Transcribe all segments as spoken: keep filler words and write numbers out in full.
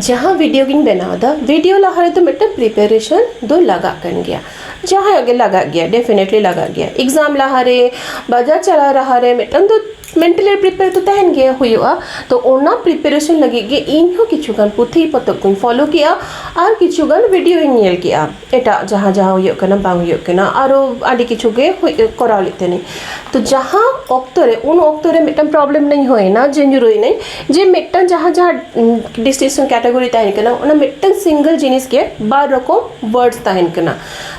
ᱡᱟᱦᱟᱸ ᱵᱷᱤᱰᱤᱭᱳ ᱜᱤᱧ ᱵᱮᱱᱟᱣ ᱮᱫᱟ, ᱵᱷᱤᱰᱤᱭᱳ ᱞᱟᱦᱟ ᱨᱮᱫᱚ ᱢᱤᱫᱴᱟᱝ ᱯᱨᱤᱯᱟᱨᱮᱥᱚᱱ ᱫᱚ ᱞᱟᱜᱟᱜ ᱠᱟᱱ ᱜᱮᱭᱟ᱾ ᱡᱟᱦᱟᱸᱭᱟᱜ ᱜᱮ ᱞᱟᱜᱟᱜ ᱜᱮᱭᱟ, ᱰᱮᱯᱷᱤᱱᱮᱴᱞᱤ ᱞᱟᱜᱟᱜ ᱜᱮᱭᱟ᱾ ᱮᱠᱡᱟᱢ ᱞᱟᱦᱟᱨᱮ, ᱵᱟᱡᱟᱨ ᱪᱟᱞᱟᱣ ᱞᱟᱦᱟᱨᱮ ᱢᱤᱫᱴᱟᱝ ᱫᱚ ᱢᱮᱱᱴᱟᱞᱤ ᱯᱨᱤᱯᱮᱭᱟᱨ ᱫᱚ ᱛᱟᱦᱮᱱ ᱜᱮ ᱦᱩᱭᱩᱜᱼᱟ᱾ ᱛᱚ, ᱚᱱᱟ ᱯᱨᱤᱯᱟᱨᱮᱥᱚᱱ ᱞᱟᱹᱜᱤᱫ ᱜᱮ ᱤᱧ ᱦᱚᱸ ᱠᱤᱪᱷᱩ ᱜᱟᱱ ᱯᱩᱛᱷᱤ ᱯᱚᱛᱚᱵ ᱠᱚᱧ ᱯᱷᱚᱞᱳ ᱠᱮᱜᱼᱟ ᱟᱨ ᱠᱤᱪᱷᱩ ᱜᱟᱱ ᱵᱷᱤᱰᱤᱭᱳᱧ ᱧᱮᱞ ᱠᱮᱜᱼᱟ᱾ ᱮᱴᱟᱜ ᱡᱟᱦᱟᱸ ᱡᱟᱦᱟᱸ ᱦᱩᱭᱩᱜ ᱠᱟᱱᱟ, ᱵᱟᱝ ᱦᱩᱭᱩᱜ ᱠᱟᱱᱟ, ᱟᱨᱚ ᱟᱹᱰᱤ ᱠᱤᱪᱷᱩ ᱜᱮ ᱦᱩᱭ, ᱠᱚᱨᱟᱣ ᱞᱮᱫ ᱛᱟᱦᱮᱱᱟᱹᱧ᱾ ᱛᱚ, ᱡᱟᱦᱟᱸ ᱚᱠᱛᱚ ᱨᱮ, ᱩᱱ ᱚᱠᱛᱚ ᱨᱮ ᱢᱤᱫᱴᱟᱝ ᱯᱨᱚᱵᱞᱮᱢ ᱨᱮᱧ ᱦᱩᱭᱱᱟ ᱡᱮ ᱧᱩᱨᱩᱭᱱᱟᱹᱧ, ᱡᱮ ᱢᱤᱫᱴᱟᱝ ᱡᱟᱦᱟᱸ ᱡᱟᱦᱟᱸ ᱰᱤᱥᱴᱤᱝᱥᱚᱱ ᱠᱮᱴᱟᱜᱚᱨᱤ ᱛᱟᱦᱮᱱ ᱠᱟᱱᱟ, ᱚᱱᱟ ᱢᱤᱫᱴᱟᱝ ᱥᱤᱝᱜᱮᱞ ᱡᱤᱱᱤᱥ ᱜᱮ ᱵᱟᱨ ᱨᱚᱠᱚᱢ ᱣᱟᱨᱰᱥ ᱛᱟᱦᱮᱱ ᱠᱟᱱᱟ᱾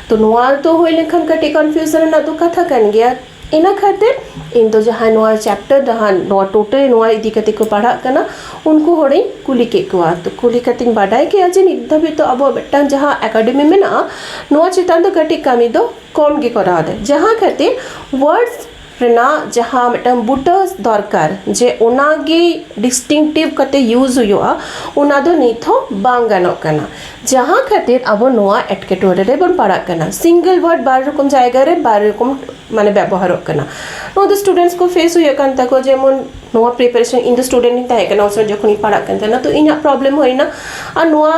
ᱛᱚ, ᱱᱚᱣᱟ ᱛᱚ ᱦᱩᱭ ᱞᱮᱱᱠᱷᱟᱱ ᱠᱟᱹᱴᱤᱡ ᱠᱚᱱᱯᱷᱤᱭᱩᱡᱚᱱ ᱨᱮᱱᱟᱜ ᱫᱚ ᱠᱟᱛᱷᱟ ᱠᱟᱱ ᱜᱮᱭᱟ᱾ ᱤᱱᱟᱹ ᱠᱷᱟᱹᱛᱤᱨ ᱤᱧ ᱫᱚ ᱡᱟᱦᱟᱸᱭ ᱱᱚᱣᱟ ᱪᱮᱯᱴᱟᱨ ᱡᱟᱦᱟᱸ ᱱᱚᱣᱟ ᱴᱳᱴᱟᱞ ᱱᱚᱣᱟ ᱤᱫᱤ ᱠᱟᱛᱮ ᱠᱚ ᱯᱟᱲᱦᱟᱜ ᱠᱟᱱᱟ, ᱩᱱᱠᱩ ᱦᱚᱲᱤᱧ ᱠᱩᱞᱤ ᱠᱮᱫ ᱠᱚᱣᱟ᱾ ᱛᱚ, ᱠᱩᱞᱤ ᱠᱟᱛᱮᱧ ᱵᱟᱰᱟᱭ ᱠᱮᱜᱼᱟ ᱡᱮ ᱱᱤᱛ ᱫᱷᱟᱹᱵᱤᱡ ᱛᱚ ᱟᱵᱚᱣᱟᱜ ᱢᱤᱫᱴᱟᱝ ᱡᱟᱦᱟᱸ ᱮᱠᱟᱰᱮᱢᱤ ᱢᱮᱱᱟᱜᱼᱟ, ᱱᱚᱣᱟ ᱪᱮᱛᱟᱱ ᱫᱚ ᱠᱟᱹᱴᱤᱡ ᱠᱟᱹᱢᱤ ᱫᱚ ᱠᱚᱢ ᱜᱮ ᱠᱚᱨᱟᱣ ᱮᱫᱟᱭ, ᱡᱟᱦᱟᱸ ᱠᱷᱟᱹᱛᱤᱨ ᱣᱟᱨᱰᱥ ᱨᱮᱱᱟᱜ ᱡᱟᱦᱟᱸ ᱢᱤᱫᱴᱟᱝ ᱵᱩᱴᱟᱹ ᱫᱚᱨᱠᱟᱨ, ᱡᱮ ᱚᱱᱟᱜᱮ ᱰᱤᱥᱴᱤᱝᱴᱤᱵᱷ ᱠᱟᱛᱮ ᱤᱭᱩᱡᱽ ᱦᱩᱭᱩᱜᱼᱟ, ᱚᱱᱟ ᱫᱚ ᱱᱤᱛ ᱦᱚᱸ ᱵᱟᱝ ᱜᱟᱱᱚᱜ ᱠᱟᱱᱟ᱾ ᱡᱟᱦᱟᱸ ᱠᱷᱟᱹᱛᱤᱨ ᱟᱵᱚ ᱱᱚᱣᱟ ᱮᱴᱠᱮᱴᱚᱬᱮ ᱨᱮᱵᱚᱱ ᱯᱟᱲᱟᱜ ᱠᱟᱱᱟ᱾ ᱥᱤᱝᱜᱮᱞ ᱣᱟᱨᱰ ᱵᱟᱨ ᱨᱚᱠᱚᱢ ᱡᱟᱭᱜᱟ ᱨᱮ ᱵᱟᱨ ᱨᱚᱠᱚᱢ, ᱢᱟᱱᱮ, ᱵᱮᱵᱚᱦᱟᱨᱚᱜ ᱠᱟᱱᱟ᱾ ᱱᱚᱣᱟ ᱫᱚ ᱥᱴᱩᱰᱮᱱᱴᱥ ᱠᱚ ᱯᱷᱮᱥ ᱦᱩᱭᱩᱜ ᱠᱟᱱ ᱛᱟᱠᱚ, ᱡᱮᱢᱚᱱ ᱱᱚᱣᱟ ᱯᱨᱤᱯᱟᱨᱮᱥᱚᱱ, ᱤᱧ ᱫᱚ ᱥᱴᱩᱰᱮᱱᱴ ᱤᱧ ᱛᱟᱦᱮᱸ ᱠᱟᱱᱟ, ᱩᱱ ᱥᱚᱢᱚᱭ ᱡᱚᱠᱷᱚᱱᱤᱧ ᱯᱟᱲᱦᱟᱜ ᱠᱟᱱ ᱛᱟᱦᱮᱱᱟ, ᱛᱚ ᱤᱧᱟᱹᱜ ᱯᱨᱚᱵᱞᱮᱢ ᱦᱩᱭᱱᱟ᱾ ᱟᱨ ᱱᱚᱣᱟ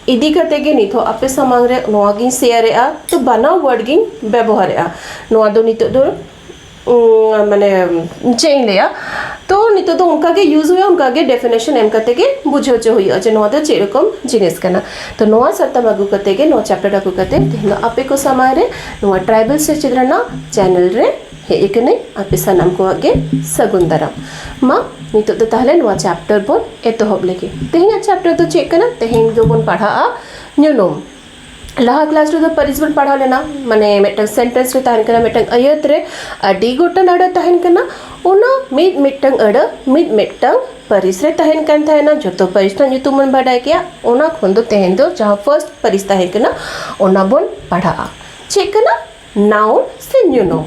ᱤᱫᱤ ᱠᱟᱛᱮ ᱜᱮ ᱱᱤᱛᱚᱜ ᱟᱯᱮ ᱥᱟᱢᱟᱝ ᱨᱮ ᱱᱚᱣᱟ ᱜᱤᱧ ᱥᱮᱭᱟᱨᱮᱜᱼᱟ᱾ ᱛᱚ, ᱵᱟᱱᱟᱨ ᱣᱟᱨᱰ ᱜᱤᱧ ᱵᱮᱵᱚᱦᱟᱨᱮᱜᱼᱟ᱾ ᱱᱚᱣᱟ ᱫᱚ ᱱᱤᱛᱚᱜ ᱫᱚ, ᱩᱸ, ᱢᱟᱱᱮ, ᱪᱮᱫ ᱤᱧ ᱞᱟᱹᱭᱟ, ᱛᱚ ᱱᱤᱛᱚᱜ ᱫᱚ ᱚᱱᱠᱟ ᱜᱮ ᱤᱭᱩᱡᱽ ᱦᱩᱭᱩᱜᱼᱟ, ᱚᱱᱠᱟ ᱜᱮ ᱰᱮᱯᱷᱤᱱᱮᱥᱚᱱ ᱮᱢ ᱠᱟᱛᱮ ᱜᱮ ᱵᱩᱡᱷᱟᱹᱣ ᱦᱚᱪᱚ ᱦᱩᱭᱩᱜᱼᱟ ᱡᱮ ᱱᱚᱣᱟ ᱫᱚ ᱪᱮᱫ ᱨᱚᱠᱚᱢ ᱡᱤᱱᱤᱥ ᱠᱟᱱᱟ᱾ ᱛᱚ, ᱱᱚᱣᱟ ᱥᱟᱛᱟᱢ ᱟᱹᱜᱩ ᱠᱟᱛᱮ ᱜᱮ, ᱱᱚᱣᱟ ᱪᱮᱯᱴᱟᱨ ᱟᱹᱜᱩ ᱠᱟᱛᱮ ᱛᱮᱦᱮᱧ ᱫᱚ ᱟᱯᱮ ᱠᱚ ᱥᱟᱢᱟᱝ ᱨᱮ ᱱᱚᱣᱟ ᱴᱨᱟᱭᱵᱟᱞ ᱥᱮᱪᱮᱫ ᱨᱮᱱᱟᱜ ᱪᱮᱱᱮᱞ ᱨᱮ ᱦᱮᱡ ᱟᱠᱟᱱᱟᱹᱧ ᱟᱯᱮ ᱥᱟᱱᱟᱢ ᱠᱚᱣᱟᱜ ᱜᱮ ᱥᱟᱹᱜᱩᱱ ᱫᱟᱨᱟᱢ᱾ ᱢᱟ, ᱱᱤᱛᱚᱜ ᱫᱚ ᱛᱟᱦᱞᱮ ᱱᱚᱣᱟ ᱪᱮᱯᱴᱟᱨ ᱵᱚᱱ ᱮᱛᱚᱦᱚᱵ ᱞᱮᱜᱮ᱾ ᱛᱮᱦᱮᱧᱟᱜ ᱪᱮᱯᱴᱟᱨ ᱫᱚ ᱪᱮᱫ ᱠᱟᱱᱟ? ᱛᱮᱦᱮᱧ ᱫᱚᱵᱚᱱ ᱯᱟᱲᱦᱟᱜᱼᱟ ᱧᱩᱱᱩᱢ᱾ ᱞᱟᱦᱟ ᱠᱞᱟᱥ ᱨᱮᱫᱚ ᱯᱟᱹᱨᱤᱥ ᱵᱚᱱ ᱯᱟᱲᱦᱟᱣ ᱞᱮᱱᱟ, ᱢᱟᱱᱮ ᱢᱤᱫᱴᱟᱝ ᱥᱮᱱᱴᱮᱱᱥ ᱨᱮ ᱛᱟᱦᱮᱱ ᱠᱟᱱᱟ, ᱢᱤᱫᱴᱟᱝ ᱟᱹᱭᱟᱹᱛ ᱨᱮ ᱟᱹᱰᱤ ᱜᱚᱴᱟᱝ ᱟᱹᱲᱟᱹ ᱛᱟᱦᱮᱱ ᱠᱟᱱᱟ, ᱚᱱᱟ ᱢᱤᱫ ᱢᱤᱫᱴᱟᱝ ᱟᱹᱲᱟᱹ ᱢᱤᱫ ᱢᱤᱫᱴᱟᱝ ᱯᱟᱹᱨᱤᱥ ᱨᱮ ᱛᱟᱦᱮᱱ ᱠᱟᱱ ᱛᱟᱦᱮᱱᱟ᱾ ᱡᱚᱛᱚ ᱯᱟᱹᱨᱤᱥ ᱨᱮᱱᱟᱜ ᱧᱩᱛᱩᱢ ᱵᱚᱱ ᱵᱟᱰᱟᱭ ᱠᱮᱭᱟ᱾ ᱚᱱᱟ ᱠᱷᱚᱱ ᱫᱚ ᱛᱮᱦᱮᱧ ᱫᱚ ᱡᱟᱦᱟᱸ ᱯᱷᱟᱨᱥᱴ ᱯᱟᱹᱨᱤᱥ ᱛᱟᱦᱮᱸ ᱠᱟᱱᱟ, ᱚᱱᱟ ᱵᱚᱱ ᱯᱟᱲᱦᱟᱜᱼᱟ᱾ ᱪᱮᱫ ᱠᱟᱱᱟ? ᱱᱟᱣᱩᱱ ᱥᱮ ᱧᱩᱱᱩᱢ᱾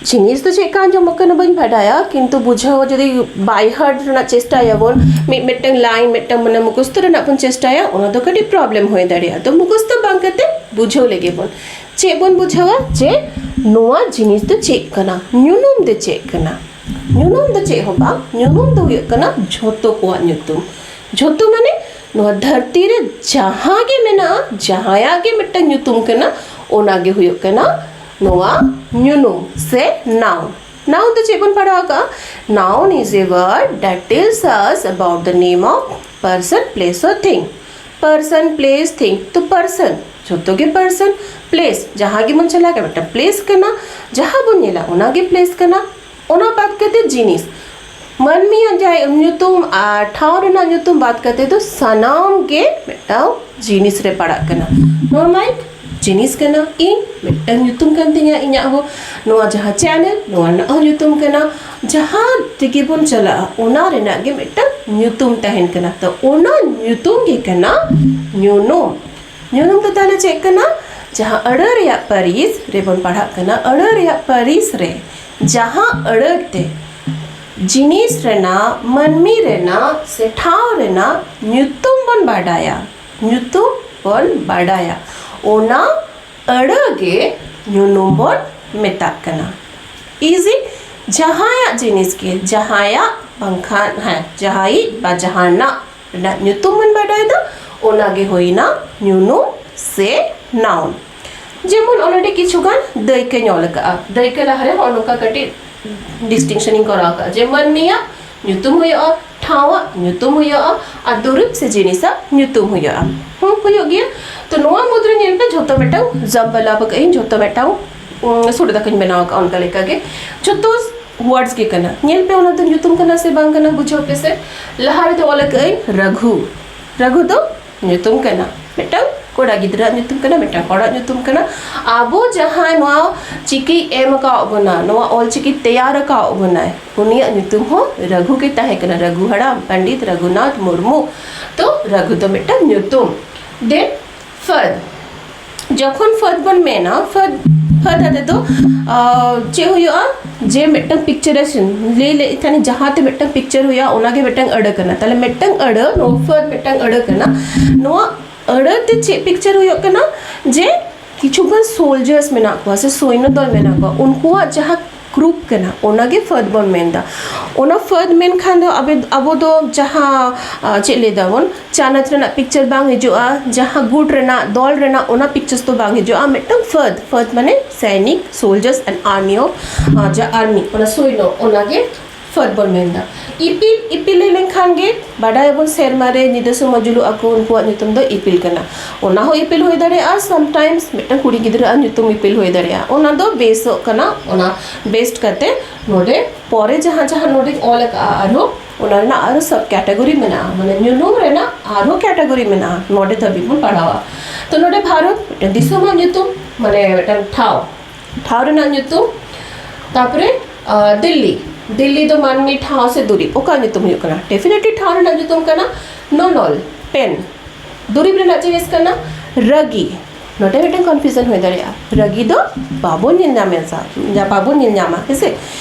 ᱡᱤᱱᱤᱥ ᱫᱚ ᱪᱮᱫ ᱠᱟᱱ ᱡᱚᱢᱚᱜ ᱠᱟᱱᱟ ᱵᱟᱹᱧ ᱵᱟᱰᱟᱭᱟ, ᱠᱤᱱᱛᱩ ᱵᱩᱡᱷᱟᱹᱣ ᱡᱩᱫᱤ ᱵᱟᱭ ᱦᱟᱨᱴ ᱨᱮᱱᱟᱜ ᱪᱮᱥᱴᱟᱭᱟᱵᱚᱱ, ᱢᱤᱫ ᱢᱤᱫᱴᱟᱝ ᱞᱟᱭᱤᱱ ᱢᱤᱫᱴᱟᱝ, ᱢᱟᱱᱮ, ᱢᱩᱠᱷᱚᱥᱛᱚ ᱨᱮᱱᱟᱜ ᱵᱚᱱ ᱪᱮᱥᱴᱟᱭᱟ, ᱚᱱᱟ ᱫᱚ ᱠᱟᱹᱴᱤᱡ ᱯᱨᱚᱵᱞᱮᱢ ᱦᱩᱭ ᱫᱟᱲᱮᱭᱟᱜᱼᱟ᱾ ᱛᱚ, ᱢᱩᱠᱷᱚᱥᱛᱚ ᱵᱟᱝ ᱠᱟᱛᱮ ᱵᱩᱡᱷᱟᱹᱣ ᱞᱮᱜᱮ ᱵᱚᱱ᱾ ᱪᱮᱫ ᱵᱚᱱ ᱵᱩᱡᱷᱟᱹᱣᱟ ᱡᱮ ᱱᱚᱣᱟ ᱡᱤᱱᱤᱥ ᱫᱚ ᱪᱮᱫ ᱠᱟᱱᱟ, ᱧᱩᱱᱩᱢ ᱫᱚ ᱪᱮᱫ ᱠᱟᱱᱟ? ᱧᱩᱱᱩᱢ ᱫᱚ ᱪᱮᱫ ᱦᱚᱸ ᱵᱟᱝ, ᱧᱩᱱᱩᱢ ᱫᱚ ᱦᱩᱭᱩᱜ ᱠᱟᱱᱟ ᱡᱷᱚᱛᱚ ᱠᱚᱣᱟᱜ ᱧᱩᱛᱩᱢ᱾ ᱡᱷᱚᱛᱚ ᱢᱟᱱᱮ ᱱᱚᱣᱟ ᱫᱷᱟᱹᱨᱛᱤ ᱨᱮ ᱡᱟᱦᱟᱸ ᱜᱮ ᱢᱮᱱᱟᱜᱼᱟ, ᱡᱟᱦᱟᱸᱭᱟᱜ ᱜᱮ ᱢᱤᱫᱴᱟᱝ ᱧᱩᱛᱩᱢ ᱠᱟᱱᱟ, ᱚᱱᱟ ᱜᱮ ᱦᱩᱭᱩᱜ ᱠᱟᱱᱟ ᱱᱚᱣᱟ ᱧᱩᱱᱩᱢ ᱥᱮ noun᱾ Noun ᱫᱚ ᱪᱮᱫ ᱵᱚᱱ ᱯᱟᱲᱦᱟᱣ ᱟᱠᱟᱫᱼᱟ? Noun is a word that tells us about the name of person, place or thing. Person, place, thing. ᱛᱚ person, ᱡᱷᱚᱛᱚ ᱜᱮ person᱾ Place, ᱡᱟᱦᱟᱸ ᱜᱮᱵᱚᱱ ᱪᱟᱞᱟᱜ ᱠᱟᱱᱟ, ᱢᱤᱫᱴᱟᱝ place ᱠᱟᱱᱟ, ᱡᱟᱦᱟᱸ ᱵᱚᱱ ᱧᱮᱞᱟ ᱚᱱᱟ ᱜᱮ place ᱠᱟᱱᱟ᱾ ᱚᱱᱟ ᱵᱟᱫ ᱠᱟᱛᱮ ᱡᱤᱱᱤᱥ, ᱢᱟᱹᱱᱢᱤᱭᱟᱜ ᱡᱟᱦᱟᱸ ᱧᱩᱛᱩᱢ ᱟᱨ ᱴᱷᱟᱶ ᱨᱮᱱᱟᱜ ᱧᱩᱛᱩᱢ ᱵᱟᱫ ᱠᱟᱛᱮ ᱫᱚ ᱥᱟᱱᱟᱢ ᱜᱮ ᱢᱤᱫᱴᱟᱝ ᱡᱤᱱᱤᱥ ᱨᱮ ᱯᱟᱲᱟᱜ ᱠᱟᱱᱟ᱾ ᱱᱚᱣᱟ mic ᱡᱤᱱᱤᱥ ᱠᱟᱱᱟ, ᱤᱧ ᱢᱤᱫᱴᱟᱝ ᱧᱩᱛᱩᱢ ᱠᱟᱱ ᱛᱤᱧᱟ ᱤᱧᱟᱹᱜ ᱦᱚᱸ, ᱱᱚᱣᱟ ᱡᱟᱦᱟᱸ channel ᱱᱚᱣᱟ ᱨᱮᱱᱟᱜ ᱦᱚᱸ ᱧᱩᱛᱩᱢ ᱠᱟᱱᱟ᱾ ᱡᱟᱦᱟᱸ ᱛᱮᱜᱮ ᱵᱚᱱ ᱪᱟᱞᱟᱜᱼᱟ ᱚᱱᱟ ᱨᱮᱱᱟᱜ ᱜᱮ ᱢᱤᱫᱴᱟᱝ ᱧᱩᱛᱩᱢ ᱛᱟᱦᱮᱱ ᱠᱟᱱᱟ᱾ ᱛᱚ ᱚᱱᱟ ᱧᱩᱛᱩᱢ ᱜᱮ ᱠᱟᱱᱟ ᱧᱩᱱᱩᱢ᱾ ᱧᱩᱱᱩᱢ ᱫᱚ ᱛᱟᱦᱞᱮ ᱪᱮᱫ ᱠᱟᱱᱟ? ᱡᱟᱦᱟᱸ ᱟᱹᱲᱟᱹ ᱨᱮᱭᱟᱜ ᱯᱟᱹᱨᱤᱥ ᱨᱮᱵᱚᱱ ᱯᱟᱲᱦᱟᱜ ᱠᱟᱱᱟ, ᱟᱹᱲᱟᱹ ᱨᱮᱭᱟᱜ ᱯᱟᱹᱨᱤᱥ ᱨᱮ ᱡᱟᱦᱟᱸ ᱟᱹᱲᱟᱹ ᱛᱮ ᱡᱤᱱᱤᱥ ᱨᱮᱱᱟᱜ, ᱢᱟᱹᱱᱢᱤ ᱨᱮᱱᱟᱜ ᱥᱮ ᱴᱷᱟᱶ ᱨᱮᱱᱟᱜ ᱧᱩᱛᱩᱢ ᱵᱚᱱ ᱵᱟᱰᱟᱭᱟ, ᱧᱩᱛᱩᱢ ᱵᱚᱱ ᱵᱟᱰᱟᱭᱟ, ᱚᱱᱟ ᱟᱹᱲᱟᱹ ᱜᱮ ᱧᱩᱱᱩᱢ ᱵᱚᱱ ᱢᱮᱛᱟᱜ ᱠᱟᱱᱟ᱾ Easy᱾ ᱡᱟᱦᱟᱸᱭᱟᱜ ᱡᱤᱱᱤᱥ ᱜᱮ, ᱡᱟᱦᱟᱸᱭᱟᱜ ᱵᱟᱝᱠᱷᱟᱱ, ᱦᱮᱸ, ᱡᱟᱦᱟᱸᱭᱤᱡ ᱵᱟ ᱡᱟᱦᱟᱱᱟᱜ ᱨᱮᱱᱟᱜ ᱧᱩᱛᱩᱢ ᱵᱚᱱ ᱵᱟᱰᱟᱭ ᱫᱚ, ᱚᱱᱟ ᱜᱮ ᱦᱩᱭᱱᱟ ᱧᱩᱱᱩᱢ ᱥᱮ noun᱾ ᱡᱮᱢᱚᱱ already ᱠᱤᱪᱷᱩ ᱜᱟᱱ ᱫᱟᱹᱭᱠᱟᱹᱧ ᱚᱞ ᱟᱠᱟᱫᱼᱟ᱾ ᱫᱟᱹᱭᱠᱟᱹ ᱞᱟᱦᱟᱨᱮ ᱦᱚᱸᱜᱼᱚ ᱱᱚᱝᱠᱟ ᱠᱟᱹᱴᱤᱡ distinction ᱤᱧ ᱠᱚᱨᱟᱣ ᱟᱠᱟᱫᱼᱟ, ᱡᱮ ᱢᱟᱹᱱᱢᱤᱭᱟᱜ ᱧᱩᱛᱩᱢ ᱦᱩᱭᱩᱜᱼᱟ, ᱴᱷᱟᱶᱟᱜ ᱧᱩᱛᱩᱢ ᱦᱩᱭᱩᱜᱼᱟ, ᱟᱨ ᱫᱩᱨᱤᱵᱽ ᱥᱮ ᱡᱤᱱᱤᱥᱟᱜ ᱧᱩᱛᱩᱢ ᱦᱩᱭᱩᱜᱼᱟ᱾ ᱦᱩᱸ, ᱦᱩᱭᱩᱜ ᱜᱮᱭᱟ᱾ ᱛᱚ ᱱᱚᱣᱟ ᱢᱩᱫᱽᱨᱮ ᱧᱮᱞ ᱯᱮ, ᱡᱷᱚᱛᱚ ᱢᱤᱫᱴᱟᱝ jumble up ᱟᱠᱟᱫ ᱟᱹᱧ, ᱡᱷᱚᱛᱚ ᱢᱤᱫᱴᱟᱝ, ᱩᱸ, ᱥᱩᱨ ᱫᱟᱠᱟᱧ ᱵᱮᱱᱟᱣ ᱟᱠᱟᱫᱼᱟ᱾ ᱚᱱᱠᱟ ᱞᱮᱠᱟᱜᱮ ᱡᱷᱚᱛᱚ words ᱜᱮ ᱠᱟᱱᱟ᱾ ᱧᱮᱞ ᱯᱮ, ᱚᱱᱟ ᱫᱚ ᱧᱩᱛᱩᱢ ᱠᱟᱱᱟ ᱥᱮ ᱵᱟᱝ ᱠᱟᱱᱟ, ᱵᱩᱡᱷᱟᱹᱣ ᱯᱮ ᱥᱮ᱾ ᱞᱟᱦᱟ ᱨᱮᱫᱚ ᱚᱞ ᱟᱠᱟᱫ ᱟᱹᱧ ᱨᱟᱹᱜᱷᱩ᱾ ᱨᱟᱹᱜᱷᱩ ᱫᱚ ᱧᱩᱛᱩᱢ ᱠᱟᱱᱟ, ᱢᱤᱫᱴᱟᱝ ᱠᱚᱲᱟ ᱜᱤᱫᱽᱨᱟᱹᱣᱟᱜ ᱧᱩᱛᱩᱢ ᱠᱟᱱᱟ, ᱢᱤᱫᱴᱟᱝ ᱦᱚᱲᱟᱜ ᱧᱩᱛᱩᱢ ᱠᱟᱱᱟ᱾ ᱟᱵᱚ ᱡᱟᱦᱟᱸᱭ ᱱᱚᱣᱟ ᱪᱤᱠᱤ ᱮᱢ ᱟᱠᱟᱫ ᱵᱚᱱᱟ, ᱱᱚᱣᱟ ᱚᱞ ᱪᱤᱠᱤ ᱛᱮᱭᱟᱨ ᱟᱠᱟᱫ ᱵᱚᱱᱟᱭ, ᱩᱱᱤᱭᱟᱜ ᱧᱩᱛᱩᱢ ᱦᱚᱸ ᱨᱟᱹᱜᱷᱩ ᱜᱮ ᱛᱟᱦᱮᱸ ᱠᱟᱱᱟ, ᱨᱟᱹᱜᱷᱩ ᱦᱟᱲᱟᱢ, ᱯᱚᱱᱰᱤᱛ ᱨᱟᱹᱜᱷᱩᱱᱟᱛᱷ ᱢᱩᱨᱢᱩ᱾ ᱛᱚ ᱨᱟᱹᱜᱷᱩ ᱫᱚ ᱢᱤᱫᱴᱟᱝ ᱧᱩᱛᱩᱢ᱾ Then ᱯᱷᱟᱹᱫ, ᱡᱚᱠᱷᱚᱱ ᱯᱷᱟᱹᱫ ᱵᱚᱱ ᱢᱮᱱᱟ, ᱯᱷᱟᱹᱫ, ᱯᱷᱟᱹᱫ ᱟᱛᱮ ᱫᱚ, ᱟᱸ, ᱪᱮᱫ ᱦᱩᱭᱩᱜᱼᱟ? ᱡᱮ ᱢᱤᱫᱴᱟᱝ picturation ᱞᱟᱹᱭ ᱞᱮᱫ ᱠᱷᱟᱱ, ᱡᱟᱦᱟᱸ ᱛᱮ ᱢᱤᱫᱴᱟᱝ picture ᱦᱩᱭᱩᱜᱼᱟ, ᱚᱱᱟ ᱜᱮ ᱢᱤᱫᱴᱟᱝ ᱟᱹᱲᱟᱹ ᱠᱟᱱᱟ᱾ ᱛᱟᱦᱞᱮ ᱢᱤᱫᱴᱟᱝ ᱟᱹᱲᱟᱹ, ᱱᱚᱣᱟ ᱯᱷᱟᱹᱫ ᱢᱤᱫᱴᱟᱝ ᱟᱹᱲᱟᱹ ᱠᱟᱱᱟ᱾ ᱱᱚᱣᱟ ᱟᱹᱲᱟᱹ ᱛᱮ ᱪᱮᱫ picture ᱦᱩᱭᱩᱜ ᱠᱟᱱᱟ? ᱡᱮ ᱠᱤᱪᱷᱩ ᱜᱟᱱ soldiers ᱢᱮᱱᱟᱜ ᱠᱚᱣᱟ ᱥᱮ ᱥᱚᱭᱱᱚ ᱫᱚᱞ ᱢᱮᱱᱟᱜ ᱠᱚᱣᱟ, ᱩᱱᱠᱩᱣᱟᱜ ᱡᱟᱦᱟᱸ ᱜᱨᱩᱯ ᱠᱟᱱᱟ, ᱚᱱᱟᱜᱮ ᱯᱷᱟᱹᱫ ᱵᱚᱱ ᱢᱮᱱᱫᱟ᱾ ᱚᱱᱟ ᱯᱷᱟᱹᱫ ᱢᱮᱱᱠᱷᱟᱱ ᱫᱚ ᱟᱵᱚ ᱟᱵᱚ ᱫᱚ ᱡᱟᱦᱟᱸ ᱪᱮᱫ ᱞᱟᱹᱭ ᱫᱟᱵᱚᱱ, ᱪᱟᱱᱟᱪ ᱨᱮᱱᱟᱜ ᱯᱤᱠᱪᱟᱨ ᱵᱟᱝ ᱦᱤᱡᱩᱜᱼᱟ, ᱡᱟᱦᱟᱸ ᱜᱩᱴ ᱨᱮᱱᱟᱜ, ᱫᱚᱞ ᱨᱮᱱᱟᱜ ᱚᱱᱟ ᱯᱤᱠᱪᱟᱨᱥ ᱫᱚ ᱵᱟᱝ ᱦᱤᱡᱩᱜᱼᱟ᱾ ᱢᱤᱫᱴᱟᱝ ᱯᱷᱟᱹᱫ, ᱯᱷᱟᱹᱫ ᱢᱟᱱᱮ ᱥᱟᱭᱱᱤᱠ, ᱥᱳᱞᱡᱟᱨᱥ ᱮᱱᱰ ᱟᱨᱢᱤ ᱚᱯᱷ, ᱡᱟ ᱟᱨᱢᱤ, ᱚᱱᱟ ᱥᱳᱭᱱᱚ, ᱚᱱᱟᱜᱮ ᱯᱷᱟᱹᱫ ᱵᱚᱱ ᱢᱮᱱᱫᱟ᱾ ᱤᱯᱤᱞ, ᱤᱯᱤᱞ ᱞᱟᱹᱭ ᱞᱮᱱᱠᱷᱟᱱ ᱜᱮ ᱵᱟᱰᱟᱭᱟᱵᱚᱱ, ᱥᱮᱨᱢᱟ ᱨᱮ ᱧᱤᱫᱟᱹ ᱥᱚᱢᱚᱭ ᱡᱩᱞᱩᱜ ᱟᱠᱚ, ᱩᱱᱠᱩᱣᱟᱜ ᱧᱩᱛᱩᱢ ᱫᱚ ᱤᱯᱤᱞ ᱠᱟᱱᱟ᱾ ᱚᱱᱟ ᱦᱚᱸ ᱤᱯᱤᱞ ᱦᱩᱭ ᱫᱟᱲᱮᱭᱟᱜᱼᱟ, ᱥᱟᱢᱴᱟᱭᱢᱥ ᱢᱤᱫᱴᱟᱝ ᱠᱩᱲᱤ ᱜᱤᱫᱽᱨᱟᱹᱣᱟᱜ ᱧᱩᱛᱩᱢ ᱤᱯᱤᱞ ᱦᱩᱭ ᱫᱟᱲᱮᱭᱟᱜᱼᱟ, ᱚᱱᱟ ᱫᱚ ᱵᱮᱥᱚᱜ ᱠᱟᱱᱟ, ᱚᱱᱟ ᱵᱮᱥᱰ ᱠᱟᱛᱮ ᱱᱚᱰᱮ ᱯᱚᱨᱮ ᱡᱟᱦᱟᱸ ᱡᱟᱦᱟᱸ ᱱᱚᱰᱮᱧ ᱚᱞ ᱟᱠᱟᱫᱼᱟ, ᱟᱨᱦᱚᱸ ᱚᱱᱟ ᱨᱮᱱᱟᱜ ᱟᱨᱦᱚᱸ ᱥᱟᱵ ᱠᱮᱴᱟᱜᱚᱨᱤ ᱢᱮᱱᱟᱜᱼᱟ, ᱢᱟᱱᱮ ᱧᱩᱱᱩᱢ ᱨᱮᱱᱟᱜ ᱟᱨᱦᱚᱸ ᱠᱮᱴᱟᱜᱚᱨᱤ ᱢᱮᱱᱟᱜᱼᱟ, ᱱᱚᱰᱮ ᱫᱷᱟᱹᱵᱤᱡ ᱵᱚᱱ ᱯᱟᱲᱦᱟᱣᱟ᱾ ᱛᱚ ᱱᱚᱰᱮ ᱵᱷᱟᱨᱚᱛ ᱢᱤᱫᱴᱟᱝ ᱫᱤᱥᱚᱢᱟᱜ ᱧᱩᱛᱩᱢ, ᱢᱟᱱᱮ ᱢᱤᱫᱴᱟᱝ ᱴᱷᱟᱶ, ᱴᱷᱟᱣ ᱨᱮᱱᱟᱜ ᱧᱩᱛᱩᱢ᱾ ᱛᱟᱯᱚᱨᱮ ᱟᱨ, ᱫᱤᱞᱞᱤ, ᱫᱤᱞᱞᱤ ᱫᱚ ᱢᱟᱹᱱᱢᱤ, ᱴᱷᱟᱶ ᱥᱮ ᱫᱩᱨᱤᱵᱽ, ᱚᱠᱟ ᱧᱩᱛᱩᱢ ᱦᱩᱭᱩᱜ ᱠᱟᱱᱟ? ᱰᱮᱯᱷᱤᱱᱮᱴᱞᱤ ᱴᱷᱟᱶ ᱨᱮᱱᱟᱜ ᱧᱩᱛᱩᱢ ᱠᱟᱱᱟ᱾ ᱱᱚᱱᱚᱞ, ᱯᱮᱱ, ᱫᱩᱨᱤᱵᱽ ᱨᱮᱱᱟᱜ ᱡᱤᱱᱤᱥ ᱠᱟᱱᱟ᱾ ᱨᱟᱹᱜᱤ, ᱱᱚᱰᱮ ᱢᱤᱫᱴᱟᱝ ᱠᱚᱱᱯᱷᱤᱭᱩᱡᱚᱱ ᱦᱩᱭ ᱫᱟᱲᱮᱭᱟᱜᱼᱟ, ᱨᱟᱹᱜᱤ ᱫᱚ ᱵᱟᱵᱚᱱ ᱧᱮᱞ ᱧᱟᱢᱮᱫᱟ, ᱡᱟ ᱵᱟᱵᱚᱱ ᱧᱮᱞ ᱧᱟᱢᱟ, ᱦᱮᱸᱥᱮ?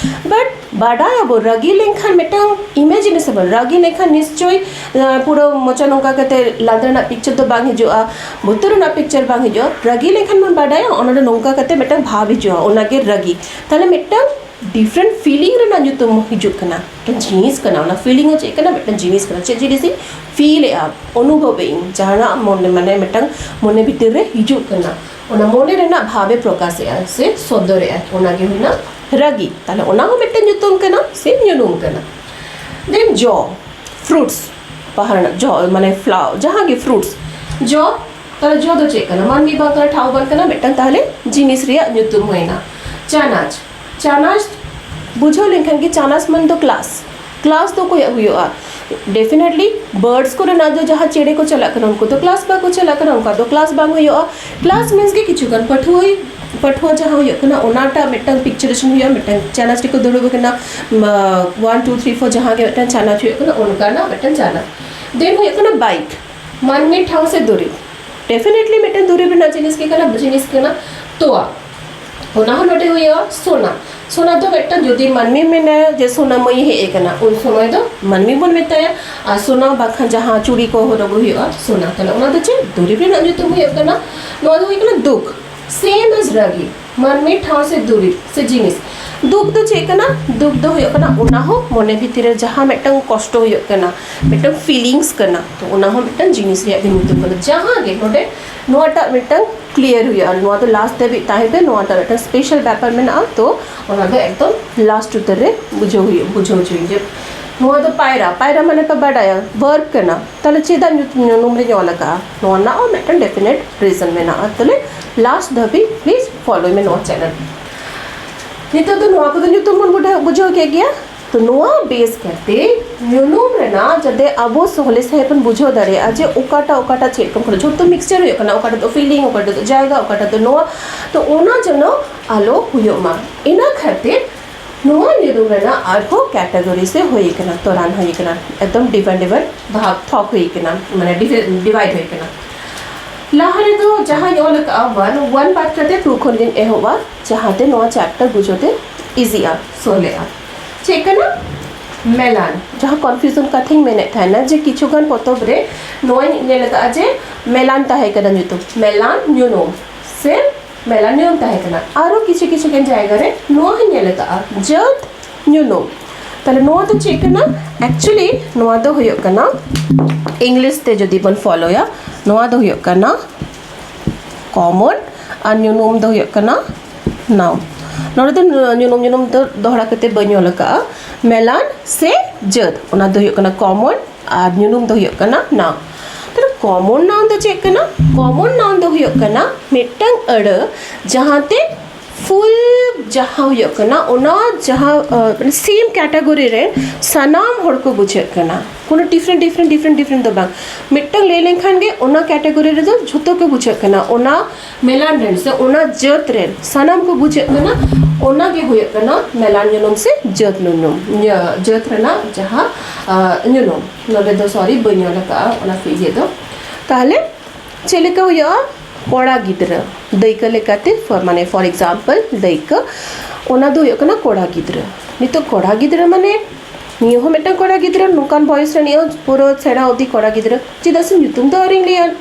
ᱵᱟᱴ ᱵᱟᱰᱟᱭᱟᱵᱚ, ᱨᱟᱹᱜᱤ ᱞᱮᱱᱠᱷᱟᱱ ᱢᱤᱫᱴᱟᱝ ᱤᱢᱮᱡᱤᱱᱮᱥᱚᱱ, ᱨᱟᱹᱜᱤ ᱞᱮᱱᱠᱷᱟᱱ ᱱᱤᱥᱪᱳᱭ ᱟᱸ, ᱯᱩᱨᱟᱹ ᱢᱚᱪᱟ ᱱᱚᱝᱠᱟ ᱠᱟᱛᱮ ᱞᱟᱸᱫᱟ ᱨᱮᱱᱟᱜ ᱯᱤᱠᱪᱟᱨ ᱫᱚ ᱵᱟᱝ ᱦᱤᱡᱩᱜᱼᱟ, ᱵᱚᱛᱚᱨ ᱨᱮᱱᱟᱜ ᱯᱤᱠᱪᱟᱨ ᱵᱟᱝ ᱦᱤᱡᱩᱜᱼᱟ᱾ ᱨᱟᱹᱜᱤ ᱞᱮᱱᱠᱷᱟᱱ ᱵᱚᱱ ᱵᱟᱰᱟᱭᱟ ᱚᱱᱟ ᱫᱚ ᱱᱚᱝᱠᱟ ᱠᱟᱛᱮ ᱢᱤᱫᱴᱟᱝ ᱵᱷᱟᱵᱽ ᱦᱤᱡᱩᱜᱼᱟ, ᱚᱱᱟᱜᱮ ᱨᱟᱹᱜᱤ᱾ ᱛᱟᱦᱞᱮ ᱢᱤᱫᱴᱟᱝ ᱰᱤᱯᱷᱟᱨᱮᱱᱴ ᱯᱷᱤᱞᱤᱝ ᱨᱮᱱᱟᱜ ᱧᱩᱛᱩᱢ ᱦᱤᱡᱩᱜ ᱠᱟᱱᱟ, ᱢᱤᱫᱴᱟᱝ ᱡᱤᱱᱤᱥ ᱠᱟᱱᱟ᱾ ᱚᱱᱟ ᱯᱷᱤᱞᱤᱝ ᱦᱚᱸ ᱪᱮᱫ ᱠᱟᱱᱟ? ᱢᱤᱫᱴᱟᱝ ᱡᱤᱱᱤᱥ ᱠᱟᱱᱟ᱾ ᱪᱮᱫ ᱡᱤᱱᱤᱥ ᱤᱧ ᱯᱷᱤᱞ ᱮᱫᱼᱟ, ᱚᱱᱩᱵᱷᱚᱵ ᱮᱫ ᱤᱧ, ᱡᱟᱦᱟᱱᱟᱜ ᱢᱚᱱᱮ, ᱢᱟᱱᱮ ᱢᱤᱫᱴᱟᱝ ᱢᱚᱱᱮ ᱵᱷᱤᱛᱤᱨ ᱨᱮ ᱦᱤᱡᱩᱜ ᱠᱟᱱᱟ, ᱚᱱᱟ ᱢᱚᱱᱮ ᱨᱮᱱᱟᱜ ᱵᱷᱟᱵᱽ ᱮ ᱯᱨᱚᱠᱟᱥ ᱮᱫᱼᱟ ᱥᱮ ᱥᱚᱫᱚᱨ ᱮᱫᱼᱟ, ᱚᱱᱟᱜᱮ ᱦᱩᱭᱱᱟ ᱨᱟᱹᱜᱤ᱾ ᱛᱟᱦᱞᱮ ᱚᱱᱟ ᱦᱚᱸ ᱢᱤᱫᱴᱟᱝ ᱧᱩᱛᱩᱢ ᱠᱟᱱᱟ ᱥᱮ ᱧᱩᱱᱩᱢ ᱠᱟᱱᱟ᱾ ᱫᱮᱱ ᱡᱚ, ᱯᱷᱨᱩᱴᱥ, ᱵᱟᱦᱟ ᱨᱮᱱᱟᱜ ᱡᱚ, ᱢᱟᱱᱮ ᱯᱷᱞᱟᱣᱟᱨ, ᱡᱟᱦᱟᱸ ᱜᱮ ᱯᱷᱨᱩᱴᱥ, ᱡᱚ᱾ ᱛᱟᱦᱞᱮ ᱡᱚ ᱫᱚ ᱪᱮᱫ ᱠᱟᱱᱟ? ᱢᱟᱹᱱᱢᱤ ᱵᱟᱝ ᱠᱟᱱᱟ, ᱴᱷᱟᱶ ᱵᱟᱝ ᱠᱟᱱᱟ, ᱢᱤᱫᱴᱟᱝ ᱛᱟᱦᱞᱮ ᱡᱤᱱᱤᱥ ᱨᱮᱭᱟᱜ ᱧᱩᱛᱩᱢ ᱦᱩᱭᱱᱟ᱾ ᱪᱟᱱᱟᱪ, ᱪᱟᱱᱟᱪ ᱵᱩᱡᱷᱟᱹᱣ ᱞᱮᱱᱠᱷᱟᱱ ᱜᱮ, ᱪᱟᱱᱟᱪ ᱢᱟᱱ ᱫᱚ ᱠᱞᱟᱥ, ᱠᱞᱟᱥ ᱫᱚ ᱚᱠᱚᱭᱟᱜ ᱦᱩᱭᱩᱜᱼᱟ? ᱰᱮᱯᱷᱤᱱᱮᱴᱞᱤ ᱵᱟᱨᱰᱥ ᱠᱚᱨᱮᱱᱟᱜ ᱫᱚ, ᱡᱟᱦᱟᱸ ᱪᱮᱬᱮ ᱠᱚ ᱪᱟᱞᱟᱜ ᱠᱟᱱᱟ, ᱩᱱᱠᱩ ᱫᱚ ᱠᱞᱟᱥ ᱵᱟᱠᱚ ᱪᱟᱞᱟᱜ ᱠᱟᱱᱟ, ᱚᱱᱠᱟ ᱫᱚ ᱠᱞᱟᱥ ᱵᱟᱝ ᱦᱩᱭᱩᱜᱼᱟ᱾ ᱠᱞᱟᱥ ᱢᱤᱱᱥ ᱜᱮ ᱠᱤᱪᱷᱩ ᱜᱟᱱ ᱯᱟᱹᱴᱷᱩᱣᱟᱹ, ᱯᱟᱹᱴᱷᱩᱣᱟᱹ ᱡᱟᱦᱟᱸ ᱦᱩᱭᱩᱜ ᱠᱟᱱᱟ, ᱚᱱᱟᱴᱟᱜ ᱢᱤᱫᱴᱟᱝ ᱯᱤᱠᱪᱟᱨᱮᱥᱚᱱ ᱦᱩᱭᱩᱜᱼᱟ, ᱢᱤᱫᱴᱟᱝ ᱪᱟᱱᱟᱪ ᱨᱮᱠᱚ ᱫᱩᱲᱩᱵ ᱟᱠᱟᱱᱟ, ᱚᱣᱟᱱ ᱴᱩ ᱛᱷᱨᱤ ᱯᱷᱳᱨ ᱡᱟᱦᱟᱸ ᱜᱮ ᱢᱤᱫᱴᱟᱝ ᱪᱟᱱᱟᱪ ᱦᱩᱭᱩᱜ ᱠᱟᱱᱟ, ᱚᱱᱠᱟᱱᱟᱜ ᱢᱤᱫᱴᱟᱝ ᱪᱟᱱᱟᱪ᱾ ᱫᱮᱱ ᱦᱩᱭᱩᱜ ᱠᱟᱱᱟ ᱵᱟᱭᱤᱠ, ᱢᱟᱹᱱᱢᱤ, ᱴᱷᱟᱶ ᱥᱮ ᱫᱩᱨᱤᱵᱽ? ᱰᱮᱯᱷᱤᱱᱮᱴᱞᱤ ᱢᱤᱫᱴᱟᱝ ᱫᱩᱨᱤᱵᱽ ᱨᱮᱱᱟᱜ ᱡᱤᱱᱤᱥ ᱜᱮ ᱠᱟᱱᱟ, ᱡᱤᱱᱤᱥ ᱠᱟᱱᱟ᱾ ᱛᱚᱣᱟ, ᱚᱱᱟ ᱦᱚᱸ ᱱᱚᱰᱮ ᱦᱩᱭᱩᱜᱼᱟ᱾ ᱥᱚᱱᱟ, ᱥᱚᱱᱟ ᱫᱚ ᱢᱤᱫᱴᱟᱝ ᱡᱩᱫᱤ ᱢᱟᱹᱱᱢᱤ ᱢᱮᱱᱟᱭᱟ ᱡᱮ ᱥᱚᱱᱟ ᱢᱟᱹᱭ ᱦᱮᱡ ᱟᱠᱟᱱᱟ, ᱩᱱ ᱥᱚᱢᱚᱭ ᱫᱚ ᱢᱟᱹᱱᱢᱤ ᱵᱚᱱ ᱢᱮᱛᱟᱭᱟ᱾ ᱟᱨ ᱥᱚᱱᱟ ᱵᱟᱠᱷᱟᱱ ᱡᱟᱦᱟᱸ ᱪᱩᱲᱤ ᱠᱚ ᱦᱚᱨᱚᱜ ᱦᱩᱭᱩᱜᱼᱟ, ᱥᱚᱱᱟ, ᱛᱟᱦᱞᱮ ᱚᱱᱟ ᱫᱚ ᱪᱮᱫ? ᱫᱩᱨᱤᱵᱽ ᱨᱮᱱᱟᱜ ᱧᱩᱛᱩᱢ ᱦᱩᱭᱩᱜ ᱠᱟᱱᱟ᱾ ᱱᱚᱣᱟ ᱫᱚ ᱦᱩᱭᱩᱜ ᱠᱟᱱᱟ ᱫᱩᱠ, ᱥᱮᱢ ᱮᱡ ᱨᱟᱹᱜᱤ᱾ ᱢᱟᱹᱱᱢᱤ ᱴᱷᱟᱶ ᱥᱮ ᱫᱩᱨᱤᱵᱽ ᱥᱮ ᱡᱤᱱᱤᱥ᱾ ᱫᱩᱠ ᱫᱚ ᱪᱮᱫ ᱠᱟᱱᱟ? ᱫᱩᱠ ᱫᱚ ᱦᱩᱭᱩᱜ ᱠᱟᱱᱟ ᱚᱱᱟ ᱦᱚᱸ ᱢᱚᱱᱮ ᱵᱷᱤᱛᱤᱨ ᱨᱮ ᱡᱟᱦᱟᱸ ᱢᱤᱫᱴᱟᱝ ᱠᱚᱥᱴᱚ ᱦᱩᱭᱩᱜ ᱠᱟᱱᱟ, ᱢᱤᱫᱴᱟᱝ ᱯᱷᱤᱞᱤᱝᱥ ᱠᱟᱱᱟ, ᱛᱚ ᱚᱱᱟ ᱦᱚᱸ ᱢᱤᱫᱴᱟᱝ ᱡᱤᱱᱤᱥ ᱨᱮᱭᱟᱜ ᱜᱮ ᱧᱩᱛᱩᱢ ᱠᱟᱱᱟ᱾ ᱡᱟᱦᱟᱸ ᱜᱮ ᱱᱚᱰᱮ ᱱᱚᱣᱟᱴᱟᱜ ᱢᱤᱫᱴᱟᱝ ᱠᱞᱤᱭᱟᱨ ᱦᱩᱭᱩᱜᱼᱟ, ᱱᱚᱣᱟ ᱫᱚ ᱞᱟᱥᱴ ᱫᱷᱟᱹᱵᱤᱡ ᱛᱟᱦᱮᱸ ᱯᱮ, ᱱᱚᱣᱟᱴᱟᱜ ᱢᱤᱫᱴᱟᱝ ᱥᱯᱮᱥᱟᱞ ᱵᱮᱯᱟᱨ ᱢᱮᱱᱟᱜᱼᱟ, ᱛᱚ ᱚᱱᱟ ᱫᱚ ᱮᱠᱫᱚᱢ ᱞᱟᱥᱴ ᱩᱛᱟᱹᱨ ᱨᱮ ᱵᱩᱡᱷᱟᱹᱣ ᱦᱩᱭᱩᱜ ᱵᱩᱡᱷᱟᱹᱣ ᱦᱚᱪᱚᱭ ᱡᱮ ᱱᱚᱣᱟ ᱫᱚ ᱯᱟᱭᱨᱟ, ᱯᱟᱭᱨᱟ ᱢᱟᱱᱮ ᱯᱮ ᱵᱟᱰᱟᱭᱟ ᱵᱷᱟᱨᱵ ᱠᱟᱱᱟ, ᱛᱟᱦᱞᱮ ᱪᱮᱫᱟᱜ ᱧᱩᱛ- ᱧᱩᱱᱩᱢ ᱨᱮᱧ ᱚᱞ ᱟᱠᱟᱜᱼᱟ? ᱱᱚᱣᱟ ᱨᱮᱱᱟᱜ ᱦᱚᱸ ᱢᱤᱫᱴᱟᱝ ᱰᱮᱯᱷᱤᱱᱮᱴ ᱨᱤᱡᱚᱱ ᱢᱮᱱᱟᱜᱼᱟ᱾ ᱛᱟᱦᱞᱮ ᱞᱟᱥᱴ ᱫᱷᱟᱹᱵᱤᱡ ᱯᱞᱤᱡᱽ ᱯᱷᱚᱞᱳᱭ ᱢᱮ ᱱᱚᱣᱟ ᱪᱮᱱᱮᱞ᱾ ᱱᱤᱛᱚᱜ ᱫᱚ ᱱᱚᱣᱟ ᱠᱚᱫᱚ ᱧᱩᱛᱩᱢ ᱵᱚᱱ ᱵᱩᱰᱷᱟᱹ- ᱵᱩᱡᱷᱟᱹᱣ ᱠᱮᱫ ᱜᱮᱭᱟ᱾ ᱛᱚ ᱱᱚᱣᱟ ᱵᱮᱥ ᱠᱟᱛᱮ ᱧᱩᱱᱩᱢ ᱨᱮᱱᱟᱜ ᱡᱟᱛᱮ ᱟᱵᱚ ᱥᱚᱦᱞᱮ ᱥᱟᱺᱦᱤᱡ ᱵᱚᱱ ᱵᱩᱡᱷᱟᱹᱣ ᱫᱟᱲᱮᱭᱟᱜᱼᱟ ᱡᱮ ᱚᱠᱟᱴᱟᱜ ᱚᱠᱟᱴᱟᱜ ᱪᱮᱫ ᱠᱚ ᱠᱷᱚᱱ ᱡᱷᱚᱛᱚ ᱢᱤᱠᱥᱪᱟᱨ ᱦᱩᱭᱩᱜ ᱠᱟᱱᱟ, ᱚᱠᱟᱴᱟᱜ ᱫᱚ ᱯᱷᱤᱞᱤᱝ, ᱚᱠᱟᱴᱟᱜ ᱫᱚ ᱡᱟᱭᱜᱟ, ᱚᱠᱟᱴᱟᱜ ᱫᱚ ᱱᱚᱣᱟ, ᱛᱚ ᱚᱱᱟ ᱡᱮᱱᱚ ᱟᱞᱚ ᱦᱩᱭᱩᱜ ᱢᱟ᱾ ᱤᱱᱟᱹ ᱠᱷᱟᱹᱛᱤᱨ ᱱᱚᱣᱟ ᱧᱩᱱᱩᱢ ᱨᱮᱱᱟᱜ ᱟᱨᱦᱚᱸ ᱠᱮᱴᱟᱜᱚᱨᱤ ᱥᱮ ᱦᱩᱭ ᱠᱟᱱᱟ, ᱛᱚᱨᱟᱱ ᱦᱩᱭ ᱠᱟᱱᱟ, ᱮᱠᱫᱚᱢ ᱰᱤᱯᱷᱟᱨᱮᱱᱴ ᱰᱤᱯᱷᱟᱨᱮᱱᱴ ᱵᱷᱟᱜᱽ ᱛᱷᱚᱠ ᱦᱩᱭ ᱠᱟᱱᱟ, ᱢᱟᱱᱮ ᱰᱤᱵᱷᱟᱭᱤᱰ ᱦᱩᱭ ᱠᱟᱱᱟ᱾ ᱞᱟᱦᱟ ᱨᱮᱫᱚ ᱡᱟᱦᱟᱸᱧ ᱚᱞ ᱟᱠᱟᱫᱼᱟ ᱚᱣᱟᱱ, ᱚᱣᱟᱱ ᱵᱟᱫ ᱠᱟᱛᱮ ᱴᱩ ᱠᱷᱚᱱ ᱜᱤᱧ ᱮᱦᱚᱵᱟ, ᱡᱟᱦᱟᱸᱛᱮ ᱱᱚᱣᱟ ᱪᱮᱯᱴᱟᱨ ᱵᱩᱡᱷᱟᱹᱣ ᱛᱮ ᱤᱡᱤᱜᱼᱟ, ᱥᱚᱦᱞᱮᱜᱼᱟ᱾ ᱪᱮᱫ ᱠᱟᱱᱟ? ᱢᱮᱞᱟᱱ᱾ ᱡᱟᱦᱟᱸ ᱠᱚᱱᱯᱷᱤᱭᱩᱡᱚᱱ ᱠᱟᱛᱷᱟᱧ ᱢᱮᱱᱮᱫ ᱛᱟᱦᱮᱱᱟ ᱡᱮ ᱠᱤᱪᱷᱩ ᱜᱟᱱ ᱯᱚᱛᱚᱵ ᱨᱮ ᱱᱚᱣᱟᱧ ᱧᱮᱞ ᱟᱠᱟᱫᱼᱟ ᱡᱮ ᱢᱮᱞᱟᱱ ᱛᱟᱦᱮᱸ ᱠᱟᱱᱟ ᱧᱩᱛᱩᱢ, ᱢᱮᱞᱟᱱ ᱧᱩᱱᱩᱢ ᱥᱮ ᱢᱮᱞᱟᱱ ᱧᱩᱱᱩᱢ ᱛᱟᱦᱮᱸ ᱠᱟᱱᱟ᱾ ᱟᱨᱚ ᱠᱤᱪᱷᱩ ᱠᱤᱪᱷᱩ ᱜᱟᱱ ᱡᱟᱭᱜᱟ ᱨᱮ ᱱᱚᱣᱟ ᱦᱚᱸᱧ ᱧᱮᱞ ᱟᱠᱟᱫᱼᱟ, ᱡᱟᱹᱛ ᱧᱩᱱᱩᱢ᱾ ᱛᱟᱦᱞᱮ ᱱᱚᱣᱟ ᱫᱚ ᱪᱮᱫ ᱠᱟᱱᱟ? ᱮᱠᱪᱩᱭᱮᱞᱤ ᱱᱚᱣᱟ ᱫᱚ ᱦᱩᱭᱩᱜ ᱠᱟᱱᱟ, ᱤᱝᱞᱤᱥ ᱛᱮ ᱡᱩᱫᱤ ᱵᱚᱱ ᱯᱷᱚᱞᱳᱭᱟ, ᱱᱚᱣᱟ ᱫᱚ ᱦᱩᱭᱩᱜ ᱠᱟᱱᱟ ᱠᱚᱢᱚᱱ, ᱟᱨ ᱧᱩᱱᱩᱢ ᱫᱚ ᱦᱩᱭᱩᱜ ᱠᱟᱱᱟ ᱱᱟᱣᱩᱱ᱾ ᱱᱚᱰᱮ ᱫᱚ ᱧᱩᱱᱩᱢ, ᱧᱩᱱᱩᱢ ᱫᱚ ᱫᱚᱦᱲᱟ ᱠᱟᱛᱮ ᱵᱟᱹᱧ ᱚᱞ ᱟᱠᱟᱫᱼᱟ᱾ ᱢᱮᱞᱟᱱ ᱥᱮ ᱡᱟᱹᱛ, ᱚᱱᱟ ᱫᱚ ᱦᱩᱭᱩᱜ ᱠᱟᱱᱟ ᱠᱚᱢᱚᱱ, ᱟᱨ ᱧᱩᱱᱩᱢ ᱫᱚ ᱦᱩᱭᱩᱜ ᱠᱟᱱᱟ ᱱᱟᱣᱩᱱ᱾ ᱛᱟᱦᱞᱮ ᱠᱚᱢᱚᱱ ᱱᱟᱣᱩᱱ ᱫᱚ ᱪᱮᱫ ᱠᱟᱱᱟ? ᱠᱚᱢᱚᱱ ᱱᱟᱣᱩᱱ ᱫᱚ ᱦᱩᱭᱩᱜ ᱠᱟᱱᱟ ᱢᱤᱫᱴᱟᱝ ᱟᱹᱲᱟᱹ ᱡᱟᱦᱟᱸᱛᱮ ᱯᱷᱩᱞ ᱡᱟᱦᱟᱸ ᱦᱩᱭᱩᱜ ᱠᱟᱱᱟ ᱚᱱᱟ ᱡᱟᱦᱟᱸ, ᱟᱸ, ᱢᱟᱱᱮ ᱥᱮᱢ ᱠᱮᱴᱟᱜᱚᱨᱤ ᱨᱮᱱ ᱥᱟᱱᱟᱢ ᱦᱚᱲ ᱠᱚ ᱵᱩᱡᱷᱟᱹᱜ ᱠᱟᱱᱟ, ᱠᱳᱱᱳ ᱰᱤᱯᱷᱟᱨᱮᱱᱴ ᱰᱤᱯᱷᱟᱨᱮᱱᱴ ᱰᱤᱯᱷᱟᱨᱮᱱᱴ ᱰᱤᱯᱷᱟᱨᱮᱱᱴ ᱫᱚ ᱵᱟᱝ᱾ ᱢᱤᱫᱴᱟᱝ ᱞᱟᱹᱭ ᱞᱮᱱᱠᱷᱟᱱ ᱜᱮ ᱚᱱᱟ ᱠᱮᱴᱟᱜᱚᱨᱤ ᱨᱮᱫᱚ ᱡᱷᱚᱛᱚ ᱠᱚ ᱵᱩᱡᱷᱟᱹᱜ ᱠᱟᱱᱟ, ᱚᱱᱟ ᱢᱮᱞᱟᱱ ᱨᱮᱱ ᱥᱮ ᱚᱱᱟ ᱡᱟᱹᱛ ᱨᱮᱱ ᱥᱟᱱᱟᱢ ᱠᱚ ᱵᱩᱡᱷᱟᱹᱜ ᱠᱟᱱᱟ, ᱚᱱᱟ ᱜᱮ ᱦᱩᱭᱩᱜ ᱠᱟᱱᱟ ᱢᱮᱞᱟᱱ ᱧᱩᱱᱩᱢ ᱥᱮ ᱡᱟᱹᱛ ᱧᱩᱱᱩᱢ, ᱤᱭᱟᱹ, ᱡᱟᱹᱛ ᱨᱮᱱᱟᱜ ᱡᱟᱦᱟᱸ, ᱟᱸ, ᱧᱩᱱᱩᱢ᱾ ᱱᱚᱰᱮ ᱫᱚ ᱥᱚᱨᱤ, ᱵᱟᱹᱧ ᱚᱞ ᱟᱠᱟᱫᱼᱟ ᱚᱱᱟ ᱤᱭᱟᱹ ᱫᱚ᱾ ᱛᱟᱦᱞᱮ ᱪᱮᱫ ᱞᱮᱠᱟ ᱦᱩᱭᱩᱜᱼᱟ? ᱠᱚᱲᱟ ᱜᱤᱫᱽᱨᱟᱹ, ᱫᱟᱹᱭᱠᱟᱹ ᱞᱮᱠᱟᱛᱮ, for, ᱢᱟᱱᱮ, ᱯᱷᱚᱨ ᱮᱠᱡᱟᱢᱯᱚᱞ, ᱫᱟᱹᱭᱠᱟᱹ, ᱚᱱᱟ ᱫᱚ ᱦᱩᱭᱩᱜ ᱠᱟᱱᱟ ᱠᱚᱲᱟ ᱜᱤᱫᱽᱨᱟᱹ᱾ ᱱᱤᱛᱚᱜ ᱠᱚᱲᱟ ᱜᱤᱫᱽᱨᱟᱹ ᱢᱟᱱᱮ ᱱᱤᱭᱟᱹ ᱦᱚᱸ ᱢᱤᱫᱴᱟᱝ ᱠᱚᱲᱟ ᱜᱤᱫᱽᱨᱟᱹ, ᱱᱚᱝᱠᱟᱱ ᱵᱚᱭᱮᱥ ᱨᱮ ᱱᱤᱭᱟᱹ ᱯᱩᱨᱟᱹ ᱥᱮᱬᱟ ᱚᱵᱫᱤ ᱠᱚᱲᱟ ᱜᱤᱫᱽᱨᱟᱹ, ᱪᱮᱫᱟᱜ ᱥᱮ ᱧᱩᱛᱩᱢ ᱫᱚ ᱟᱹᱣᱨᱤᱧ ᱞᱟᱹᱭᱟ,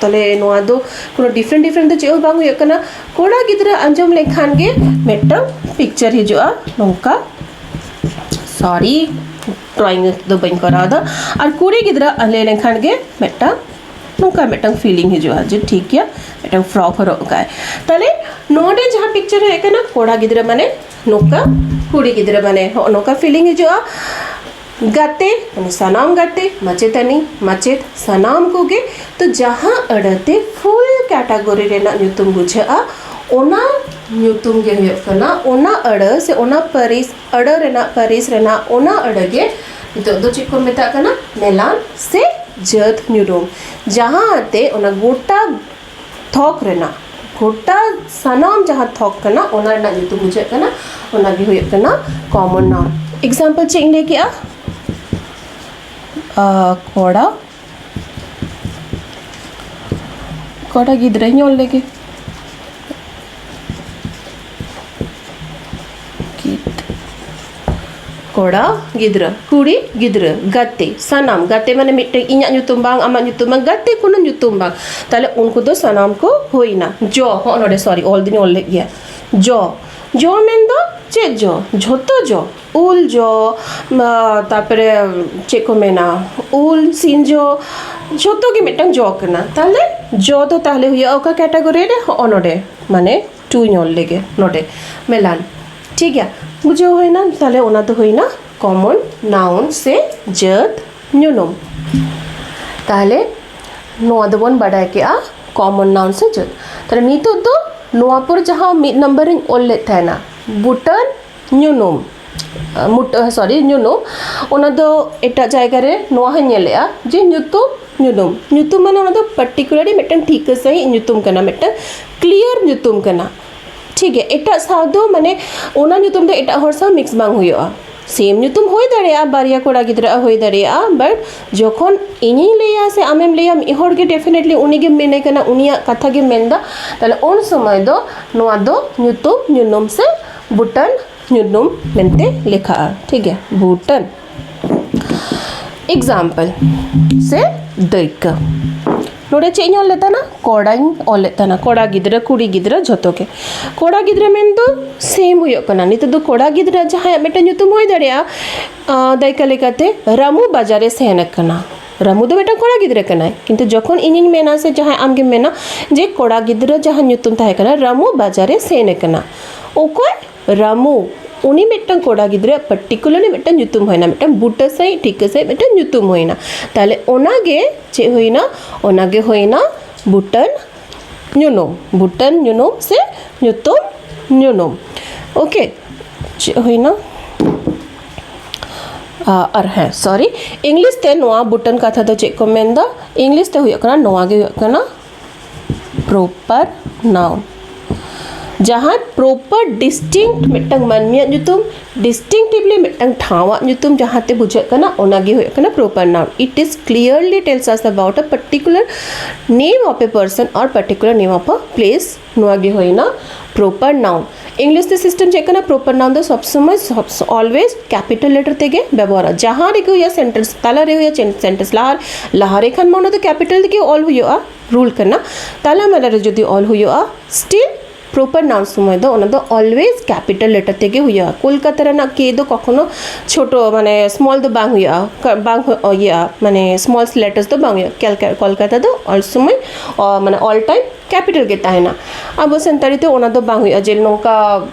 ᱛᱟᱦᱞᱮ ᱱᱚᱣᱟ ᱫᱚ ᱠᱳᱱᱳ ᱰᱤᱯᱷᱟᱨᱮᱱᱴ ᱰᱤᱯᱷᱟᱨᱮᱱᱴ ᱫᱚ ᱪᱮᱫ ᱦᱚᱸ ᱵᱟᱝ ᱦᱩᱭᱩᱜ ᱠᱟᱱᱟ᱾ ᱠᱚᱲᱟ ᱜᱤᱫᱽᱨᱟᱹ ᱟᱸᱡᱚᱢ ᱞᱮᱠᱷᱟᱱ ᱜᱮ ᱢᱤᱫᱴᱟᱝ ᱯᱤᱠᱪᱟᱨ ᱦᱤᱡᱩᱜᱼᱟ ᱱᱚᱝᱠᱟ᱾ ᱥᱚᱨᱤ, ᱰᱨᱚᱭᱤᱝ ᱫᱚ ᱵᱟᱹᱧ ᱠᱚᱨᱟᱣ ᱮᱫᱟ᱾ ᱟᱨ ᱠᱩᱲᱤ ᱜᱤᱫᱽᱨᱟᱹ ᱞᱟᱹᱭ ᱞᱮᱱᱠᱷᱟᱱ ᱜᱮ ᱢᱤᱫᱴᱟᱝ ᱱᱚᱝᱠᱟ ᱢᱤᱫᱴᱟᱝ ᱯᱷᱤᱞᱤᱝ ᱦᱤᱡᱩᱜᱼᱟ ᱡᱮ ᱴᱷᱤᱠ ᱜᱮᱭᱟ, ᱢᱤᱫᱴᱟᱝ ᱯᱷᱨᱚᱠ ᱦᱚᱨᱚᱜ ᱠᱟᱜᱼᱟᱭ᱾ ᱛᱟᱦᱞᱮ ᱱᱚᱰᱮ ᱡᱟᱦᱟᱸ ᱯᱤᱠᱪᱟᱨ ᱦᱮᱡ ᱟᱠᱟᱱᱟ, ᱠᱚᱲᱟ ᱜᱤᱫᱽᱨᱟᱹ ᱢᱟᱱᱮ ᱱᱚᱝᱠᱟ, ᱠᱩᱲᱤ ᱜᱤᱫᱽᱨᱟᱹ ᱢᱟᱱᱮ ᱦᱚᱸᱜᱼᱚ ᱱᱚᱝᱠᱟ ᱯᱷᱤᱞᱤᱝ ᱦᱤᱡᱩᱜᱼᱟ᱾ ᱜᱟᱛᱮ ᱢᱟᱱᱮ ᱥᱟᱱᱟᱢ ᱜᱟᱛᱮ, ᱢᱟᱪᱮᱛᱟᱹᱱᱤ, ᱢᱟᱪᱮᱫ, ᱥᱟᱱᱟᱢ ᱠᱚᱜᱮ᱾ ᱛᱚ ᱡᱟᱦᱟᱸ ᱟᱹᱲᱟᱹᱛᱮ ᱯᱷᱩᱞ ᱠᱮᱴᱟᱜᱚᱨᱤ ᱨᱮᱱᱟᱜ ᱧᱩᱛᱩᱢ ᱵᱩᱡᱷᱟᱹᱜᱼᱟ, ᱚᱱᱟ ᱧᱩᱛᱩᱢ ᱜᱮ ᱦᱩᱭᱩᱜ ᱠᱟᱱᱟ, ᱚᱱᱟ ᱟᱹᱲᱟᱹ ᱥᱮ ᱚᱱᱟ ᱯᱟᱹᱨᱤᱥ, ᱟᱹᱲᱟᱹ ᱨᱮᱱᱟᱜ, ᱯᱟᱹᱨᱤᱥ ᱨᱮᱱᱟᱜ ᱚᱱᱟ ᱟᱹᱲᱟᱹ ᱜᱮ ᱱᱤᱛᱚᱜ ᱫᱚ ᱪᱮᱫ ᱠᱚ ᱢᱮᱛᱟᱜ ᱠᱟᱱᱟ? ᱢᱮᱞᱟᱱ ᱥᱮ ᱡᱟᱹᱛ ᱧᱩᱛᱩᱢ, ᱡᱟᱦᱟᱸ ᱛᱮ ᱚᱱᱟ ᱜᱚᱴᱟ ᱛᱷᱚᱠ ᱨᱮᱱᱟᱜ, ᱜᱚᱴᱟ ᱥᱟᱱᱟᱢ ᱡᱟᱦᱟᱸ ᱛᱷᱚᱠ ᱠᱟᱱᱟ, ᱚᱱᱟ ᱨᱮᱱᱟᱜ ᱧᱩᱛᱩᱢ ᱵᱩᱡᱷᱟᱹᱜ ᱠᱟᱱᱟ, ᱚᱱᱟ ᱜᱮ ᱦᱩᱭᱩᱜ ᱠᱟᱱᱟ ᱠᱚᱢᱚᱱ ᱱᱟᱣᱩᱱ᱾ ᱮᱠᱡᱟᱢᱯᱚᱞ ᱪᱮᱫ ᱤᱧ ᱞᱟᱹᱭ ᱠᱮᱜᱼᱟ? ᱟᱸ, ᱠᱚᱲᱟ, ᱠᱚᱲᱟ ᱜᱤᱫᱽᱨᱟᱹᱧ ᱚᱞ ᱞᱮᱜᱮ᱾ ᱜᱤᱫ-, ᱠᱚᱲᱟ ᱜᱤᱫᱽᱨᱟᱹ, ᱠᱩᱲᱤ ᱜᱤᱫᱽᱨᱟᱹ, ᱜᱟᱛᱮ, ᱥᱟᱱᱟᱢ᱾ ᱜᱟᱛᱮ ᱢᱟᱱᱮ ᱢᱤᱫᱴᱮᱱ ᱤᱧᱟᱹᱜ ᱧᱩᱛᱩᱢ ᱵᱟᱝ, ᱟᱢᱟᱜ ᱧᱩᱛᱩᱢ ᱵᱟᱝ, ᱜᱟᱛᱮ ᱠᱳᱱᱳ ᱧᱩᱛᱩᱢ ᱵᱟᱝ᱾ ᱛᱟᱦᱞᱮ ᱩᱱᱠᱩ ᱫᱚ ᱥᱟᱱᱟᱢ ᱠᱚ ᱦᱩᱭᱱᱟ᱾ ᱡᱚ, ᱦᱚᱸᱜᱼᱚ ᱱᱚᱰᱮ, ᱥᱚᱨᱤ, ᱚᱞ ᱫᱩᱧ ᱚᱞ ᱞᱮᱫ ᱜᱮᱭᱟ᱾ ᱡᱚ, ᱡᱚ ᱢᱮᱱᱫᱚ ᱪᱮᱫ ᱡᱚ? ᱡᱷᱚᱛᱚ ᱡᱚ, ᱩᱞ ᱡᱚ, ᱢᱟ, ᱛᱟᱨᱯᱚᱨᱮ ᱪᱮᱫ ᱠᱚ ᱢᱮᱱᱟ, ᱩᱞ, ᱥᱤᱧᱡᱚ, ᱡᱷᱚᱛᱚ ᱜᱮ ᱢᱤᱫᱴᱟᱝ ᱡᱚ ᱠᱟᱱᱟ᱾ ᱛᱟᱦᱞᱮ ᱡᱚ ᱫᱚ ᱛᱟᱦᱞᱮ ᱦᱩᱭᱩᱜᱼᱟ ᱚᱠᱟ ᱠᱮᱴᱟᱜᱚᱨᱤ ᱨᱮ? ᱦᱚᱸᱜᱼᱚ ᱱᱚᱰᱮ, ᱢᱟᱱᱮ ᱴᱩᱧ ᱚᱞ ᱞᱮᱜᱮ ᱱᱚᱰᱮ, ᱢᱮᱞᱟᱱ᱾ ᱴᱷᱤᱠ ᱜᱮᱭᱟ, ᱵᱩᱡᱷᱟᱹᱣ ᱦᱩᱭᱱᱟ᱾ ᱛᱟᱦᱞᱮ ᱚᱱᱟ ᱫᱚ ᱦᱩᱭᱱᱟ ᱠᱚᱢᱚᱱ ᱱᱟᱣᱩᱱ ᱥᱮ ᱡᱟᱹᱛ ᱧᱩᱱᱩᱢ᱾ ᱛᱟᱦᱞᱮ ᱱᱚᱣᱟ ᱫᱚᱵᱚᱱ ᱵᱟᱰᱟᱭ ᱠᱮᱜᱼᱟ ᱠᱚᱢᱚᱱ ᱱᱟᱣᱩᱱ ᱥᱮ ᱡᱟᱹᱛ᱾ ᱛᱟᱦᱞᱮ ᱱᱤᱛᱚᱜ ᱫᱚ ᱱᱚᱣᱟ ᱯᱚᱨ ᱡᱟᱦᱟᱸ ᱢᱤᱫ ᱱᱟᱢᱵᱟᱨ ᱤᱧ ᱚᱞ ᱞᱮᱫ ᱛᱟᱦᱮᱱᱟ, ᱵᱩᱴᱟᱹᱱ ᱧᱩᱱᱩᱢ, ᱢᱩᱴᱟᱹ, ᱥᱚᱨᱤ, ᱧᱩᱱᱩᱢ, ᱚᱱᱟ ᱫᱚ ᱮᱴᱟᱜ ᱡᱟᱭᱜᱟ ᱨᱮ ᱱᱚᱣᱟ ᱦᱚᱸᱧ ᱧᱮᱞᱮᱜᱼᱟ ᱡᱮ ᱧᱩᱛᱩᱢ, ᱧᱩᱱᱩᱢ, ᱧᱩᱛᱩᱢ ᱢᱟᱱᱮ ᱚᱱᱟ ᱫᱚ ᱯᱟᱨᱴᱤᱠᱩᱞᱟᱨᱞᱤ ᱢᱤᱫᱴᱟᱝ ᱴᱷᱤᱠᱟᱹ ᱥᱟᱺᱦᱤᱡ ᱧᱩᱛᱩᱢ ᱠᱟᱱᱟ, ᱢᱤᱫᱴᱟᱝ ᱠᱞᱤᱭᱟᱨ ᱧᱩᱛᱩᱢ ᱠᱟᱱᱟ᱾ ᱴᱷᱤᱠ ᱜᱮᱭᱟ, ᱮᱴᱟᱜ ᱥᱟᱶ ᱫᱚ, ᱢᱟᱱᱮ, ᱚᱱᱟ ᱧᱩᱛᱩᱢ ᱫᱚ ᱮᱴᱟᱜ ᱦᱚᱲ ᱥᱟᱶ ᱢᱤᱠᱥ ᱵᱟᱝ ᱦᱩᱭᱩᱜᱼᱟ᱾ ᱥᱮᱢ ᱧᱩᱛᱩᱢ ᱦᱩᱭ ᱫᱟᱲᱮᱭᱟᱜᱼᱟ, ᱵᱟᱨᱭᱟ ᱠᱚᱲᱟ ᱜᱤᱫᱽᱨᱟᱹᱣᱟᱜ ᱦᱩᱭ ᱫᱟᱲᱮᱭᱟᱜᱼᱟ, ᱵᱟᱴ ᱡᱚᱠᱷᱚᱱ ᱤᱧᱤᱧ ᱞᱟᱹᱭᱟ ᱥᱮ ᱟᱢᱮᱢ ᱞᱟᱹᱭᱟ, ᱢᱤᱫ ᱦᱚᱲ ᱜᱮ ᱰᱮᱯᱷᱤᱱᱮᱴᱞᱤ ᱩᱱᱤ ᱜᱮ ᱢᱮᱱᱮ ᱠᱟᱱᱟ, ᱩᱱᱤᱭᱟᱜ ᱠᱟᱛᱷᱟ ᱜᱮ ᱢᱮᱱᱫᱟ, ᱛᱟᱦᱞᱮ ᱩᱱ ᱥᱚᱢᱚᱭ ᱫᱚ ᱱᱚᱣᱟ ᱫᱚ ᱧᱩᱛᱩᱢ ᱧᱩᱱᱩᱢ ᱥᱮ ᱵᱩᱴᱟᱹᱱ ᱧᱩᱱᱩᱢ ᱢᱮᱱᱛᱮ ᱞᱮᱠᱷᱟᱜᱼᱟ᱾ ᱴᱷᱤᱠ ᱜᱮᱭᱟ, ᱵᱩᱴᱟᱹᱱ᱾ ᱮᱠᱡᱟᱢᱯᱚᱞ ᱥᱮ ᱫᱟᱹᱭᱠᱟᱹ, ᱱᱚᱰᱮ ᱪᱮᱫ ᱤᱧ ᱚᱞ ᱞᱮᱫ ᱛᱟᱦᱮᱱᱟ? ᱠᱚᱲᱟᱧ ᱚᱞ ᱞᱮᱫ ᱛᱟᱦᱮᱱᱟ, ᱠᱚᱲᱟ ᱜᱤᱫᱽᱨᱟᱹ, ᱠᱩᱲᱤ ᱜᱤᱫᱽᱨᱟᱹ, ᱡᱷᱚᱛᱚ ᱜᱮ᱾ ᱠᱚᱲᱟ ᱜᱤᱫᱽᱨᱟᱹ ᱢᱮᱱ ᱫᱚ ᱥᱮᱢ ᱦᱩᱭᱩᱜ ᱠᱟᱱᱟ᱾ ᱱᱤᱛᱚᱜ ᱫᱚ ᱠᱚᱲᱟ ᱜᱤᱫᱽᱨᱟᱹ ᱡᱟᱦᱟᱸᱭᱟᱜ ᱢᱤᱫᱴᱟᱝ ᱧᱩᱛᱩᱢ ᱦᱩᱭ ᱫᱟᱲᱮᱭᱟᱜᱼᱟ, ᱟᱸ, ᱫᱟᱹᱭᱠᱟᱹ ᱞᱮᱠᱟᱛᱮ ᱨᱟᱢᱩ ᱵᱟᱡᱟᱨᱮ ᱥᱮᱱ ᱟᱠᱟᱱᱟ᱾ ᱨᱟᱢᱩ ᱫᱚ ᱢᱤᱫᱴᱟᱝ ᱠᱚᱲᱟ ᱜᱤᱫᱽᱨᱟᱹ ᱠᱟᱱᱟᱭ, ᱠᱤᱱᱛᱩ ᱡᱚᱠᱷᱚᱱ ᱤᱧᱤᱧ ᱢᱮᱱᱟ ᱥᱮ ᱡᱟᱦᱟᱸᱭ ᱟᱢᱜᱮᱢ ᱢᱮᱱᱟ ᱡᱮ ᱠᱚᱲᱟ ᱜᱤᱫᱽᱨᱟᱹ ᱡᱟᱦᱟᱸ ᱧᱩᱛᱩᱢ ᱛᱟᱦᱮᱸ ᱠᱟᱱᱟ ᱨᱟᱢᱩ ᱵᱟᱡᱟᱨᱮ ᱥᱮᱱ ᱟᱠᱟᱱᱟ, ᱚᱠᱚᱭ? ᱨᱟᱢᱩ᱾ ᱩᱱᱤ ᱢᱤᱫᱴᱟᱝ ᱠᱚᱲᱟ ᱜᱤᱫᱽᱨᱟᱹ ᱯᱟᱨᱴᱤᱠᱩᱞᱟᱨᱞᱤ ᱢᱤᱫᱴᱟᱝ ᱧᱩᱛᱩᱢ ᱦᱩᱭᱱᱟ, ᱢᱤᱫᱴᱟᱝ ᱵᱩᱴᱟᱹ ᱥᱟᱺᱦᱤᱡ, ᱴᱷᱤᱠᱟᱹ ᱥᱟᱺᱦᱤᱡ ᱢᱤᱫᱴᱟᱝ ᱧᱩᱛᱩᱢ ᱦᱩᱭᱱᱟ᱾ ᱛᱟᱦᱞᱮ ᱚᱱᱟᱜᱮ ᱪᱮᱫ ᱦᱩᱭᱱᱟ? ᱚᱱᱟᱜᱮ ᱦᱩᱭᱱᱟ ᱵᱩᱴᱟᱹᱱ ᱧᱩᱱᱩᱢ, ᱵᱩᱴᱟᱹᱱ ᱧᱩᱱᱩᱢ ᱥᱮ ᱧᱩᱛᱩᱢ ᱧᱩᱱᱩᱢ᱾ ᱳᱠᱮ, ᱪᱮᱫ ᱦᱩᱭᱱᱟ? ᱟᱨ ᱦᱮᱸ, ᱥᱚᱨᱤ, ᱤᱝᱞᱤᱥ ᱛᱮ ᱱᱚᱣᱟ ᱵᱩᱴᱟᱹᱱ ᱠᱟᱛᱷᱟ ᱫᱚ ᱪᱮᱫ ᱠᱚ ᱢᱮᱱᱫᱟ? ᱤᱝᱞᱤᱥ ᱛᱮ ᱦᱩᱭᱩᱜ ᱠᱟᱱᱟ, ᱱᱚᱣᱟ ᱜᱮ ᱦᱩᱭᱩᱜ ᱠᱟᱱᱟ ᱯᱨᱚᱯᱟᱨ ᱱᱟᱣᱩᱱ᱾ ᱡᱟᱦᱟᱸ ᱯᱨᱚᱯᱟᱨ ᱰᱤᱥᱴᱤᱝᱠᱴ ᱢᱤᱫᱴᱟᱝ ᱢᱟᱹᱱᱢᱤᱭᱟᱜ ᱧᱩᱛᱩᱢ, ᱰᱤᱥᱴᱤᱝᱠᱴᱤᱵᱷᱞᱤ ᱢᱤᱫᱴᱟᱝ ᱴᱷᱟᱶᱟᱜ ᱧᱩᱛᱩᱢ ᱡᱟᱦᱟᱸ ᱛᱮ ᱵᱩᱡᱷᱟᱹᱜ ᱠᱟᱱᱟ, ᱚᱱᱟ ᱜᱮ ᱦᱩᱭᱩᱜ ᱠᱟᱱᱟ proper noun. It is clearly tells us about a particular name of a person or particular name of a place. ᱱᱚᱣᱟ ᱜᱮ ᱦᱩᱭᱱᱟ ᱯᱨᱚᱯᱟᱨ ᱱᱟᱣᱩᱱ᱾ ᱤᱝᱞᱤᱥ ᱛᱮ ᱥᱤᱥᱴᱮᱢ ᱪᱮᱫ ᱠᱟᱱᱟ? ᱯᱨᱚᱯᱟᱨ ᱱᱟᱣᱩᱱ ᱫᱚ ᱥᱚᱵ ᱥᱚᱢᱚᱭ, ᱥᱚᱵ, ᱚᱞᱣᱮᱡ ᱠᱮᱯᱤᱴᱟᱞ ᱞᱮᱴᱟᱨ ᱛᱮᱜᱮ ᱵᱮᱵᱚᱦᱟᱨᱟ᱾ ᱡᱟᱦᱟᱸ ᱨᱮᱜᱮ ᱦᱩᱭᱩᱜᱼᱟ, ᱥᱮᱱᱴᱮᱱᱥ ᱛᱟᱞᱟ ᱨᱮ ᱦᱩᱭᱩᱜᱼᱟ, ᱥᱮᱱᱴᱮᱱᱥ ᱞᱟᱦᱟ, ᱞᱟᱦᱟ ᱨᱮ ᱠᱷᱟᱱ ᱢᱟ ᱚᱱᱟ ᱫᱚ ᱠᱮᱯᱤᱴᱟᱞ ᱛᱮᱜᱮ ᱚᱞ ᱦᱩᱭᱩᱜᱼᱟ, ᱨᱩᱞ ᱠᱟᱱᱟ᱾ ᱛᱟᱞᱟ ᱢᱟᱞᱟ ᱨᱮ ᱡᱩᱫᱤ ᱚᱞ ᱦᱩᱭᱩᱜᱼᱟ, ᱥᱴᱤᱞ ᱯᱨᱚᱯᱟᱨ ᱱᱟᱣᱩᱱ ᱥᱚᱢᱚᱭ ᱫᱚ ᱚᱱᱟ ᱫᱚ ᱚᱞᱣᱮᱡ ᱠᱮᱯᱤᱴᱟᱞ ᱞᱮᱴᱟᱨ ᱛᱮᱜᱮ ᱦᱩᱭᱩᱜᱼᱟ᱾ ᱠᱳᱞᱠᱟᱛᱟ ᱨᱮᱱᱟᱜ ᱠᱮ ᱫᱚ ᱠᱚᱠᱷᱚᱱᱳ ᱪᱷᱳᱴᱳ, ᱢᱟᱱᱮ, ᱥᱢᱚᱞ ᱫᱚ ᱵᱟᱝ ᱦᱩᱭᱩᱜᱼᱟ, ᱠᱟ-, ᱵᱟᱝ ᱦᱩ-, ᱤᱭᱟᱹᱜᱼᱟ, ᱢᱟᱱᱮ, ᱥᱢᱚᱞ ᱞᱮᱴᱟᱨᱥ ᱫᱚ ᱵᱟᱝ ᱦᱩᱭᱩᱜᱼᱟ᱾ ᱠᱮᱞᱠᱟ-, ᱠᱳᱞᱠᱟᱛᱟ ᱫᱚ ᱚᱞ ᱥᱚᱢᱚᱭ, ᱚ, ᱢᱟᱱᱮ, ᱚᱞ ᱴᱟᱭᱤᱢ ᱠᱮᱯᱤᱴᱟᱞ ᱜᱮ ᱛᱟᱦᱮᱱᱟ᱾ ᱟᱵᱚ ᱥᱟᱱᱛᱟᱲᱤ ᱛᱮ ᱚᱱᱟ ᱫᱚ ᱵᱟᱝ ᱦᱩᱭᱩᱜᱼᱟ, ᱡᱮ ᱱᱚᱝᱠᱟ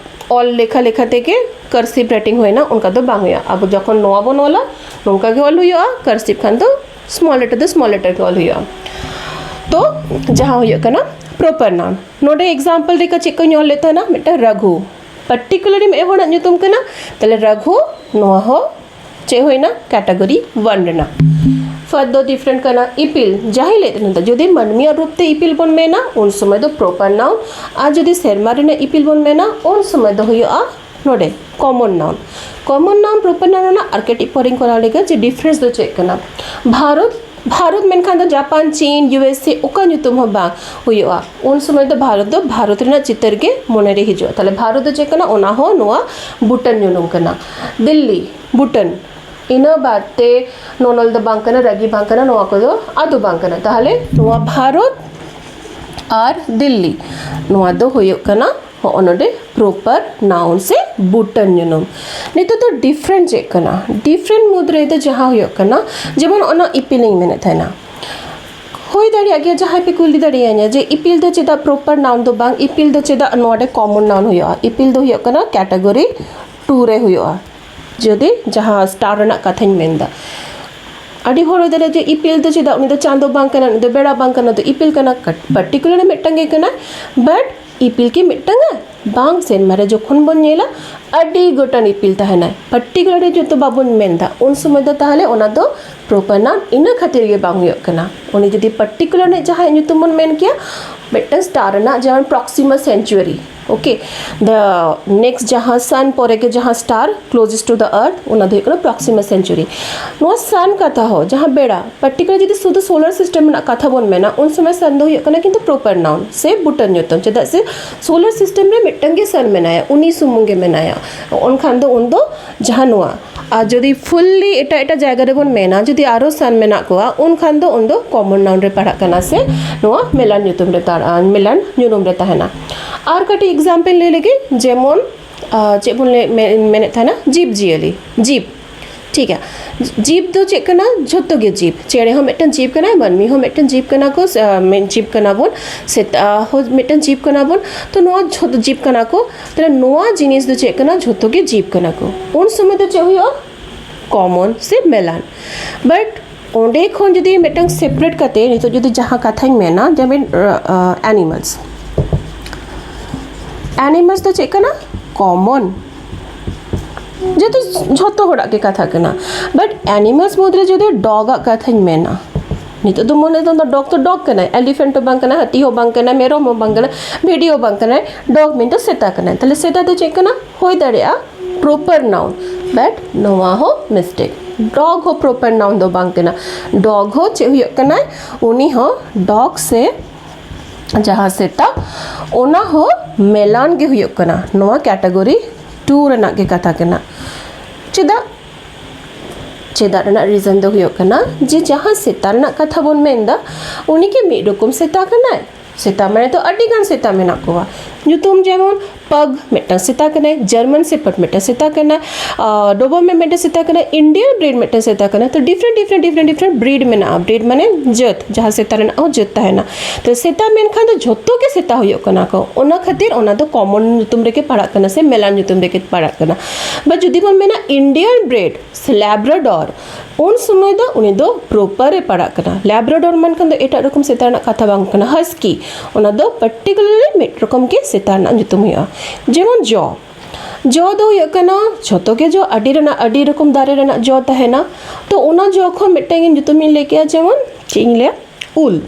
ᱚᱞ ᱞᱮᱠᱷᱟ ᱞᱮᱠᱷᱟ ᱛᱮᱜᱮ ᱠᱟᱨᱥᱤᱵᱷ ᱨᱟᱭᱴᱤᱝ ᱦᱩᱭᱱᱟ, ᱚᱱᱠᱟ ᱫᱚ ᱵᱟᱝ ᱦᱩᱭᱩᱜᱼᱟ᱾ ᱟᱵᱚ ᱡᱚᱠᱷᱚᱱ ᱱᱚᱣᱟ ᱵᱚᱱ ᱚᱞᱟ, ᱱᱚᱝᱠᱟ ᱜᱮ ᱚᱞ ᱦᱩᱭᱩᱜᱼᱟ, ᱠᱟᱨᱥᱤᱵᱷ ᱠᱷᱟᱱ ᱫᱚ ᱥᱢᱚᱞ ᱞᱮᱴᱟᱨ ᱫᱚ ᱥᱢᱚᱞ ᱞᱮᱴᱟᱨ ᱜᱮ ᱚᱞ ᱦᱩᱭᱩᱜᱼᱟ᱾ ᱛᱚ, ᱡᱟᱦᱟᱸ ᱦᱩᱭᱩᱜ ᱠᱟᱱᱟ ᱯᱨᱚᱯᱟᱨ ᱱᱟᱣᱩᱱ᱾ ᱱᱚᱰᱮ ᱮᱠᱥᱟᱢᱯᱚᱞ ᱞᱮᱠᱟ ᱪᱮᱫ ᱠᱚᱧ ᱚᱞ ᱞᱮᱫ ᱛᱟᱦᱮᱱᱟ? ᱢᱤᱫᱴᱟᱝ ᱨᱟᱜᱷᱩ, ᱯᱟᱨᱴᱤᱠᱩᱞᱟᱨᱞᱤ ᱢᱤᱫ ᱦᱚᱲᱟᱜ ᱧᱩᱛᱩᱢ ᱠᱟᱱᱟ᱾ ᱛᱟᱦᱞᱮ ᱨᱟᱜᱷᱩ, ᱱᱚᱣᱟ ᱦᱚᱸ ᱪᱮᱫ ᱦᱩᱭᱱᱟ? ᱠᱮᱴᱟᱜᱚᱨᱤ ᱚᱣᱟᱱ ᱨᱮᱱᱟᱜ᱾ ᱯᱷᱟᱫ ᱫᱚ ᱰᱤᱯᱷᱟᱨᱮᱱᱴ ᱠᱟᱱᱟ᱾ ᱤᱯᱤᱞ, ᱡᱟᱦᱟᱸᱭ ᱞᱟᱹᱭ ᱛᱟᱦᱮᱱᱟ, ᱡᱩᱫᱤ ᱢᱟᱹᱱᱢᱤᱭᱟᱜ ᱨᱩᱯ ᱛᱮ ᱤᱯᱤᱞ ᱵᱚᱱ ᱢᱮᱱᱟ, ᱩᱱ ᱥᱚᱢᱚᱭ ᱫᱚ ᱯᱨᱚᱯᱟᱨ ᱱᱟᱣᱩᱱ, ᱟᱨ ᱡᱩᱫᱤ ᱥᱮᱨᱢᱟ ᱨᱮᱱᱟᱜ ᱤᱯᱤᱞ ᱵᱚᱱ ᱢᱮᱱᱟ, ᱩᱱ ᱥᱚᱢᱚᱭ ᱫᱚ ᱦᱩᱭᱩᱜᱼᱟ ᱱᱚᱰᱮ ᱠᱚᱢᱚᱱ ᱱᱟᱣᱩᱱ᱾ ᱠᱚᱢᱚᱱ ᱱᱟᱣᱩᱱ ᱯᱨᱚᱯᱟᱨ ᱱᱟᱣᱩᱱ ᱨᱮᱱᱟᱜ ᱟᱨ ᱠᱟᱹᱴᱤᱡ ᱯᱚᱨᱮᱧ ᱠᱚᱨᱟᱣ ᱞᱮᱜᱮ ᱡᱮ ᱰᱤᱯᱷᱟᱨᱮᱱᱥ ᱫᱚ ᱪᱮᱫ ᱠᱟᱱᱟ᱾ ᱵᱷᱟᱨᱚᱛ, ᱵᱷᱟᱨᱚᱛ ᱢᱮᱱᱠᱷᱟᱱ ᱫᱚ ᱡᱟᱯᱟᱱ, ᱪᱤᱱ, ᱤᱭᱩ ᱮᱥ ᱮ ᱚᱠᱟ ᱧᱩᱛᱩᱢ ᱦᱚᱸ ᱵᱟᱝ ᱦᱩᱭᱩᱜᱼᱟ᱾ ᱩᱱ ᱥᱚᱢᱚᱭ ᱫᱚ ᱵᱷᱟᱨᱚᱛ ᱫᱚ ᱵᱷᱟᱨᱚᱛ ᱨᱮᱱᱟᱜ ᱪᱤᱛᱟᱹᱨ ᱜᱮ ᱢᱚᱱᱮᱨᱮ ᱦᱤᱡᱩᱜᱼᱟ᱾ ᱛᱟᱦᱞᱮ ᱵᱷᱟᱨᱚᱛ ᱫᱚ ᱪᱮᱫ ᱠᱟᱱᱟ? ᱚᱱᱟ ᱦᱚᱸ ᱱᱚᱣᱟ ᱵᱷᱩᱴᱟᱱ ᱧᱩᱛᱩᱢ ᱠᱟᱱᱟ᱾ ᱫᱤᱞᱞᱤ, ᱵᱷᱩᱴᱟᱱ᱾ ᱤᱱᱟᱹ ᱵᱟᱫ ᱛᱮ ᱱᱚᱱᱚᱞ ᱫᱚ ᱵᱟᱝ ᱠᱟᱱᱟ, ᱨᱟᱹᱜᱤ ᱵᱟᱝ ᱠᱟᱱᱟ, ᱱᱚᱣᱟ ᱠᱚᱫᱚ ᱟᱫᱚ ᱵᱟᱝ ᱠᱟᱱᱟ᱾ ᱛᱟᱦᱚᱞᱮ ᱱᱚᱣᱟ ᱵᱷᱟᱨᱚᱛ ᱟᱨ ᱫᱤᱞᱞᱤ, ᱱᱚᱣᱟ ᱫᱚ ᱦᱩᱭᱩᱜ ᱠᱟᱱᱟ ᱦᱚᱸᱜᱼᱚ ᱱᱚᱰᱮ ᱯᱨᱚᱯᱟᱨ ᱱᱟᱣᱩᱱ ᱥᱮ ᱵᱩᱴᱟᱹᱱ ᱧᱩᱛᱩᱢ᱾ ᱱᱤᱛᱚᱜ ᱫᱚ ᱰᱤᱯᱷᱟᱨᱮᱱᱴ ᱪᱮᱫ ᱠᱟᱱᱟ? ᱰᱤᱯᱷᱟᱨᱮᱱᱴ ᱢᱩᱫᱽ ᱨᱮ ᱫᱚ ᱡᱟᱦᱟᱸ ᱦᱩᱭᱩᱜ ᱠᱟᱱᱟ, ᱡᱮᱢᱚᱱ ᱚᱱᱟ ᱤᱯᱤᱞᱤᱧ ᱢᱮᱱᱮᱫ ᱛᱟᱦᱮᱱᱟ, ᱦᱩᱭ ᱫᱟᱲᱮᱭᱟᱜ ᱜᱮᱭᱟ ᱡᱟᱦᱟᱸᱭ ᱯᱮ ᱠᱩᱞᱤ ᱫᱟᱲᱮᱭᱟᱹᱧᱟ ᱡᱮ ᱤᱯᱤᱞ ᱫᱚ ᱪᱮᱫᱟᱜ ᱯᱨᱚᱯᱟᱨ ᱱᱟᱣᱩᱱ ᱫᱚ ᱵᱟᱝ, ᱤᱯᱤᱞ ᱫᱚ ᱪᱮᱫᱟᱜ ᱱᱚᱰᱮ ᱠᱚᱢᱚᱱ ᱱᱟᱣᱩᱱ ᱦᱩᱭᱩᱜᱼᱟ? ᱤᱯᱤᱞ ᱫᱚ ᱦᱩᱭᱩᱜ ᱠᱟᱱᱟ ᱠᱮᱴᱟᱜᱚᱨᱤ ᱴᱩ ᱨᱮ ᱦᱩᱭᱩᱜᱼᱟ, ᱡᱩᱫᱤ ᱡᱟᱦᱟᱸ ᱥᱴᱟᱨ ᱨᱮᱱᱟᱜ ᱠᱟᱛᱷᱟᱧ ᱢᱮᱱᱫᱟ᱾ ᱟᱹᱰᱤ ᱦᱚᱲ ᱦᱩᱭ ᱫᱟᱲᱮᱭᱟᱜᱼᱟ ᱡᱮ ᱤᱯᱤᱞ ᱫᱚ ᱪᱮᱫᱟᱜ, ᱩᱱᱤ ᱫᱚ ᱪᱟᱸᱫᱚ ᱵᱟᱝ ᱠᱟᱱᱟ, ᱩᱱᱤ ᱫᱚ ᱵᱮᱲᱟ ᱵᱟᱝ ᱠᱟᱱᱟ, ᱩᱱᱤ ᱫᱚ ᱤᱯᱤᱞ ᱠᱟᱱᱟ, ᱯᱟᱨᱴᱤᱠᱩᱞᱟᱨ ᱢᱤᱫᱴᱟᱝ ᱜᱮ ᱠᱟᱱᱟᱭ᱾ ᱵᱟᱴ ᱤᱯᱤᱞ ᱠᱤ ᱢᱤᱫᱴᱟᱝᱟ? ᱵᱟᱝ᱾ ᱥᱮᱨᱢᱟ ᱨᱮ ᱡᱚᱠᱷᱚᱱ ᱵᱚᱱ ᱧᱮᱞᱟ, ᱟᱹᱰᱤ ᱜᱚᱴᱟᱝ ᱤᱯᱤᱞ ᱛᱟᱦᱮᱱᱟᱭ, ᱯᱟᱨᱴᱤᱠᱩᱞᱟᱨ ᱡᱚᱛᱚ ᱵᱟᱵᱚᱱ ᱢᱮᱱᱫᱟ, ᱩᱱ ᱥᱚᱢᱚᱭ ᱫᱚ ᱛᱟᱦᱚᱞᱮ ᱚᱱᱟ ᱫᱚ ᱯᱨᱚᱯᱟᱨ ᱱᱟᱣᱩᱱ ᱤᱱᱟᱹ ᱠᱷᱟᱹᱛᱤᱨ ᱜᱮ ᱵᱟᱝ ᱦᱩᱭᱩᱜ ᱠᱟᱱᱟ᱾ ᱩᱱᱤ ᱡᱩᱫᱤ ᱯᱟᱨᱴᱤᱠᱩᱞᱟᱨ ᱡᱟᱦᱟᱸᱭ ᱧᱩᱛᱩᱢ ᱵᱚᱱ ᱢᱮᱱ ᱠᱮᱭᱟ, ᱢᱤᱫᱴᱟᱝ ᱥᱴᱟᱨ ᱨᱮᱱᱟᱜ, ᱡᱮᱢᱚᱱ ᱯᱨᱚᱠᱥᱤᱢᱟ ᱥᱮᱱᱪᱩᱣᱟᱨᱤ, ᱳᱠᱮ, ᱫᱟ ᱱᱮᱠᱥᱴ ᱡᱟᱦᱟᱸ ᱥᱟᱱ ᱯᱚᱨᱮ ᱜᱮ ᱡᱟᱦᱟᱸ ᱥᱴᱟᱨ ᱠᱞᱳᱡᱮᱥᱴ ᱴᱩ ᱫᱟ ᱟᱨᱛᱷ, ᱚᱱᱟ ᱫᱚ ᱦᱩᱭᱩᱜ ᱠᱟᱱᱟ ᱯᱨᱚᱠᱥᱤᱢᱟ ᱥᱮᱱᱪᱩᱣᱟᱨᱤ᱾ ᱱᱚᱣᱟ ᱥᱟᱱ ᱠᱟᱛᱷᱟ ᱦᱚᱸ, ᱡᱟᱦᱟᱸ ᱵᱮᱲᱟ, ᱯᱟᱨᱴᱤᱠᱩᱞᱟᱨ ᱡᱩᱫᱤ ᱥᱩᱫᱷᱩ ᱥᱳᱞᱟᱨ ᱥᱤᱥᱴᱮᱢ ᱨᱮᱱᱟᱜ ᱠᱟᱛᱷᱟ ᱵᱚᱱ ᱢᱮᱱᱟ, ᱩᱱ ᱥᱚᱢᱚᱭ ᱥᱟᱱ ᱫᱚ ᱦᱩᱭᱩᱜ ᱠᱟᱱᱟ ᱠᱤᱱᱛᱩ ᱯᱨᱚᱯᱟᱨ ᱱᱟᱣᱩᱱ ᱥᱮ ᱵᱩᱴᱟᱹᱱ ᱧᱩᱛᱩᱢ, ᱪᱮᱫᱟᱜ ᱥᱮ ᱥᱳᱞᱟᱨ ᱥᱤᱥᱴᱮᱢ ᱨᱮ ᱢᱤᱫᱴᱟᱝ ᱜᱮ ᱥᱟᱱ ᱢᱮᱱᱟᱭᱟ, ᱩᱱᱤ ᱥᱩᱢᱩᱝ ᱜᱮ ᱢᱮᱱᱟᱭᱟ᱾ ᱚᱱᱠᱷᱟᱱ ᱫᱚ ᱩᱱ ᱫᱚ ᱡᱟᱦᱟᱸ ᱱᱚᱣᱟ, ᱟᱨ ᱡᱩᱫᱤ ᱯᱷᱩᱞᱞᱤ ᱮᱴᱟᱜ ᱮᱴᱟᱜ ᱡᱟᱭᱜᱟ ᱨᱮᱵᱚᱱ ᱢᱮᱱᱟ, ᱡᱩᱫᱤ ᱟᱨᱚ ᱥᱟᱱ ᱢᱮᱱᱟᱜ ᱠᱚᱣᱟ, ᱩᱱᱠᱷᱟᱱ ᱫᱚ ᱩᱱ ᱫᱚ ᱠᱚᱢᱚᱱ ᱱᱟᱣᱩᱱ ᱨᱮ ᱯᱟᱲᱟᱜ ᱠᱟᱱᱟ ᱥᱮ ᱱᱚᱣᱟ ᱢᱮᱞᱟᱱ ᱧᱩᱛᱩᱢ ᱨᱮ ᱛᱟᱲ-, ᱟᱨ ᱢᱮᱞᱟᱱ ᱧᱩᱱᱩᱢ ᱨᱮ ᱛᱟᱦᱮᱱᱟ᱾ ᱟᱨ ᱠᱟᱹᱴᱤᱡ ᱮᱠᱥᱟᱢᱯᱮᱞ ᱞᱟᱹᱭ ᱞᱮᱜᱮ, ᱡᱮᱢᱚᱱ, ᱟᱨ ᱪᱮᱫ ᱵᱚᱱ ᱞᱟᱹᱭ, ᱢᱮ-, ᱢᱮᱱᱮᱫ ᱛᱟᱦᱮᱱᱟ, ᱡᱤᱵᱽ ᱡᱤᱭᱟᱹᱞᱤ, ᱡᱤᱵᱽ, ᱴᱷᱤᱠ ᱜᱮᱭᱟ᱾ ᱡᱤᱵᱽ ᱫᱚ ᱪᱮᱫ ᱠᱟᱱᱟ? ᱡᱷᱚᱛᱚ ᱜᱮ ᱡᱤᱵᱽ᱾ ᱪᱮᱬᱮ ᱦᱚᱸ ᱢᱤᱫᱴᱟᱝ ᱡᱤᱵᱽ ᱠᱟᱱᱟᱭ, ᱢᱟᱹᱱᱢᱤ ᱦᱚᱸ ᱢᱤᱫᱴᱟᱝ ᱡᱤᱵᱽ ᱠᱟᱱᱟ ᱠᱚ, ᱥᱮ, ᱟᱨ, ᱢᱤᱫ ᱡᱤᱵᱽ ᱠᱟᱱᱟ ᱵᱚᱱ, ᱥᱮᱛᱟ ᱦᱚᱸ ᱢᱤᱫᱴᱟᱝ ᱡᱤᱵᱽ ᱠᱟᱱᱟ ᱵᱚᱱ᱾ ᱛᱚ ᱱᱚᱣᱟ ᱡᱷᱚᱛᱚ ᱡᱤᱵᱽ ᱠᱟᱱᱟ ᱠᱚ᱾ ᱛᱟᱦᱞᱮ ᱱᱚᱣᱟ ᱡᱤᱱᱤᱥ ᱫᱚ ᱪᱮᱫ ᱠᱟᱱᱟ? ᱡᱷᱚᱛᱚ ᱜᱮ ᱡᱤᱵᱽ ᱠᱟᱱᱟ ᱠᱚ᱾ ᱩᱱ ᱥᱚᱢᱚᱭ ᱫᱚ ᱪᱮᱫ ᱦᱩᱭᱩᱜᱼᱟ? ᱠᱚᱢᱚᱱ ᱥᱮ ᱢᱮᱞᱟᱱ᱾ ᱵᱟᱴ ᱚᱸᱰᱮ ᱠᱷᱚᱱ ᱡᱩᱫᱤ ᱢᱤᱫᱴᱟᱝ ᱥᱮᱯᱟᱨᱮᱴ ᱠᱟᱛᱮ ᱱᱤᱛᱚᱜ ᱡᱩᱫᱤ ᱡᱟᱦᱟᱸ ᱠᱟᱛᱷᱟᱧ ᱢᱮᱱᱟ, ᱡᱮᱢᱚᱱ, ᱟᱨ, ᱟᱨ, ᱮᱱᱤᱢᱟᱞᱥ, ᱮᱱᱤᱢᱟᱞᱥ ᱫᱚ ᱪᱮᱫ ᱠᱟᱱᱟ? ᱠᱚᱢᱚᱱ, ᱡᱮᱦᱮᱛᱩ ᱡᱷᱚᱛᱚ ᱦᱚᱲᱟᱜ ᱜᱮ ᱠᱟᱛᱷᱟ ᱠᱟᱱᱟ᱾ ᱵᱟᱴ ᱮᱱᱤᱢᱟᱞᱥ ᱢᱩᱫᱽᱨᱮ ᱡᱩᱫᱤ ᱰᱚᱜᱽ ᱟᱜ ᱠᱟᱛᱷᱟᱧ ᱢᱮᱱᱟ, ᱱᱤᱛᱚᱜ ᱫᱚ ᱢᱚᱱᱮ ᱫᱚ ᱰᱚᱜᱽ ᱛᱚ ᱰᱚᱜᱽ ᱠᱟᱱᱟᱭ, ᱮᱞᱤᱯᱷᱮᱱᱴ ᱦᱚᱸ ᱵᱟᱝ ᱠᱟᱱᱟ, ᱦᱟᱹᱛᱤ ᱦᱚᱸ ᱵᱟᱝ ᱠᱟᱱᱟ, ᱢᱮᱨᱚᱢ ᱦᱚᱸ ᱵᱟᱝ ᱠᱟᱱᱟ, ᱵᱷᱤᱰᱤ ᱦᱚᱸ ᱵᱟᱝ ᱠᱟᱱᱟᱭ, ᱰᱚᱜᱽ ᱢᱤᱱ ᱫᱚ ᱥᱮᱛᱟ ᱠᱟᱱᱟᱭ᱾ ᱛᱟᱦᱞᱮ ᱥᱮᱛᱟ ᱫᱚ ᱪᱮᱫ ᱠᱟᱱᱟ? ᱦᱩᱭ ᱫᱟᱲᱮᱭᱟᱜᱼᱟ ᱯᱨᱚᱯᱟᱨ ᱱᱟᱣᱩᱱ, ᱵᱟᱴ ᱱᱚᱣᱟ ᱦᱚᱸ ᱢᱤᱥᱴᱮᱠ᱾ ᱰᱚᱜᱽ ᱦᱚᱸ ᱯᱨᱚᱯᱟᱨ ᱱᱟᱣᱩᱱ ᱫᱚ ᱵᱟᱝ ᱠᱟᱱᱟ᱾ ᱰᱚᱜᱽ ᱦᱚᱸ ᱪᱮᱫ ᱦᱩᱭᱩᱜ ᱠᱟᱱᱟᱭ? ᱩᱱᱤ ᱦᱚᱸ ᱰᱚᱜᱽ ᱥᱮ ᱡᱟᱦᱟᱸ ᱥᱮᱛᱟ, ᱚᱱᱟ ᱦᱚᱸ ᱢᱮᱞᱟᱱ ᱜᱮ ᱦᱩᱭᱩᱜ ᱠᱟᱱᱟ᱾ ᱱᱚᱣᱟ ᱠᱮᱴᱟᱜᱚᱨᱤ ᱴᱩ ᱨᱮᱱᱟᱜ ᱜᱮ ᱠᱟᱛᱷᱟ ᱠᱟᱱᱟ᱾ ᱪᱮᱫᱟᱜ? ᱪᱮᱫᱟᱜ ᱨᱮᱱᱟᱜ ᱨᱤᱡᱚᱱ ᱫᱚ ᱦᱩᱭᱩᱜ ᱠᱟᱱᱟ ᱡᱮ ᱡᱟᱦᱟᱸ ᱥᱮᱛᱟ ᱨᱮᱱᱟᱜ ᱠᱟᱛᱷᱟ ᱵᱚᱱ ᱢᱮᱱᱫᱟ, ᱩᱱᱤ ᱠᱤ ᱢᱤᱫ ᱨᱚᱠᱚᱢ ᱥᱮᱛᱟ ᱠᱟᱱᱟᱭ? ᱥᱮᱛᱟ ᱢᱟᱱᱮ ᱫᱚ ᱟᱹᱰᱤ ᱜᱟᱱ ᱥᱮᱛᱟ ᱢᱮᱱᱟᱜ ᱠᱚᱣᱟ᱾ ᱧᱩᱛᱩᱢ ᱡᱮᱢᱚᱱ ᱯᱟᱜᱽ ᱢᱤᱫᱴᱟᱝ ᱥᱮᱛᱟ ᱠᱟᱱᱟᱭ, ᱡᱟᱨᱢᱟᱱ ᱥᱮᱯᱟᱨᱰ ᱢᱤᱫᱴᱟᱝ ᱥᱮᱛᱟ ᱠᱟᱱᱟᱭ, ᱰᱳᱵᱟᱨᱢᱮᱱ ᱢᱤᱫᱴᱟᱝ ᱥᱮᱛᱟ ᱠᱟᱱᱟᱭ, ᱤᱱᱰᱤᱭᱟᱱ ᱵᱨᱤᱰ ᱢᱤᱫᱴᱟᱝ ᱥᱮᱛᱟ ᱠᱟᱱᱟᱭ᱾ ᱛᱚ different different different different breed ᱢᱮᱱᱟᱜᱼᱟ᱾ ᱵᱨᱤᱰ ᱢᱟᱱᱮ ᱡᱟᱹᱛ, ᱡᱟᱦᱟᱸ ᱥᱮᱛᱟ ᱨᱮᱱᱟᱜ ᱦᱚᱸ ᱡᱟᱹᱛ ᱛᱟᱦᱮᱱᱟ᱾ ᱛᱚ ᱥᱮᱛᱟ ᱢᱮᱱᱠᱷᱟᱱ ᱫᱚ ᱡᱷᱚᱛᱚ ᱜᱮ ᱥᱮᱛᱟ ᱦᱩᱭᱩᱜ ᱠᱟᱱᱟ ᱠᱚ, ᱚᱱᱟ ᱠᱷᱟᱹᱛᱤᱨ ᱚᱱᱟ ᱫᱚ ᱠᱚᱢᱚᱱ ᱧᱩᱛᱩᱢ ᱨᱮᱜᱮ ᱯᱟᱲᱟᱜ ᱠᱟᱱᱟ ᱥᱮ ᱢᱮᱞᱟᱱ ᱧᱩᱛᱩᱢ ᱨᱮᱜᱮ ᱯᱟᱲᱟᱜ ᱠᱟᱱᱟ᱾ ᱵᱟ ᱡᱩᱫᱤ ᱵᱚᱱ ᱢᱮᱱᱟ ᱤᱱᱰᱤᱭᱟᱱ ᱵᱨᱤᱰ ᱥᱮ ᱞᱮᱵᱨᱟᱰᱚᱨ, ᱩᱱ ᱥᱚᱢᱚᱭ ᱫᱚ ᱩᱱᱤ ᱫᱚ ᱯᱨᱚᱯᱟᱨ ᱨᱮ ᱯᱟᱲᱟᱜ ᱠᱟᱱᱟ᱾ ᱞᱮᱵᱨᱟᱰᱚᱨ ᱢᱮᱱᱠᱷᱟᱱ ᱫᱚ ᱮᱴᱟᱜ ᱨᱚᱠᱚᱢ ᱥᱮᱛᱟ ᱨᱮᱱᱟᱜ ᱠᱟᱛᱷᱟ ᱵᱟᱝ ᱠᱟᱱᱟ, ᱦᱟᱥᱠᱤ᱾ ᱚᱱᱟ ᱫᱚ ᱯᱟᱨᱴᱤᱠᱩᱞᱟᱨᱞᱤ ᱢᱤᱫ ᱨᱚᱠᱚᱢ ᱜᱮ ᱥᱮᱛᱟ ᱨᱮᱱᱟᱜ ᱧᱩᱛᱩᱢ ᱦᱩᱭᱩᱜᱼᱟ᱾ ᱡᱮᱢᱚᱱ ᱡᱚ, ᱡᱚ ᱫᱚ ᱦᱩᱭᱩᱜ ᱠᱟᱱᱟ ᱡᱷᱚᱛᱚ ᱜᱮ ᱡᱚ, ᱟᱹᱰᱤ ᱨᱮᱱᱟᱜ, ᱟᱹᱰᱤ ᱨᱚᱠᱚᱢ ᱫᱟᱨᱮ ᱨᱮᱱᱟᱜ ᱡᱚ ᱛᱟᱦᱮᱱᱟ᱾ ᱛᱚ ᱚᱱᱟ ᱡᱚ ᱠᱷᱚᱱ ᱢᱤᱫᱴᱟᱝ ᱤᱧ ᱧᱩᱛᱩᱢ ᱤᱧ ᱞᱟᱹᱭ ᱠᱮᱜᱼᱟ, ᱡᱮᱢᱚᱱ ᱪᱮᱫ ᱤᱧ ᱞᱟᱹᱭᱟ, ᱩᱞ᱾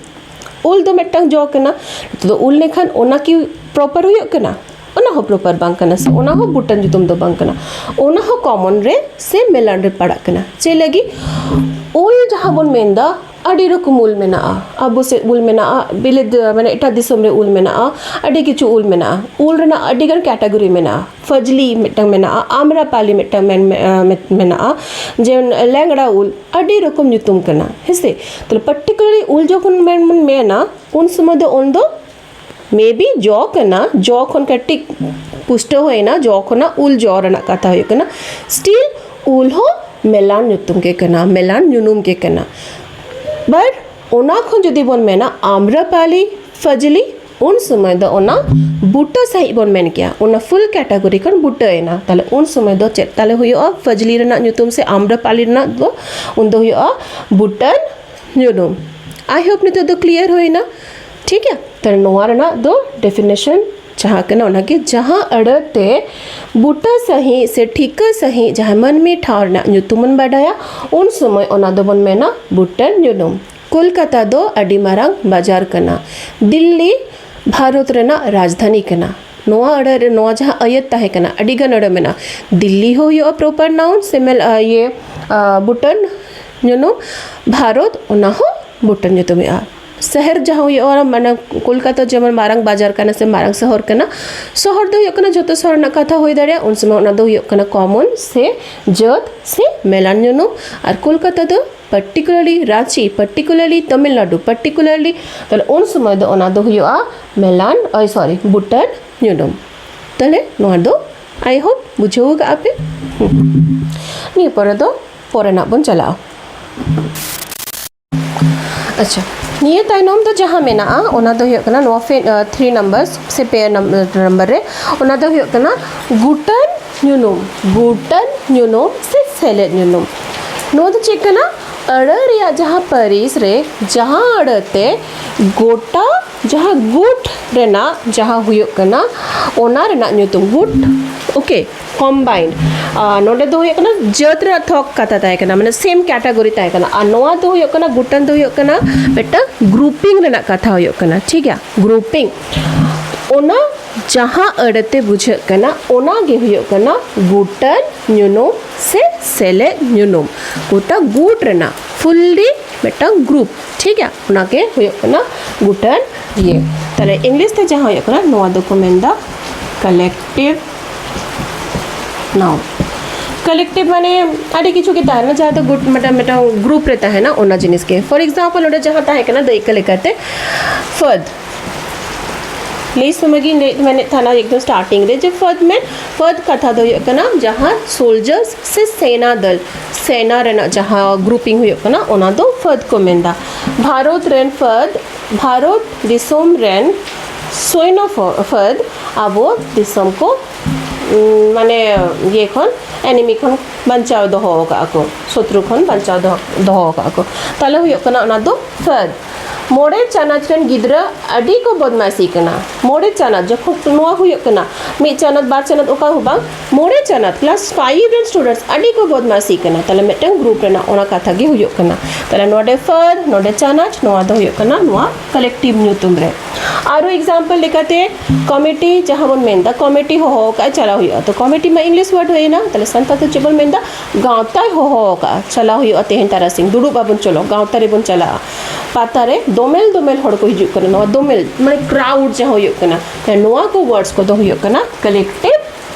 ᱩᱞ ᱫᱚ ᱢᱤᱫᱴᱟᱝ ᱡᱚ ᱠᱟᱱᱟ᱾ ᱱᱤᱛᱚᱜ ᱫᱚ ᱩᱞ ᱞᱮᱠᱷᱟᱱ ᱚᱱᱟ ᱠᱤ ᱯᱨᱚᱯᱟᱨ ᱦᱩᱭᱩᱜ ᱠᱟᱱᱟ? ᱚᱱᱟ ᱦᱚᱸ ᱯᱨᱚᱯᱟᱨ ᱵᱟᱝ ᱠᱟᱱᱟ ᱥᱮ, ᱚᱱᱟ ᱦᱚᱸ ᱵᱩᱴᱟᱹᱱ ᱧᱩᱛᱩᱢ ᱫᱚ ᱵᱟᱝ ᱠᱟᱱᱟ᱾ ᱚᱱᱟ ᱦᱚᱸ ᱠᱚᱢᱚᱱ ᱨᱮ ᱥᱮ ᱢᱮᱞᱟᱱ ᱨᱮ ᱯᱟᱲᱟᱜ ᱠᱟᱱᱟ᱾ ᱪᱮᱫ ᱞᱟᱹᱜᱤᱫ? ᱩᱞ ᱡᱟᱦᱟᱸ ᱵᱚᱱ ᱢᱮᱱᱫᱟ, ᱟᱹᱰᱤ ᱨᱚᱠᱚᱢ ᱩᱞ ᱢᱮᱱᱟᱜᱼᱟ᱾ ᱟᱵᱚ ᱥᱮᱫ ᱩᱞ ᱢᱮᱱᱟᱜᱼᱟ, ᱵᱤᱞᱟᱹᱛ, ᱢᱟᱱᱮ ᱮᱴᱟᱜ ᱫᱤᱥᱚᱢ ᱨᱮ ᱩᱞ ᱢᱮᱱᱟᱜᱼᱟ, ᱟᱹᱰᱤ ᱠᱤᱪᱷᱩ ᱩᱞ ᱢᱮᱱᱟᱜᱼᱟ᱾ ᱩᱞ ᱨᱮᱱᱟᱜ ᱟᱹᱰᱤ ᱜᱟᱱ ᱠᱮᱴᱟᱜᱚᱨᱤ ᱢᱮᱱᱟᱜᱼᱟ᱾ ᱯᱷᱟᱡᱽᱞᱤ ᱢᱤᱫᱴᱟᱝ ᱢᱮᱱᱟᱜᱼᱟ, ᱟᱢᱨᱟᱯᱟᱞᱤ ᱢᱤᱫᱴᱟᱝ ᱢᱮᱱ-, ᱢᱮ-, ᱢᱮᱱᱟᱜᱼᱟ, ᱡᱮᱢᱚᱱ ᱞᱮᱝᱲᱟ ᱩᱞ, ᱟᱹᱰᱤ ᱨᱚᱠᱚᱢ ᱧᱩᱛᱩᱢ ᱠᱟᱱᱟ, ᱦᱮᱸ ᱥᱮ? ᱛᱟᱦᱞᱮ ᱯᱟᱨᱴᱤᱠᱩᱞᱟᱨᱞᱤ ᱩᱞ ᱡᱚᱠᱷᱚᱱ ᱢᱮᱱ, ᱵᱚᱱ ᱢᱮᱱᱟ, ᱩᱱ ᱥᱚᱢᱚᱭ ᱫᱚ ᱩᱱ ᱫᱚ ᱢᱮᱵᱤ ᱡᱚ ᱠᱟᱱᱟ, ᱡᱚ ᱠᱷᱚᱱ ᱠᱟᱹᱴᱤᱡ ᱯᱩᱥᱴᱟᱹᱣ ᱦᱩᱭᱱᱟ, ᱡᱚ ᱠᱷᱚᱱᱟᱜ ᱩᱞ ᱡᱚ ᱨᱮᱱᱟᱜ ᱠᱟᱛᱷᱟ ᱦᱩᱭᱩᱜ ᱠᱟᱱᱟ᱾ ᱥᱴᱤᱞ ᱩᱞ ᱦᱚᱸ ᱢᱮᱞᱟᱱ ᱧᱩᱛᱩᱢ ᱜᱮ ᱠᱟᱱᱟ, ᱢᱮᱞᱟᱱ ᱧᱩᱱᱩᱢ ᱜᱮ ᱠᱟᱱᱟ᱾ ᱵᱟᱴ ᱚᱱᱟ ᱠᱷᱚᱱ ᱡᱩᱫᱤ ᱵᱚᱱ ᱢᱮᱱᱟ ᱟᱢᱨᱟᱯᱟᱞᱤ, ᱯᱷᱟᱡᱽᱞᱤ, ᱩᱱ ᱥᱚᱢᱚᱭ ᱫᱚ ᱚᱱᱟ ᱵᱩᱴᱟᱹ ᱥᱟᱺᱦᱤᱡ ᱵᱚᱱ ᱢᱮᱱ ᱠᱮᱭᱟ᱾ ᱚᱱᱟ ᱯᱷᱩᱞ ᱠᱮᱴᱟᱜᱚᱨᱤ ᱠᱷᱚᱱ ᱵᱩᱴᱟᱹᱭᱮᱱᱟ᱾ ᱛᱟᱦᱞᱮ ᱩᱱ ᱥᱚᱢᱚᱭ ᱫᱚ ᱪᱮᱫ ᱛᱟᱞᱮ ᱦᱩᱭᱩᱜᱼᱟ? ᱯᱷᱟᱡᱽᱞᱤ ᱨᱮᱱᱟᱜ ᱧᱩᱛᱩᱢ ᱥᱮ ᱟᱢᱨᱟᱯᱟᱞᱤ ᱨᱮᱱᱟᱜ ᱫᱚ ᱩᱱ ᱫᱚ ᱦᱩᱭᱩᱜᱼᱟ ᱵᱩᱴᱟᱹᱱ ᱧᱩᱱᱩᱢ᱾ I hope ᱱᱤᱛᱚᱜ ᱫᱚ ᱠᱞᱤᱭᱟᱨ ᱦᱩᱭᱱᱟ, ᱴᱷᱤᱠ ᱜᱮᱭᱟ? ᱛᱟᱦᱞᱮ ᱱᱚᱣᱟ ᱨᱮᱱᱟᱜ ᱫᱚ ᱰᱮᱯᱷᱤᱱᱮᱥᱚᱱ ᱡᱟᱦᱟᱸ ᱠᱟᱱᱟ, ᱚᱱᱟᱜᱮ ᱡᱟᱦᱟᱸ ᱟᱹᱲᱟᱹ ᱛᱮ ᱵᱩᱴᱟᱹ ᱥᱟᱺᱦᱤᱡ ᱥᱮ ᱴᱷᱤᱠᱟᱹ ᱥᱟᱺᱦᱤᱡ ᱡᱟᱦᱟᱸ ᱢᱟᱹᱱᱢᱤ ᱴᱷᱟᱶ ᱨᱮᱱᱟᱜ ᱧᱩᱛᱩᱢ ᱵᱚᱱ ᱵᱟᱰᱟᱭᱟ, ᱩᱱ ᱥᱚᱢᱚᱭ ᱚᱱᱟ ᱫᱚᱵᱚᱱ ᱢᱮᱱᱟ ᱵᱩᱴᱟᱹᱱ ᱧᱩᱱᱩᱢ᱾ ᱠᱳᱞᱠᱟᱛᱟ ᱫᱚ ᱟᱹᱰᱤ ᱢᱟᱨᱟᱝ ᱵᱟᱡᱟᱨ ᱠᱟᱱᱟ᱾ ᱫᱤᱞᱞᱤ ᱵᱷᱟᱨᱚᱛ ᱨᱮᱱᱟᱜ ᱨᱟᱡᱽᱫᱷᱟᱱᱤ ᱠᱟᱱᱟ᱾ ᱱᱚᱣᱟ ᱟᱹᱲᱟᱹ ᱨᱮ, ᱱᱚᱣᱟ ᱡᱟᱦᱟᱸ ᱟᱹᱭᱟᱹᱛ ᱛᱟᱦᱮᱸ ᱠᱟᱱᱟ, ᱟᱹᱰᱤ ᱜᱟᱱ ᱟᱹᱲᱟᱹ ᱢᱮᱱᱟᱜᱼᱟ᱾ ᱫᱤᱞᱞᱤ ᱦᱚᱸ ᱦᱩᱭᱩᱜᱼᱟ ᱯᱨᱚᱯᱟᱨ ᱱᱟᱣᱩᱱ ᱥᱮ ᱢᱮᱞ-, ᱟ, ᱤᱭᱟᱹ, ᱟ, ᱵᱩᱴᱟᱹᱱ ᱧᱩᱱᱩᱢ, ᱵᱷᱟᱨᱚᱛ, ᱚᱱᱟ ᱦᱚᱸ ᱵᱩᱴᱟᱹᱱ ᱧᱩᱛᱩᱢ ᱦᱩᱭᱩᱜᱼᱟ᱾ ᱥᱚᱦᱚᱨ ᱡᱟᱦᱟᱸ ᱦᱩᱭᱩᱜᱼᱟ, ᱢᱟᱱᱮ ᱠᱳᱞᱠᱟᱛᱟ ᱡᱮᱢᱚᱱ ᱢᱟᱨᱟᱝ ᱵᱟᱡᱟᱨ ᱠᱟᱱᱟ ᱥᱮ ᱢᱟᱨᱟᱝ ᱥᱚᱦᱚᱨ ᱠᱟᱱᱟ, ᱥᱚᱦᱚᱨ ᱫᱚ ᱦᱩᱭᱩᱜ ᱠᱟᱱᱟ ᱡᱷᱚᱛᱚ ᱥᱚᱦᱚᱨ ᱨᱮᱱᱟᱜ ᱠᱟᱛᱷᱟ ᱦᱩᱭ ᱫᱟᱲᱮᱭᱟᱜᱼᱟ, ᱩᱱ ᱥᱚᱢᱚᱭ ᱚᱱᱟ ᱫᱚ ᱦᱩᱭᱩᱜ ᱠᱟᱱᱟ ᱠᱚᱢᱚᱱ ᱥᱮ ᱡᱟᱹᱛ ᱥᱮ ᱢᱮᱞᱟᱱ ᱧᱩᱱᱩᱢ᱾ ᱟᱨ ᱠᱳᱞᱠᱟᱛᱟ ᱫᱚ particularly Ranchi, particularly Tamil Nadu, particularly, ᱛᱟᱦᱞᱮ ᱩᱱ ᱥᱚᱢᱚᱭ ᱫᱚ ᱚᱱᱟ ᱫᱚ ᱦᱩᱭᱩᱜᱼᱟ ᱢᱮᱞᱟᱱ, ᱳᱭ ᱥᱚᱨᱤ, ᱵᱩᱴᱟᱹᱱ ᱧᱩᱱᱩᱢ᱾ ᱛᱟᱦᱞᱮ ᱱᱚᱣᱟ ᱫᱚ I hope ᱵᱩᱡᱷᱟᱹᱣ ᱠᱟᱜᱼᱟ ᱯᱮ᱾ ᱦᱩᱸ᱾ ᱱᱤᱭᱟᱹ ᱯᱚᱨᱮ ᱫᱚ ᱯᱚᱨᱮᱱᱟᱜ ᱵᱚᱱ ᱪᱟᱞᱟᱜᱼᱟ᱾ ᱟᱪᱪᱷᱟ, ᱱᱤᱭᱟᱹ ᱛᱟᱭᱱᱚᱢ ᱫᱚ ᱡᱟᱦᱟᱸ ᱢᱮᱱᱟᱜᱼᱟ, ᱚᱱᱟ ᱫᱚ ᱦᱩᱭᱩᱜ ᱠᱟᱱᱟ ᱱᱚᱣᱟ ᱯᱷᱮ-, ᱟᱸ, three number ᱥᱮ ᱯᱮ ᱱᱚᱢᱵᱚᱨ ᱨᱮ, ᱚᱱᱟ ᱫᱚ ᱦᱩᱭᱩᱜ ᱠᱟᱱᱟ ᱜᱩᱴᱟᱹᱱ ᱧᱩᱱᱩᱢ, ᱜᱩᱴᱟᱹᱱ ᱧᱩᱱᱩᱢ ᱥᱮ ᱥᱮᱞᱮᱫ ᱧᱩᱱᱩᱢ᱾ ᱱᱚᱣᱟ ᱫᱚ ᱪᱮᱫ ᱠᱟᱱᱟ? ᱟᱹᱲᱟᱹ ᱨᱮᱭᱟᱜ ᱡᱟᱦᱟᱸ ᱯᱟᱹᱨᱤᱥ ᱨᱮ ᱡᱟᱦᱟᱸ ᱟᱹᱲᱟᱹ ᱛᱮ ᱜᱚᱴᱟ ᱡᱟᱦᱟᱸ ᱜᱩᱴ ᱨᱮᱱᱟᱜ ᱡᱟᱦᱟᱸ ᱦᱩᱭᱩᱜ ᱠᱟᱱᱟ, ᱚᱱᱟ ᱨᱮᱱᱟᱜ ᱧᱩᱛᱩᱢ ᱜᱩᱴ, okay, combined᱾ ᱟᱨ ᱱᱚᱰᱮ ᱫᱚ ᱦᱩᱭᱩᱜ ᱠᱟᱱᱟ ᱡᱟᱹᱛ ᱨᱮᱱᱟᱜ ᱛᱷᱚᱠ ᱠᱟᱛᱷᱟ ᱛᱟᱦᱮᱸ ᱠᱟᱱᱟ, ᱢᱟᱱᱮ same category ᱛᱟᱦᱮᱸ ᱠᱟᱱᱟ᱾ ᱟᱨ ᱱᱚᱣᱟ ᱫᱚ ᱦᱩᱭᱩᱜ ᱠᱟᱱᱟ, ᱜᱩᱴᱟᱹᱱ ᱫᱚ ᱦᱩᱭᱩᱜ ᱠᱟᱱᱟ ᱢᱤᱫᱴᱟᱝ grouping ᱨᱮᱱᱟᱜ ᱠᱟᱛᱷᱟ ᱦᱩᱭᱩᱜ ᱠᱟᱱᱟ, ᱴᱷᱤᱠ ᱜᱮᱭᱟ, grouping᱾ ᱚᱱᱟ ᱡᱟᱦᱟᱸ ᱟᱹᱲᱟᱹ ᱛᱮ ᱵᱩᱡᱷᱟᱹᱜ ᱠᱟᱱᱟ, ᱚᱱᱟ ᱜᱮ ᱦᱩᱭᱩᱜ ᱠᱟᱱᱟ ᱜᱩᱴᱟᱹᱱ ᱧᱩᱱᱩᱢ ᱥᱮ ᱥᱮᱞᱮᱫ ᱧᱩᱱᱩᱢ᱾ ᱜᱚᱴᱟ ᱜᱩᱴ ᱨᱮᱱᱟᱜ fully ᱢᱤᱫᱴᱟᱝ group, ᱴᱷᱤᱠ ᱜᱮᱭᱟ, ᱚᱱᱟ ᱜᱮ ᱦᱩᱭᱩᱜ ᱠᱟᱱᱟ ᱜᱩᱴᱟᱹᱱ ᱤᱭᱟᱹ᱾ ᱛᱟᱦᱞᱮ English ᱛᱮ ᱡᱟᱦᱟᱸ ᱦᱩᱭᱩᱜ ᱠᱟᱱᱟ, ᱱᱚᱣᱟ ᱫᱚᱠᱚ ᱢᱮᱱᱫᱟ collective noun᱾ Collective ᱢᱟᱱᱮ ᱟᱹᱰᱤ ᱠᱤᱪᱷᱩ ᱜᱮ ᱛᱟᱦᱮᱱᱟ, ᱡᱟᱦᱟᱸ ᱫᱚ ᱜᱩᱴ, ᱢᱤᱫᱴᱟᱝ, ᱢᱤᱫᱴᱟᱝ group ᱨᱮ ᱛᱟᱦᱮᱱᱟ, ᱚᱱᱟ ᱡᱤᱱᱤᱥ ᱜᱮ᱾ For example, ᱱᱚᱰᱮ ᱡᱟᱦᱟᱸ ᱛᱟᱦᱮᱸ ᱠᱟᱱᱟ ᱫᱟᱹᱭᱠᱟᱹ ᱞᱮᱠᱟᱛᱮ ᱯᱷᱟᱹᱫ, ᱞᱟᱹᱭ ᱥᱚᱢᱚᱭ ᱜᱤᱧ ᱞᱟᱹᱭ, ᱢᱮᱱᱮᱫ ᱛᱟᱦᱮᱱᱟ ᱮᱠᱫᱚᱢ starting ᱨᱮ, ᱡᱮ ᱯᱷᱟᱹᱫ ᱢᱮᱱ, ᱯᱷᱟᱹᱫ ᱠᱟᱛᱷᱟ ᱫᱚ ᱦᱩᱭᱩᱜ ᱠᱟᱱᱟ ᱡᱟᱦᱟᱸ soldiers ᱥᱮ ᱥᱮᱱᱟ ᱫᱚᱞ, ᱥᱮᱱᱟ ᱨᱮᱱᱟᱜ ᱡᱟᱦᱟᱸ grouping ᱦᱩᱭᱩᱜ ᱠᱟᱱᱟ, ᱚᱱᱟ ᱫᱚ ᱯᱷᱟᱹᱫ ᱠᱚ ᱢᱮᱱᱫᱟ᱾ ᱵᱷᱟᱨᱚᱛ ᱨᱮᱱ ᱯᱷᱟᱹᱫ, ᱵᱷᱟᱨᱚᱛ ᱫᱤᱥᱚᱢ ᱨᱮᱱ ᱥᱚᱭᱱᱚ ᱯᱷᱚ-, ᱯᱷᱟᱹᱫ ᱟᱵᱚ ᱫᱤᱥᱚᱢ ᱠᱚ, ᱩᱸ, ᱢᱟᱱᱮ ᱤᱭᱟᱹ ᱠᱷᱚᱱ, enemy ᱠᱷᱚᱱ ᱵᱟᱧᱪᱟᱣ ᱫᱚᱦᱚ ᱟᱠᱟᱫᱼᱟ ᱠᱚ, ᱥᱚᱛᱨᱩ ᱠᱷᱚᱱ ᱵᱟᱧᱪᱟᱣ ᱫᱚᱦᱚ, ᱫᱚᱦᱚ ᱟᱠᱟᱫᱼᱟ ᱠᱚ᱾ ᱛᱟᱦᱞᱮ ᱦᱩᱭᱩᱜ ᱠᱟᱱᱟ ᱚᱱᱟ ᱫᱚ ᱯᱷᱟᱹᱫ᱾ ᱢᱚᱬᱮ ᱪᱟᱱᱟᱪ ᱨᱮᱱ ᱜᱤᱫᱽᱨᱟᱹ ᱟᱹᱰᱤ ᱠᱚ ᱵᱚᱫᱢᱟᱭᱥᱤ ᱠᱟᱱᱟ᱾ ᱢᱚᱬᱮ ᱪᱟᱱᱟᱪ, ᱡᱚᱠᱷᱚᱱ ᱱᱚᱣᱟ ᱦᱩᱭᱩᱜ ᱠᱟᱱᱟ, ᱢᱤᱫ ᱪᱟᱱᱟᱪ, ᱵᱟᱨ ᱪᱟᱱᱟᱪ, ᱚᱠᱟ ᱦᱚᱸ ᱵᱟᱝ, ᱢᱚᱬᱮ ᱪᱟᱱᱟᱪ, class five ᱨᱮᱱ students ᱟᱹᱰᱤ ᱠᱚ ᱵᱚᱫᱢᱟᱭᱥᱤ ᱠᱟᱱᱟ᱾ ᱛᱟᱦᱞᱮ ᱢᱤᱫᱴᱟᱝ group ᱨᱮᱱᱟᱜ ᱚᱱᱟ ᱠᱟᱛᱷᱟ ᱜᱮ ᱦᱩᱭᱩᱜ ᱠᱟᱱᱟ᱾ ᱛᱟᱦᱞᱮ ᱱᱚᱰᱮ ᱯᱷᱟᱹᱫ, ᱱᱚᱰᱮ ᱪᱟᱱᱟᱪ, ᱱᱚᱣᱟ ᱫᱚ ᱦᱩᱭᱩᱜ ᱠᱟᱱᱟ ᱱᱚᱣᱟ collective ᱧᱩᱛᱩᱢ ᱨᱮ᱾ ᱟᱨᱚ example ᱞᱮᱠᱟᱛᱮ committee ᱡᱟᱦᱟᱸ ᱵᱚᱱ ᱢᱮᱱᱫᱟ, committee ᱦᱚᱦᱚ ᱟᱠᱟᱫᱼᱟ, ᱪᱟᱞᱟᱣ ᱦᱩᱭᱩᱜᱼᱟ᱾ ᱛᱚ committee ᱢᱟ English word ᱦᱩᱭᱮᱱᱟ, ᱛᱟᱦᱞᱮ ᱥᱟᱱᱛᱟᱲ ᱛᱮ ᱪᱮᱫ ᱵᱚᱱ ᱢᱮᱱᱫᱟ? ᱜᱟᱶᱛᱟᱭ ᱦᱚᱦᱚ ᱟᱠᱟᱫᱼᱟ, ᱪᱟᱞᱟᱣ ᱦᱩᱭᱩᱜᱼᱟ, ᱛᱮᱦᱮᱧ ᱛᱟᱨᱟᱥᱤᱧ ᱫᱩᱲᱩᱵ ᱟᱵᱚᱱ, ᱪᱚᱞᱚ ᱜᱟᱶᱛᱟ ᱨᱮᱵᱚᱱ ᱪᱟᱞᱟᱜᱼᱟ᱾ ᱯᱟᱛᱟ ᱨᱮ ᱫᱚᱢᱮᱞ ᱫᱚᱢᱮᱞ ᱦᱚᱲ ᱠᱚ ᱦᱤᱡᱩᱜ ᱠᱟᱱᱟ, ᱱᱚᱣᱟ ᱫᱚᱢᱮᱞ ᱢᱟᱱᱮ ᱠᱨᱟᱣᱩᱰ ᱡᱟᱦᱟᱸ ᱦᱩᱭᱩᱜ ᱠᱟᱱᱟ, ᱛᱟᱦᱞᱮ ᱱᱚᱣᱟ ᱠᱚ ᱣᱟᱨᱰᱥ ᱠᱚᱫᱚ ᱦᱩᱭᱩᱜ ᱠᱟᱱᱟ ᱠᱟᱞᱮᱠᱴᱤᱵᱷ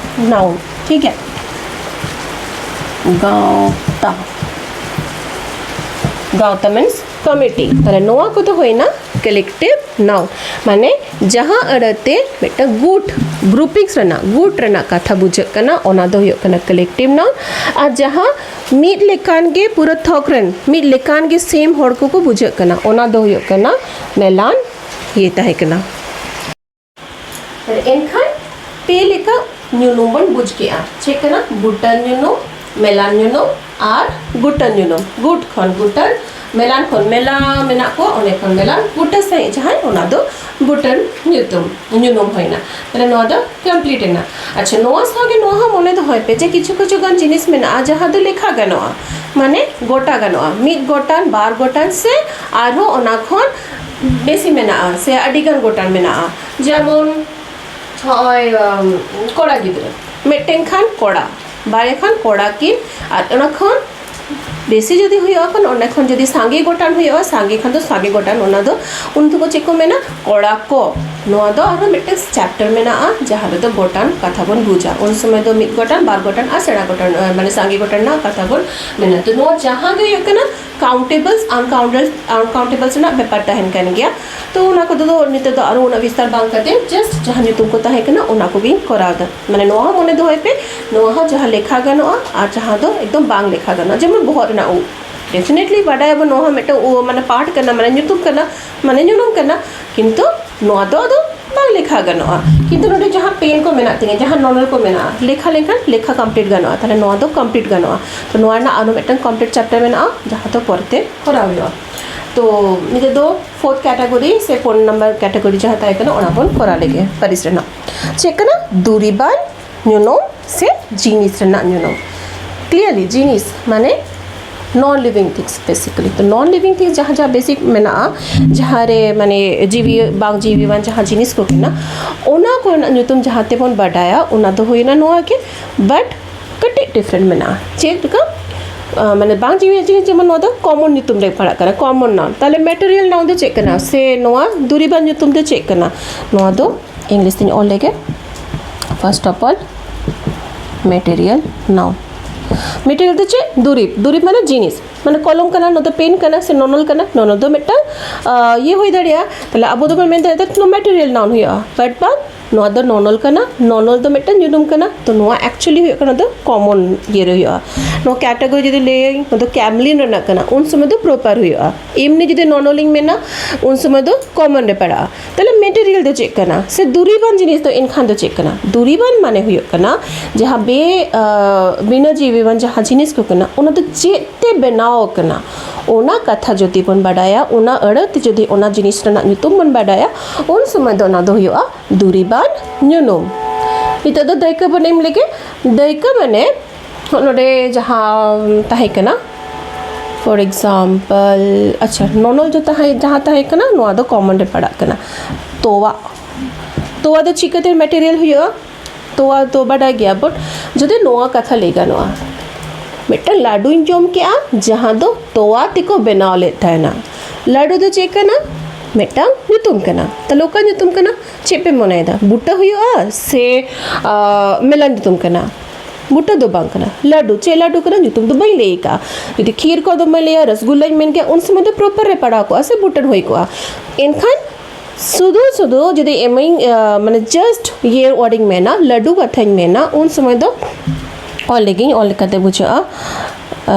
ᱱᱟᱣᱩᱱ᱾ ᱴᱷᱤᱠ ᱜᱮᱭᱟ, ᱜᱟᱶᱛᱟ, ᱜᱟᱶᱛᱟ ᱢᱤᱱᱥ ᱠᱚᱢᱤᱴᱤ᱾ ᱛᱟᱦᱞᱮ ᱱᱚᱣᱟ ᱠᱚᱫᱚ ᱦᱩᱭᱱᱟ ᱠᱟᱞᱮᱠᱴᱤᱵᱷ ᱱᱟᱣᱩᱱ, ᱢᱟᱱᱮ ᱡᱟᱦᱟᱸ ᱟᱹᱲᱟᱹᱛᱮ ᱢᱤᱫᱴᱟᱝ ᱜᱩᱴ, ᱜᱨᱩᱯᱤᱝᱥ ᱨᱮᱱᱟᱜ, ᱜᱩᱴ ᱨᱮᱱᱟᱜ ᱠᱟᱛᱷᱟ ᱵᱩᱡᱷᱟᱹᱜ ᱠᱟᱱᱟ, ᱚᱱᱟ ᱫᱚ ᱦᱩᱭᱩᱜ ᱠᱟᱱᱟ ᱠᱟᱞᱮᱠᱴᱤᱵᱷ ᱱᱟᱣᱩᱱ᱾ ᱟᱨ ᱡᱟᱦᱟᱸ ᱢᱤᱫ ᱞᱮᱠᱟᱱ ᱜᱮ ᱯᱩᱨᱟᱹ ᱛᱷᱚᱠ ᱨᱮᱱ ᱢᱤᱫ ᱞᱮᱠᱟᱱ ᱜᱮ ᱥᱮᱢ ᱦᱚᱲ ᱠᱚᱠᱚ ᱵᱩᱡᱷᱟᱹᱜ ᱠᱟᱱᱟ, ᱚᱱᱟ ᱫᱚ ᱦᱩᱭᱩᱜ ᱠᱟᱱᱟ ᱢᱮᱞᱟᱱ ᱤᱭᱟᱹ ᱛᱟᱦᱮᱸ ᱠᱟᱱᱟ᱾ ᱮᱱᱠᱷᱟᱱ ᱯᱮ ᱞᱮᱠᱟ ᱧᱩᱱᱩᱢ ᱵᱚᱱ ᱵᱩᱡᱽ ᱠᱮᱜᱼᱟ᱾ ᱪᱮᱫ ᱠᱟᱱᱟ? ᱵᱩᱴᱟᱹᱱ ᱧᱩᱱᱩᱢ, ᱢᱮᱞᱟᱱ ᱧᱩᱱᱩᱢ ᱟᱨ ᱜᱩᱴᱟᱹᱱ ᱧᱩᱱᱩᱢ᱾ ᱜᱩᱴ ᱠᱷᱚᱱ ᱜᱩᱴᱟᱹᱱ, ᱢᱮᱞᱟᱱ ᱠᱷᱚᱱ ᱢᱮᱞᱟ ᱢᱮᱱᱟᱜ ᱠᱚᱣᱟ, ᱚᱸᱰᱮ ᱠᱷᱚᱱ ᱢᱮᱞᱟᱱ, ᱵᱩᱴᱟᱹ ᱥᱟᱺᱦᱤᱡ ᱡᱟᱦᱟᱸᱭ, ᱚᱱᱟ ᱫᱚ ᱵᱩᱴᱟᱹᱱ ᱧᱩᱛᱩᱢ, ᱧᱩᱱᱩᱢ ᱦᱩᱭᱱᱟ᱾ ᱛᱟᱦᱞᱮ ᱱᱚᱣᱟ ᱫᱚ ᱠᱚᱢᱯᱞᱤᱴ ᱮᱱᱟ᱾ ᱟᱪᱪᱷᱟ, ᱱᱚᱣᱟ ᱥᱟᱶᱜᱮ ᱱᱚᱣᱟ ᱦᱚᱸ ᱢᱚᱱᱮ ᱫᱚᱦᱚᱭ ᱯᱮ ᱡᱮ ᱠᱤᱪᱷᱩ ᱠᱤᱪᱷᱩ ᱜᱟᱱ ᱡᱤᱱᱤᱥ ᱢᱮᱱᱟᱜᱼᱟ ᱡᱟᱦᱟᱸ ᱫᱚ ᱞᱮᱠᱷᱟ ᱜᱟᱱᱚᱜᱼᱟ, ᱢᱟᱱᱮ ᱜᱚᱴᱟ ᱜᱟᱱᱚᱜᱼᱟ, ᱢᱤᱫ ᱜᱚᱴᱟᱱ, ᱵᱟᱨ ᱜᱚᱴᱟᱱ ᱥᱮ ᱟᱨᱦᱚᱸ ᱚᱱᱟ ᱠᱷᱚᱱ ᱵᱮᱥᱤ ᱢᱮᱱᱟᱜᱼᱟ ᱥᱮ ᱟᱹᱰᱤ ᱜᱟᱱ ᱜᱚᱴᱟᱱ ᱢᱮᱱᱟᱜᱼᱟ᱾ ᱡᱮᱢᱚᱱ ᱦᱚᱸᱜᱼᱚᱭ, ᱟᱢ, ᱠᱚᱲᱟ ᱜᱤᱫᱽᱨᱟᱹ, ᱢᱤᱫᱴᱮᱱ ᱠᱷᱟᱱ ᱠᱚᱲᱟ, ᱵᱟᱨᱭᱟ ᱠᱷᱟᱱ ᱠᱚᱲᱟ ᱠᱤᱱ, ᱟᱨ ᱚᱱᱟ ᱠᱷᱚᱱ ᱵᱮᱥᱤ ᱡᱩᱫᱤ ᱦᱩᱭᱩᱜᱼᱟ ᱠᱷᱟᱱ, ᱚᱸᱰᱮ ᱠᱷᱚᱱ ᱡᱩᱫᱤ ᱥᱟᱸᱜᱮ ᱜᱚᱴᱟᱱ ᱦᱩᱭᱩᱜᱼᱟ, ᱥᱟᱸᱜᱮ ᱠᱷᱟᱱ ᱫᱚ ᱥᱟᱸᱜᱮ ᱜᱚᱴᱟᱱ, ᱚᱱᱟ ᱫᱚ ᱩᱱ ᱫᱚᱠᱚ ᱪᱮᱫ ᱠᱚ ᱢᱮᱱᱟ? ᱠᱚᱲᱟ ᱠᱚ᱾ ᱱᱚᱣᱟ ᱫᱚ ᱟᱨᱦᱚᱸ ᱢᱤᱫᱴᱮᱱ ᱪᱮᱯᱴᱟᱨ ᱢᱮᱱᱟᱜᱼᱟ ᱡᱟᱦᱟᱸ ᱨᱮᱫᱚ ᱜᱚᱴᱟᱱ ᱠᱟᱛᱷᱟ ᱵᱚᱱ ᱵᱩᱡᱟ᱾ ᱩᱱ ᱥᱚᱢᱚᱭ ᱫᱚ ᱢᱤᱫ ᱜᱚᱴᱟᱱ, ᱵᱟᱨ ᱜᱚᱴᱟᱱ ᱟᱨ ᱥᱮᱬᱟ ᱜᱚᱴᱟᱱ, ᱟᱸ, ᱢᱟᱱᱮ ᱥᱟᱸᱜᱮ ᱜᱚᱴᱟᱱ ᱨᱮᱱᱟᱜ ᱠᱟᱛᱷᱟ ᱵᱚᱱ ᱢᱮᱱᱟ᱾ ᱛᱚ ᱱᱚᱣᱟ ᱡᱟᱦᱟᱸ ᱜᱮ ᱦᱩᱭᱩᱜ ᱠᱟᱱᱟ ᱠᱟᱣᱩᱱᱴᱮᱵᱚᱞᱥ, ᱟᱱᱠᱟᱣᱩᱱᱴᱮᱵᱚᱞ, ᱟᱱᱠᱟᱣᱩᱱᱴᱮᱵᱚᱞᱥ ᱨᱮᱱᱟᱜ ᱵᱮᱯᱟᱨ ᱛᱟᱦᱮᱱ ᱠᱟᱱ ᱜᱮᱭᱟ᱾ ᱛᱚ ᱚᱱᱟ ᱠᱚᱫᱚ ᱫᱚ ᱱᱤᱛᱚᱜ ᱫᱚ ᱟᱨᱚ ᱩᱱᱟᱹᱜ ᱵᱤᱥᱛᱟᱨ ᱵᱟᱝ ᱠᱟᱛᱮ just ᱡᱟᱦᱟᱸ ᱧᱩᱛᱩᱢ ᱠᱚ ᱛᱟᱦᱮᱸ ᱠᱟᱱᱟ ᱚᱱᱟ ᱠᱚᱜᱮᱧ ᱠᱚᱨᱟᱣ ᱮᱫᱟ᱾ ᱢᱟᱱᱮ ᱱᱚᱣᱟ ᱦᱚᱸ ᱢᱚᱱᱮ ᱫᱚᱦᱚᱭ ᱯᱮ, ᱱᱚᱣᱟ ᱦᱚᱸ ᱡᱟᱦᱟᱸ ᱞᱮᱠᱷᱟ ᱜᱟᱱᱚᱜᱼᱟ ᱟᱨ ᱡᱟᱦᱟᱸ ᱫᱚ ᱮᱠᱫᱚᱢ ᱵᱟᱝ ᱞᱮᱠᱷᱟ ᱜᱟᱱᱚᱜᱼᱟ, ᱡᱮᱢᱚᱱ ᱵᱚᱦᱚᱜ ᱨᱮᱱᱟᱜ ᱩᱵ᱾ ᱰᱮᱯᱷᱤᱱᱮᱴᱞᱤ ᱵᱟᱰᱟᱭᱟᱵᱚᱱ ᱱᱚᱣᱟ ᱦᱚᱸ ᱢᱤᱫᱴᱟᱝ ᱩ-, ᱢᱟᱱᱮ ᱯᱟᱨᱴ ᱠᱟᱱᱟ, ᱢᱟᱱᱮ ᱧᱩᱛᱩᱢ ᱠᱟᱱᱟ, ᱢᱟᱱᱮ ᱧᱩᱱᱩᱢ ᱠᱟᱱᱟ, ᱠᱤᱱᱛᱩ ᱱᱚᱣᱟ ᱫᱚ ᱟᱫᱚ ᱵᱟᱝ ᱞᱮᱠᱷᱟ ᱜᱟᱱᱚᱜᱼᱟ᱾ ᱠᱤᱱᱛᱩ ᱱᱚᱰᱮ ᱡᱟᱦᱟᱸ ᱯᱮᱱ ᱠᱚ ᱢᱮᱱᱟᱜ ᱛᱤᱧᱟᱹ, ᱡᱟᱦᱟᱸ ᱱᱚᱱᱚᱞ ᱠᱚ ᱢᱮᱱᱟᱜᱼᱟ, ᱞᱮᱠᱷᱟ ᱞᱮᱱᱠᱷᱟᱱ ᱞᱮᱠᱷᱟ ᱠᱚᱢᱯᱞᱤᱴ ᱜᱟᱱᱚᱜᱼᱟ, ᱛᱟᱦᱞᱮ ᱱᱚᱣᱟ ᱫᱚ ᱠᱚᱢᱯᱞᱤᱴ ᱜᱟᱱᱚᱜᱼᱟ᱾ ᱛᱚ ᱱᱚᱣᱟ ᱨᱮᱱᱟᱜ ᱟᱨᱚ ᱢᱤᱫᱴᱟᱝ ᱠᱚᱢᱯᱞᱤᱴ ᱪᱮᱯᱴᱟᱨ ᱢᱮᱱᱟᱜᱼᱟ, ᱡᱟᱦᱟᱸ ᱫᱚ ᱯᱚᱨᱮᱛᱮ ᱠᱚᱨᱟᱣ ᱦᱩᱭᱩᱜᱼᱟ᱾ ᱛᱚ ᱱᱤᱛᱚᱜ ᱫᱚ ᱯᱷᱳᱨᱛᱷ ᱠᱮᱴᱟᱜᱚᱨᱤ ᱥᱮ ᱯᱷᱳᱨ ᱱᱟᱢᱵᱟᱨ ᱠᱮᱴᱟᱜᱚᱨᱤ ᱡᱟᱦᱟᱸ ᱛᱟᱦᱮᱸ ᱠᱟᱱᱟ, ᱚᱱᱟ ᱵᱚᱱ ᱠᱚᱨᱟᱣ ᱞᱮᱜᱮ, ᱯᱟᱹᱨᱤᱥ ᱨᱮᱱᱟᱜ᱾ ᱪᱮᱫ ᱠᱟᱱᱟ? ᱫᱩᱨᱤᱵᱟᱱ ᱧᱩᱱᱩᱢ ᱥᱮ ᱡᱤᱱᱤᱥ ᱨᱮᱱᱟᱜ ᱧᱩᱱᱩᱢ᱾ ᱠᱞᱤᱭᱟᱨᱞᱤ, ᱡᱤᱱᱤᱥ ᱢᱟᱱᱮ ᱱᱚᱱ ᱞᱤᱵᱷᱤᱝ ᱛᱷᱤᱝᱥ ᱵᱮᱥᱤᱠᱟᱞᱤ᱾ ᱛᱚ ᱱᱚᱱ ᱞᱤᱵᱷᱤᱝ ᱛᱷᱤᱝᱥ ᱡᱟᱦᱟᱸ ᱡᱟᱦᱟᱸ ᱵᱮᱥᱤᱠ ᱢᱮᱱᱟᱜᱼᱟ, ᱡᱟᱦᱟᱸ ᱨᱮ ᱢᱟᱱᱮ ᱡᱤᱣᱤ ᱵᱟᱝ ᱡᱤᱣᱤᱣᱟᱱ ᱡᱟᱦᱟᱸ ᱡᱤᱱᱤᱥ ᱠᱚ ᱠᱟᱱᱟ, ᱚᱱᱟ ᱠᱚᱨᱮᱱᱟᱜ ᱧᱩᱛᱩᱢ ᱡᱟᱦᱟᱸ ᱛᱮᱵᱚᱱ ᱵᱟᱰᱟᱭᱟ, ᱚᱱᱟ ᱫᱚ ᱦᱩᱭᱱᱟ ᱱᱚᱣᱟ ᱜᱮ, ᱵᱟᱴ ᱠᱟᱹᱴᱤᱡ ᱰᱤᱯᱷᱟᱨᱮᱱᱴ ᱢᱮᱱᱟᱜᱼᱟ᱾ ᱪᱮᱫ ᱞᱮᱠᱟ? ᱟᱸ, ᱢᱟᱱᱮ ᱵᱟᱝ ᱡᱤᱣᱤᱭᱟᱱ ᱡᱤᱱᱤᱥ, ᱡᱮᱢᱚᱱ ᱱᱚᱣᱟ ᱫᱚ ᱠᱚᱢᱚᱱ ᱧᱩᱛᱩᱢ ᱨᱮ ᱯᱟᱲᱟᱜ ᱠᱟᱱᱟ, ᱠᱚᱢᱚᱱ ᱱᱟᱣᱩᱱ᱾ ᱛᱟᱦᱚᱞᱮ ᱢᱮᱴᱮᱨᱤᱭᱟᱞ ᱱᱟᱣᱩᱱ ᱫᱚ ᱪᱮᱫ ᱠᱟᱱᱟ, ᱥᱮ ᱱᱚᱣᱟ ᱫᱩᱨᱤᱵᱟᱱ ᱧᱩᱛᱩᱢ ᱫᱚ ᱪᱮᱫ ᱠᱟᱱᱟ? ᱱᱚᱣᱟ ᱫᱚ ᱤᱝᱞᱤᱥ ᱛᱤᱧ ᱚᱞ ᱞᱮᱜᱮ, first of all material noun᱾ Material ᱫᱚ ᱪᱮᱫ? ᱫᱩᱨᱤᱵ᱾ ᱫᱩᱨᱤᱵ ᱢᱟᱱᱮ ᱡᱤᱱᱤᱥ, ᱢᱟᱱᱮ ᱠᱚᱞᱚᱢ ᱠᱟᱱᱟ, ᱱᱚᱣᱟ ᱫᱚ ᱯᱮᱱ ᱠᱟᱱᱟ, ᱥᱮ ᱱᱚᱱᱚᱞ ᱠᱟᱱᱟ, ᱱᱚᱱᱚᱞ ᱫᱚ ᱢᱤᱫᱴᱟᱝ, ᱟᱸ, ᱤᱭᱟᱹ ᱦᱩᱭ ᱫᱟᱲᱮᱭᱟᱜᱼᱟ᱾ ᱛᱟᱦᱚᱞᱮ ᱟᱵᱚ ᱫᱚᱵᱚᱱ ᱢᱮᱱ ᱫᱟᱲᱮᱭᱟᱜᱼᱟ ᱱᱚᱣᱟ ᱢᱮᱴᱮᱨᱤᱭᱟᱞ ᱱᱟᱣᱩᱱ ᱦᱩᱭᱩᱜᱼᱟ, but ᱵᱟᱝ, ᱱᱚᱣᱟ ᱫᱚ ᱱᱚᱱᱚᱞ ᱠᱟᱱᱟ, ᱱᱚᱱᱚᱞ ᱫᱚ ᱢᱤᱫᱴᱟᱝ ᱧᱩᱛᱩᱢ ᱠᱟᱱᱟ, ᱛᱚ ᱱᱚᱣᱟ actually ᱦᱩᱭᱩᱜ ᱠᱟᱱᱟ ᱫᱚ ᱠᱚᱢᱚᱱ ᱤᱭᱟᱹ ᱨᱮ ᱦᱩᱭᱩᱜᱼᱟ᱾ ᱱᱚᱣᱟ ᱠᱮᱴᱟᱜᱚᱨᱤ ᱡᱩᱫᱤ ᱞᱟᱹᱭᱟᱹᱧ, ᱱᱚᱣᱟ ᱫᱚ ᱠᱮᱢᱞᱤᱱ ᱨᱮᱱᱟᱜ ᱠᱟᱱᱟ, ᱩᱱ ᱥᱚᱢᱚᱭ ᱫᱚ ᱯᱨᱚᱯᱟᱨ ᱦᱩᱭᱩᱜᱼᱟ᱾ ᱮᱢᱱᱤ ᱡᱩᱫᱤ ᱱᱚᱱᱚᱞᱤᱧ ᱢᱮᱱᱟ, ᱩᱱ ᱥᱚᱢᱚᱭ ᱫᱚ ᱠᱚᱢᱚᱱ ᱨᱮ ᱯᱟᱲᱟᱜᱼᱟ᱾ ᱛᱟᱦᱞᱮ ᱢᱮᱴᱮᱨᱤᱭᱟᱞ ᱫᱚ ᱪᱮᱫ ᱠᱟᱱᱟ, ᱥᱮ ᱫᱩᱨᱤᱵᱟᱱ ᱡᱤᱱᱤᱥ ᱫᱚ ᱮᱱᱠᱷᱟᱱ ᱫᱚ ᱪᱮᱫ ᱠᱟᱱᱟ? ᱫᱩᱨᱤᱵᱟᱱ ᱢᱟᱱᱮ ᱦᱩᱭᱩᱜ ᱠᱟᱱᱟ ᱡᱟᱦᱟᱸ ᱵᱮ-, ᱟᱸ, ᱵᱤᱱᱟᱹ ᱡᱤᱣᱤᱣᱟᱱ ᱡᱟᱦᱟᱸ ᱡᱤᱱᱤᱥ ᱠᱚ ᱠᱟᱱᱟ, ᱚᱱᱟ ᱫᱚ ᱪᱮᱫ ᱛᱮ ᱵᱮᱱᱟᱣ ᱟᱠᱟᱱᱟ, ᱚᱱᱟ ᱠᱟᱛᱷᱟ ᱡᱩᱫᱤ ᱵᱚᱱ ᱵᱟᱰᱟᱭᱟ, ᱚᱱᱟ ᱟᱹᱲᱟᱹ ᱛᱮ ᱡᱩᱫᱤ ᱚᱱᱟ ᱡᱤᱱᱤᱥ ᱨᱮᱱᱟᱜ ᱧᱩᱛᱩᱢ ᱵᱚᱱ ᱵᱟᱰᱟᱭᱟ, ᱩᱱ ᱥᱚᱢᱚᱭ ᱫᱚ ᱚᱱᱟ ᱫᱚ ᱦᱩᱭᱩᱜᱼᱟ ᱫᱩᱨᱤᱵᱟᱱ ᱧᱩᱱᱩᱢ᱾ ᱱᱤᱛᱚᱜ ᱫᱚ ᱫᱟᱹᱭᱠᱟᱹ ᱵᱚᱱ ᱮᱢ ᱞᱮᱜᱮ᱾ ᱫᱟᱹᱭᱠᱟᱹ ᱢᱟᱱᱮ ᱱᱚᱰᱮ ᱡᱟᱦᱟᱸ ᱛᱟᱦᱮᱸ ᱠᱟᱱᱟ, for example, ᱟᱪᱪᱷᱟ, ᱱᱚᱱᱚᱞ ᱫᱚ ᱛᱟᱦᱮᱸ, ᱡᱟᱦᱟᱸ ᱛᱟᱦᱮᱸ ᱠᱟᱱᱟ, ᱱᱚᱣᱟ ᱫᱚ ᱠᱚᱢᱚᱱ ᱨᱮ ᱯᱟᱲᱟᱜ ᱠᱟᱱᱟ᱾ ᱛᱚᱣᱟ, ᱛᱚᱣᱟ ᱫᱚ ᱪᱤᱠᱟᱹᱛᱮ ᱢᱮᱴᱮᱨᱤᱭᱟᱞ ᱦᱩᱭᱩᱜᱼᱟ? ᱛᱚᱣᱟ ᱫᱚ ᱵᱟᱰᱟᱭ ᱜᱮᱭᱟ ᱵᱚᱱ᱾ ᱡᱩᱫᱤ ᱱᱚᱣᱟ ᱠᱟᱛᱷᱟ ᱞᱟᱹᱭ ᱜᱟᱱᱚᱜᱼᱟ, ᱢᱤᱫᱴᱟᱝ ᱞᱟᱹᱰᱩᱧ ᱡᱚᱢ ᱠᱮᱜᱼᱟ, ᱡᱟᱦᱟᱸ ᱫᱚ ᱛᱚᱣᱟ ᱛᱮᱠᱚ ᱵᱮᱱᱟᱣ ᱞᱮᱫ ᱛᱟᱦᱮᱱᱟ᱾ ᱞᱟᱹᱰᱩ ᱫᱚ ᱪᱮᱫ ᱠᱟᱱᱟ? ᱢᱤᱫᱴᱟᱝ ᱧᱩᱛᱩᱢ ᱠᱟᱱᱟ᱾ ᱛᱟᱦᱞᱮ ᱚᱠᱟ ᱧᱩᱛᱩᱢ ᱠᱟᱱᱟ? ᱪᱮᱫ ᱯᱮ ᱢᱚᱱᱮᱭᱮᱫᱟ, ᱵᱩᱴᱟᱹ ᱦᱩᱭᱩᱜᱼᱟ ᱥᱮ, ᱟ, ᱢᱮᱞᱟ ᱧᱩᱛᱩᱢ ᱠᱟᱱᱟ? ᱵᱩᱴᱟᱹ ᱫᱚ ᱵᱟᱝ ᱠᱟᱱᱟ᱾ ᱞᱟᱹᱰᱩ, ᱪᱮᱫ ᱞᱟᱹᱰᱩ ᱠᱟᱱᱟ, ᱧᱩᱛᱩᱢ ᱫᱚ ᱵᱟᱹᱧ ᱞᱟᱹᱭ ᱟᱠᱟᱫᱼᱟ᱾ ᱡᱩᱫᱤ ᱠᱷᱤᱨ ᱠᱚ ᱫᱚ ᱵᱟᱹᱧ ᱞᱟᱹᱭᱟ, ᱨᱚᱥᱜᱩᱞᱞᱟᱧ ᱢᱮᱱ ᱠᱮᱭᱟ, ᱩᱱ ᱥᱚᱢᱚᱭ ᱫᱚ ᱯᱨᱚᱯᱟᱨ ᱨᱮ ᱯᱟᱲᱟᱣ ᱠᱚᱜᱼᱟ ᱥᱮ ᱵᱩᱴᱟᱹᱱ ᱦᱩᱭ ᱠᱚᱜᱼᱟ᱾ ᱮᱱᱠᱷᱟᱱ ᱥᱩᱫᱷᱩ ᱥᱩᱫᱷᱩ ᱡᱩᱫᱤ ᱮᱢᱟᱹᱧ, ᱟ, ᱢᱟᱱᱮ just ᱤᱭᱟᱹ word ᱤᱧ ᱢᱮᱱᱟ, ᱞᱟᱹᱰᱩ ᱠᱟᱛᱷᱟᱧ ᱢᱮᱱᱟ, ᱩᱱ ᱥᱚᱢᱚᱭ ᱫᱚ ᱚᱞ ᱞᱮᱜᱤᱧ, ᱚᱞ ᱞᱮᱠᱟᱛᱮ ᱵᱩᱡᱷᱟᱹᱜᱼᱟ᱾ ᱟ,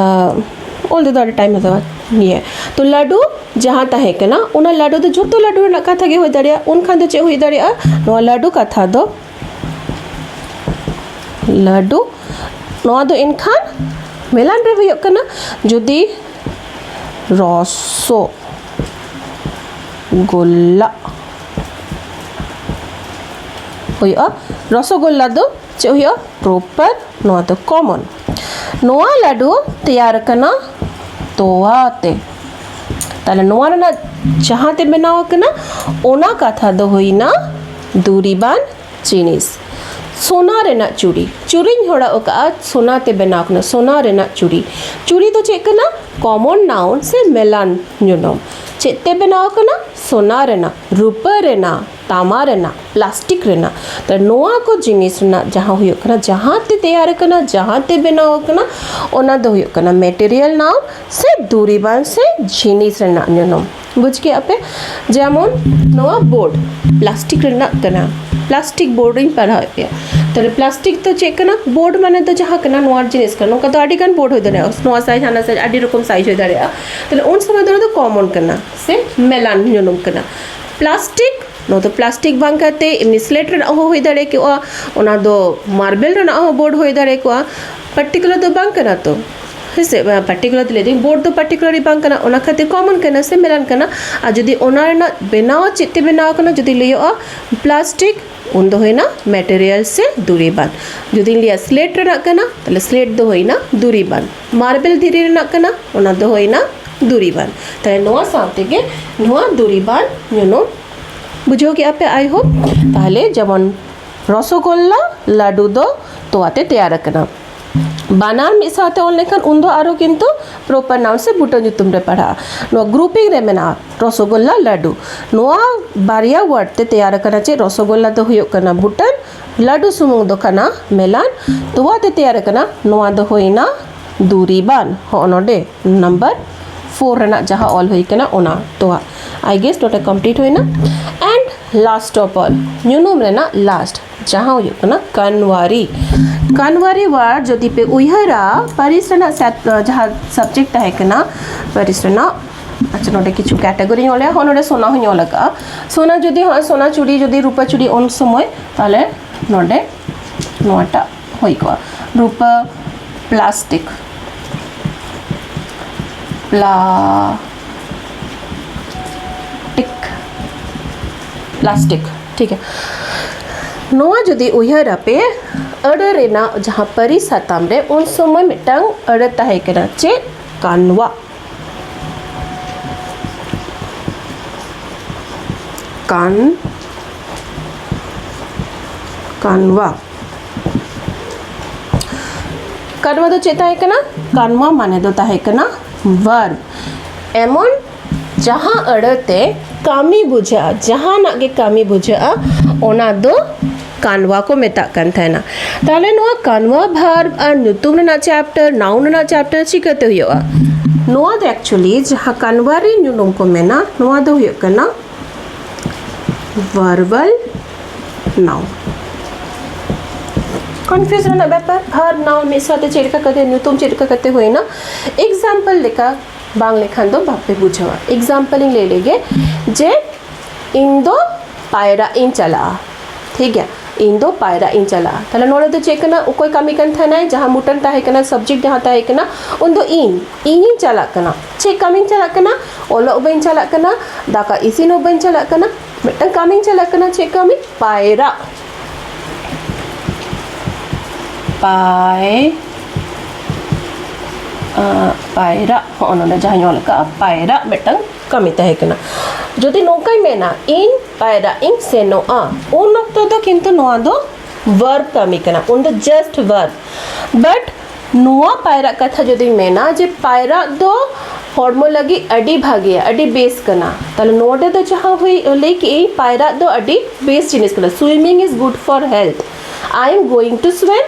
ᱚᱞ ᱛᱮᱫᱚ ᱟᱹᱰᱤ time ᱦᱟᱛᱟᱣᱟ᱾ ᱤᱭᱟᱹ, ᱛᱚ ᱞᱟᱹᱰᱩ ᱡᱟᱦᱟᱸ ᱛᱟᱦᱮᱸ ᱠᱟᱱᱟ, ᱚᱱᱟ ᱞᱟᱹᱰᱩ ᱫᱚ ᱡᱷᱚᱛᱚ ᱞᱟᱹᱰᱩ ᱨᱮᱱᱟᱜ ᱠᱟᱛᱷᱟ ᱜᱮ ᱦᱩᱭ ᱫᱟᱲᱮᱭᱟᱜᱼᱟ᱾ ᱩᱱᱠᱷᱟᱱ ᱫᱚ ᱪᱮᱫ ᱦᱩᱭ ᱫᱟᱲᱮᱭᱟᱜᱼᱟ? ᱱᱚᱣᱟ ᱞᱟᱹᱰᱩ ᱠᱟᱛᱷᱟ ᱫᱚ ᱞᱟᱹᱰᱩ, ᱱᱚᱣᱟ ᱫᱚ ᱮᱱᱠᱷᱟᱱ ᱢᱮᱞᱟᱱ ᱨᱮ ᱦᱩᱭᱩᱜ ᱠᱟᱱᱟ᱾ ᱡᱩᱫᱤ ᱨᱚᱥᱚ ᱜᱳᱞᱞᱟ ᱦᱩᱭᱩᱜᱼᱟ, ᱨᱚᱥᱚᱜᱳᱞᱞᱟ ᱫᱚ ᱪᱮᱫ ᱦᱩᱭᱩᱜᱼᱟ? ᱯᱨᱚᱯᱟᱨ, ᱱᱚᱣᱟ ᱫᱚ ᱠᱚᱢᱚᱱ᱾ ᱱᱚᱣᱟ ᱞᱟᱹᱰᱩ ᱛᱮᱭᱟᱨ ᱠᱟᱱᱟ ᱛᱚᱣᱟ ᱛᱮ᱾ ᱛᱟᱦᱞᱮ ᱱᱚᱣᱟ ᱨᱮᱱᱟᱜ ᱡᱟᱦᱟᱸ ᱛᱮ ᱵᱮᱱᱟᱣ ᱟᱠᱟᱱᱟ, ᱚᱱᱟ ᱠᱟᱛᱷᱟ ᱫᱚ ᱦᱩᱭᱱᱟ ᱫᱩᱨᱤᱵᱟᱱ ᱡᱤᱱᱤᱥ᱾ ᱥᱳᱱᱟ ᱨᱮᱱᱟᱜ ᱪᱩᱲᱤ, ᱪᱩᱲᱤᱧ ᱦᱚᱨᱚᱜ ᱟᱠᱟᱫᱼᱟ, ᱥᱳᱱᱟ ᱛᱮ ᱵᱮᱱᱟᱣ ᱠᱟᱱᱟ, ᱥᱳᱱᱟ ᱨᱮᱱᱟᱜ ᱪᱩᱲᱤ᱾ ᱪᱩᱲᱤ ᱫᱚ ᱪᱮᱫ ᱠᱟᱱᱟ? ᱠᱚᱢᱚᱱ ᱱᱟᱣᱩᱱ ᱥᱮ ᱢᱮᱞᱟᱱ ᱧᱩᱱᱩᱢ᱾ ᱪᱮᱫ ᱛᱮ ᱵᱮᱱᱟᱣ ᱠᱟᱱᱟ? ᱥᱳᱱᱟ ᱨᱮᱱᱟᱜ, ᱨᱩᱯᱟᱹ ᱨᱮᱱᱟᱜ, ᱛᱟᱢᱟ ᱨᱮᱱᱟᱜ, ᱯᱞᱟᱥᱴᱤᱠ ᱨᱮᱱᱟᱜ᱾ ᱛᱚ ᱱᱚᱣᱟ ᱠᱚ ᱡᱤᱱᱤᱥ ᱨᱮᱱᱟᱜ ᱡᱟᱦᱟᱸ ᱦᱩᱭᱩᱜ ᱠᱟᱱᱟ, ᱡᱟᱦᱟᱸ ᱛᱮ ᱛᱮᱭᱟᱨ ᱟᱠᱟᱱᱟ, ᱡᱟᱦᱟᱸ ᱛᱮ ᱵᱮᱱᱟᱣ ᱟᱠᱟᱱᱟ, ᱚᱱᱟ ᱫᱚ ᱦᱩᱭᱩᱜ ᱠᱟᱱᱟ ᱢᱮᱴᱮᱨᱤᱭᱟᱞ ᱱᱟᱣᱩᱱ ᱥᱮ ᱫᱩᱨᱤᱵᱟᱱ ᱥᱮ ᱡᱤᱱᱤᱥ ᱨᱮᱱᱟᱜ ᱧᱩᱱᱩᱢ᱾ ᱵᱩᱡᱽ ᱠᱮᱜᱼᱟ ᱯᱮ? ᱡᱮᱢᱚᱱ ᱱᱚᱣᱟ ᱵᱳᱨᱰ ᱯᱞᱟᱥᱴᱤᱠ ᱨᱮᱱᱟᱜ ᱠᱟᱱᱟ, ᱯᱞᱟᱥᱴᱤᱠ ᱵᱳᱨᱰ ᱨᱤᱧ ᱯᱟᱲᱦᱟᱣᱮᱫ ᱯᱮᱭᱟ᱾ ᱛᱟᱦᱞᱮ ᱯᱞᱟᱥᱴᱤᱠ ᱫᱚ ᱪᱮᱫ ᱠᱟᱱᱟ? ᱵᱳᱨᱰ ᱢᱟᱱᱮ ᱫᱚ ᱡᱟᱦᱟᱸ ᱠᱟᱱᱟ, ᱱᱚᱣᱟ ᱡᱤᱱᱤᱥ ᱠᱟᱱᱟ, ᱱᱚᱝᱠᱟ ᱫᱚ ᱟᱹᱰᱤ ᱜᱟᱱ ᱵᱳᱨᱰ ᱦᱩᱭ ᱫᱟᱲᱮᱭᱟᱜᱼᱟ, ᱱᱚᱣᱟ ᱥᱟᱭᱤᱡᱽ ᱦᱟᱱᱟ ᱥᱟᱭᱤᱡᱽ ᱟᱹᱰᱤ ᱨᱚᱠᱚᱢ ᱥᱟᱭᱤᱡᱽ ᱦᱩᱭ ᱫᱟᱲᱮᱭᱟᱜᱼᱟ᱾ ᱛᱟᱦᱞᱮ ᱩᱱ ᱥᱚᱢᱚᱭ ᱫᱚ ᱚᱱᱟ ᱫᱚ ᱠᱚᱢᱚᱱ ᱠᱟᱱᱟ ᱥᱮ ᱢᱮᱞᱟᱱ ᱧᱩᱱᱩᱢ ᱠᱟᱱᱟ᱾ ᱯᱞᱟᱥᱴᱤᱠ, ᱱᱚᱣᱟ ᱫᱚ ᱯᱞᱟᱥᱴᱤᱠ ᱵᱟᱝ ᱠᱟᱛᱮ ᱮᱢᱱᱤ ᱥᱞᱮᱴ ᱨᱮᱱᱟᱜ ᱦᱚᱸ ᱦᱩᱭ ᱫᱟᱲᱮ ᱠᱚᱜᱼᱟ, ᱚᱱᱟ ᱫᱚ ᱢᱟᱨᱵᱮᱞ ᱨᱮᱱᱟᱜ ᱦᱚᱸ ᱵᱳᱨᱰ ᱦᱩᱭ ᱫᱟᱲᱮ ᱠᱚᱜᱼᱟ, ᱯᱟᱨᱴᱤᱠᱩᱞᱟᱨ ᱫᱚ ᱵᱟᱝ ᱠᱟᱱᱟ ᱛᱚ᱾ ᱦᱮᱸ ᱥᱮ? ᱯᱟᱨᱴᱤᱠᱩᱞᱟᱨ ᱫᱚ ᱞᱟᱹᱭᱫᱟᱹᱧ, ᱵᱳᱨᱰ ᱫᱚ ᱯᱟᱨᱴᱤᱠᱩᱞᱟᱨ ᱵᱟᱝ ᱠᱟᱱᱟ, ᱚᱱᱟ ᱠᱷᱟᱹᱛᱤᱨ ᱠᱚᱢᱚᱱ ᱠᱟᱱᱟ ᱥᱮ ᱢᱮᱞᱟᱱ ᱠᱟᱱᱟ᱾ ᱟᱨ ᱡᱩᱫᱤ ᱚᱱᱟ ᱨᱮᱱᱟᱜ ᱵᱮᱱᱟᱣ ᱪᱮᱫ ᱛᱮ ᱵᱮᱱᱟᱣ ᱠᱟᱱᱟ, ᱡᱩᱫᱤ ᱞᱟᱹᱭᱚᱜᱼᱟ ᱯᱞᱟᱥᱴᱤᱠ, ᱩᱱ ᱫᱚ ᱦᱩᱭᱱᱟ ᱢᱮᱴᱮᱨᱤᱭᱟᱞ ᱥᱮ ᱫᱩᱨᱤᱵᱟᱱ᱾ ᱡᱩᱫᱤᱧ ᱞᱟᱹᱭᱟ ᱥᱞᱮᱴ ᱨᱮᱱᱟᱜ ᱠᱟᱱᱟ, ᱛᱟᱦᱞᱮ ᱥᱞᱮᱴ ᱫᱚ ᱦᱩᱭᱱᱟ ᱫᱩᱨᱤᱵᱟᱱ᱾ ᱢᱟᱨᱵᱮᱞ ᱫᱷᱤᱨᱤ ᱨᱮᱱᱟᱜ ᱠᱟᱱᱟ, ᱚᱱᱟ ᱫᱚ ᱦᱩᱭᱱᱟ ᱫᱩᱨᱤᱵᱟᱱ᱾ ᱛᱟᱦᱞᱮ ᱱᱚᱣᱟ ᱥᱟᱶ ᱛᱮᱜᱮ ᱱᱚᱣᱟ ᱫᱩᱨᱤᱵᱟᱱ ᱧᱩᱱᱩᱢ ᱵᱩᱡᱷᱟᱹᱣ ᱠᱮᱜᱼᱟ ᱯᱮ, I hope᱾ ᱛᱟᱦᱞᱮ ᱡᱮᱢᱚᱱ ᱨᱚᱥᱚᱜᱳᱞᱞᱟ ᱞᱟᱹᱰᱩ ᱫᱚ ᱛᱚᱣᱟ ᱛᱮ ᱛᱮᱭᱟᱨ ᱟᱠᱟᱱᱟ᱾ ᱵᱟᱱᱟᱨ ᱢᱤᱫ ᱥᱟᱶᱛᱮ ᱚᱞ ᱞᱮᱠᱷᱟᱱ ᱩᱱᱫᱚ ᱟᱨᱚ ᱠᱤᱱᱛᱩ ᱯᱨᱚᱯᱟᱨ ᱱᱟᱣᱩᱱ ᱥᱮ ᱵᱩᱴᱟᱹ ᱧᱩᱛᱩᱢ ᱨᱮ ᱯᱟᱲᱦᱟᱜᱼᱟ᱾ ᱱᱚᱣᱟ ᱜᱨᱩᱯᱤᱝ ᱨᱮ ᱢᱮᱱᱟᱜᱼᱟ ᱨᱚᱥᱚᱜᱳᱞᱞᱟ ᱞᱟᱹᱰᱩ᱾ ᱱᱚᱣᱟ ᱵᱟᱨᱭᱟ ᱣᱟᱨᱰ ᱛᱮ ᱛᱮᱭᱟᱨ ᱟᱠᱟᱱᱟ ᱪᱮᱫ? ᱨᱚᱥᱚᱜᱳᱞᱞᱟ ᱫᱚ ᱦᱩᱭᱩᱜ ᱠᱟᱱᱟ ᱵᱩᱴᱟᱹᱱ, ᱞᱟᱹᱰᱩ ᱥᱩᱢᱩᱝ ᱫᱚ ᱠᱟᱱᱟ ᱢᱮᱞᱟᱱ, ᱛᱚᱣᱟ ᱛᱮ ᱛᱮᱭᱟᱨ ᱟᱠᱟᱱᱟ, ᱱᱚᱣᱟ ᱫᱚ ᱦᱩᱭᱱᱟ ᱫᱩᱨᱤᱵᱟᱱ᱾ ᱦᱚᱸᱜᱼᱚ ᱱᱚᱰᱮ ᱱᱟᱢᱵᱟᱨ ᱯᱷᱳᱨ ᱨᱮᱱᱟᱜ ᱡᱟᱦᱟᱸ ᱚᱞ ᱦᱩᱭ ᱠᱟᱱᱟ ᱚᱱᱟ ᱛᱚᱣᱟ᱾ I guess ᱱᱚᱰᱮ ᱠᱚᱢᱯᱞᱤᱴ ᱦᱩᱭᱱᱟ᱾ And last of all, ᱧᱩᱱᱩᱢ ᱨᱮᱱᱟᱜ ᱞᱟᱥᱴ ᱡᱟᱦᱟᱸ ᱦᱩᱭᱩᱜ ᱠᱟᱱᱟ ᱠᱟᱱᱣᱟᱨᱤ᱾ ᱠᱟᱱᱣᱟᱨᱤ ᱣᱟᱨᱰ ᱡᱩᱫᱤ ᱯᱮ ᱩᱭᱦᱟᱹᱨᱟ, ᱯᱟᱹᱨᱤᱥ ᱨᱮᱱᱟᱜ ᱥᱟᱛ-, ᱡᱟᱦᱟᱸ ᱥᱟᱵᱡᱮᱠᱴ ᱛᱟᱦᱮᱸ ᱠᱟᱱᱟ ᱯᱟᱹᱨᱤᱥ ᱨᱮᱱᱟᱜ, ᱟᱪᱪᱷᱟ, ᱱᱚᱰᱮ ᱠᱤᱪᱷᱩ ᱠᱮᱴᱟᱜᱚᱨᱤᱧ ᱚᱞᱮᱜᱼᱟ, ᱦᱚᱸ ᱱᱚᱰᱮ ᱥᱳᱱᱟ ᱦᱚᱸᱧ ᱚᱞ ᱟᱠᱟᱜᱼᱟ᱾ ᱥᱳᱱᱟ ᱡᱩᱫᱤ ᱦᱚᱸᱜᱼᱚᱭ ᱥᱳᱱᱟ ᱪᱩᱲᱤ, ᱡᱩᱫᱤ ᱨᱩᱯᱟᱹ ᱪᱩᱲᱤ, ᱩᱱ ᱥᱚᱢᱚᱭ ᱛᱟᱦᱞᱮ ᱱᱚᱰᱮ ᱱᱚᱣᱟᱴᱟᱜ ᱦᱩᱭ ᱠᱚᱜᱼᱟ, ᱨᱩᱯᱟᱹ ᱯᱞᱟᱥᱴᱤᱠ, ᱯᱞᱟᱥᱴᱤᱠ, ᱯᱞᱟᱥᱴᱤᱠ, ᱴᱷᱤᱠ ᱜᱮᱭᱟ᱾ ᱱᱚᱣᱟ ᱡᱩᱫᱤ ᱩᱭᱦᱟᱹᱨ ᱟᱯᱮ, ᱟᱹᱲᱟᱹ ᱨᱮᱱᱟᱜ ᱡᱟᱦᱟᱸ ᱯᱟᱹᱨᱤᱥ ᱥᱟᱛᱟᱢ ᱨᱮ, ᱩᱱ ᱥᱚᱢᱚᱭ ᱢᱤᱫᱴᱟᱝ ᱟᱹᱲᱟᱹ ᱛᱟᱦᱮᱸ ᱠᱟᱱᱟ, ᱪᱮᱫ? ᱠᱟᱱᱣᱟ᱾ ᱠᱟᱱ, ᱠᱟᱱᱣᱟ᱾ ᱠᱟᱱᱣᱟ ᱫᱚ ᱪᱮᱫ ᱛᱟᱦᱮᱸ ᱠᱟᱱᱟ? ᱠᱟᱱᱣᱟ ᱢᱟᱱᱮ ᱫᱚ ᱛᱟᱦᱮᱸ ᱠᱟᱱᱟ verb᱾ ᱮᱢᱚᱱ ᱡᱟᱦᱟᱸ ᱟᱹᱲᱟᱹᱛᱮ ᱠᱟᱹᱢᱤ ᱵᱩᱡᱷᱟᱹᱜᱼᱟ, ᱡᱟᱦᱟᱱᱟᱜ ᱜᱮ ᱠᱟᱹᱢᱤ ᱵᱩᱡᱷᱟᱹᱜᱼᱟ, ᱚᱱᱟ ᱫᱚ ᱠᱟᱱᱣᱟ ᱠᱚ ᱢᱮᱛᱟᱜ ᱠᱟᱱ ᱛᱟᱦᱮᱱᱟ᱾ ᱛᱟᱦᱞᱮ ᱱᱚᱣᱟ ᱠᱟᱱᱣᱟ verb ᱟᱨ ᱧᱩᱛᱩᱢ ᱨᱮᱱᱟᱜ chapter, noun ᱨᱮᱱᱟᱜ chapter ᱪᱤᱠᱟᱹᱛᱮ ᱦᱩᱭᱩᱜᱼᱟ? ᱱᱚᱣᱟ ᱫᱚ actually ᱡᱟᱦᱟᱸ ᱠᱟᱱᱣᱟ ᱨᱮ ᱧᱩᱛᱩᱢ ᱠᱚ ᱢᱮᱱᱟ, ᱱᱚᱣᱟ ᱫᱚ ᱦᱩᱭᱩᱜ ᱠᱟᱱᱟ verbal noun᱾ confuse ᱨᱮᱱᱟᱜ ᱵᱮᱯᱟᱨ, verb noun ᱢᱤᱫ ᱥᱟᱶᱛᱮ ᱪᱮᱫ ᱞᱮᱠᱟ ᱠᱟᱛᱮ, ᱧᱩᱛᱩᱢ ᱪᱮᱫ ᱞᱮᱠᱟ ᱠᱟᱛᱮ ᱦᱩᱭᱱᱟ? example ᱞᱮᱠᱟ ᱵᱟᱝ ᱞᱮᱠᱷᱟᱱ ᱫᱚ ᱵᱟᱯᱮ ᱵᱩᱡᱷᱟᱹᱣᱟ᱾ example ᱤᱧ ᱞᱟᱹᱭ ᱞᱮᱜᱮ ᱡᱮ, ᱤᱧ ᱫᱚ ᱯᱟᱭᱨᱟᱜ ᱤᱧ ᱪᱟᱞᱟᱜᱼᱟ, ᱴᱷᱤᱠ ᱜᱮᱭᱟ, ᱤᱧ ᱫᱚ ᱯᱟᱭᱨᱟᱜ ᱤᱧ ᱪᱟᱞᱟᱜᱼᱟ᱾ ᱛᱟᱦᱞᱮ ᱱᱚᱰᱮ ᱫᱚ ᱪᱮᱫ ᱠᱟᱱᱟ? ᱚᱠᱚᱭ ᱠᱟᱹᱢᱤ ᱠᱟᱱ ᱛᱟᱦᱮᱱᱟᱭ? ᱡᱟᱦᱟᱸ ᱢᱩᱴᱟᱹᱱ ᱛᱟᱦᱮᱸ ᱠᱟᱱᱟ, subject ᱡᱟᱦᱟᱸ ᱛᱟᱦᱮᱸ ᱠᱟᱱᱟ, ᱩᱱ ᱫᱚ ᱤᱧ, ᱤᱧᱤᱧ ᱪᱟᱞᱟᱜ ᱠᱟᱱᱟ᱾ ᱪᱮᱫ ᱠᱟᱹᱢᱤᱧ ᱪᱟᱞᱟᱜ ᱠᱟᱱᱟ? ᱚᱞᱚᱜ ᱵᱟᱹᱧ ᱪᱟᱞᱟᱜ ᱠᱟᱱᱟ, ᱫᱟᱠᱟ ᱤᱥᱤᱱ ᱦᱚᱸ ᱵᱟᱹᱧ ᱪᱟᱞᱟᱜ ᱠᱟᱱᱟ, ᱢᱤᱫᱴᱟᱝ ᱠᱟᱹᱢᱤᱧ ᱪᱟᱞᱟᱜ ᱠᱟᱱᱟ᱾ ᱪᱮᱫ ᱠᱟᱹᱢᱤ? ᱯᱟᱭᱨᱟᱜ᱾ ᱯᱟᱭ ᱟᱸ, ᱯᱟᱭᱨᱟᱜ, ᱦᱚᱸᱜᱼᱚ ᱱᱚᱰᱮ ᱡᱟᱦᱟᱸᱧ ᱚᱞ ᱠᱟᱜᱼᱟ, ᱯᱟᱭᱨᱟᱜ ᱢᱤᱫᱴᱟᱝ ᱠᱟᱹᱢᱤ ᱛᱟᱦᱮᱸ ᱠᱟᱱᱟ᱾ ᱡᱩᱫᱤ ᱱᱚᱝᱠᱟᱧ ᱢᱮᱱᱟ, ᱤᱧ ᱯᱟᱭᱨᱟᱜ ᱤᱧ ᱥᱮᱱᱚᱜᱼᱟ, ᱩᱱ ᱚᱠᱛᱚ ᱫᱚ ᱠᱤᱱᱛᱩ ᱱᱚᱣᱟ ᱫᱚ verb ᱠᱟᱹᱢᱤ ᱠᱟᱱᱟ, ᱩᱱ ᱫᱚ just verb᱾ but ᱱᱚᱣᱟ ᱯᱟᱭᱨᱟᱜ ᱠᱟᱛᱷᱟ ᱡᱩᱫᱤᱧ ᱢᱮᱱᱟ ᱡᱮ ᱯᱟᱭᱨᱟᱜ ᱫᱚ ᱦᱚᱲᱢᱚ ᱞᱟᱹᱜᱤᱫ ᱟᱹᱰᱤ ᱵᱷᱟᱜᱮᱭᱟ, ᱟᱹᱰᱤ ᱵᱮᱥ ᱠᱟᱱᱟ, ᱛᱟᱦᱞᱮ ᱱᱚᱰᱮ ᱫᱚ ᱡᱟᱦᱟᱸ ᱦᱩᱭ, ᱞᱟᱹᱭ ᱠᱮᱜ ᱟᱹᱧ, ᱯᱟᱭᱨᱟᱜ ᱫᱚ ᱟᱹᱰᱤ ᱵᱮᱥ ᱡᱤᱱᱤᱥ ᱠᱟᱱᱟ᱾ swimming is good for health. I am going to swim,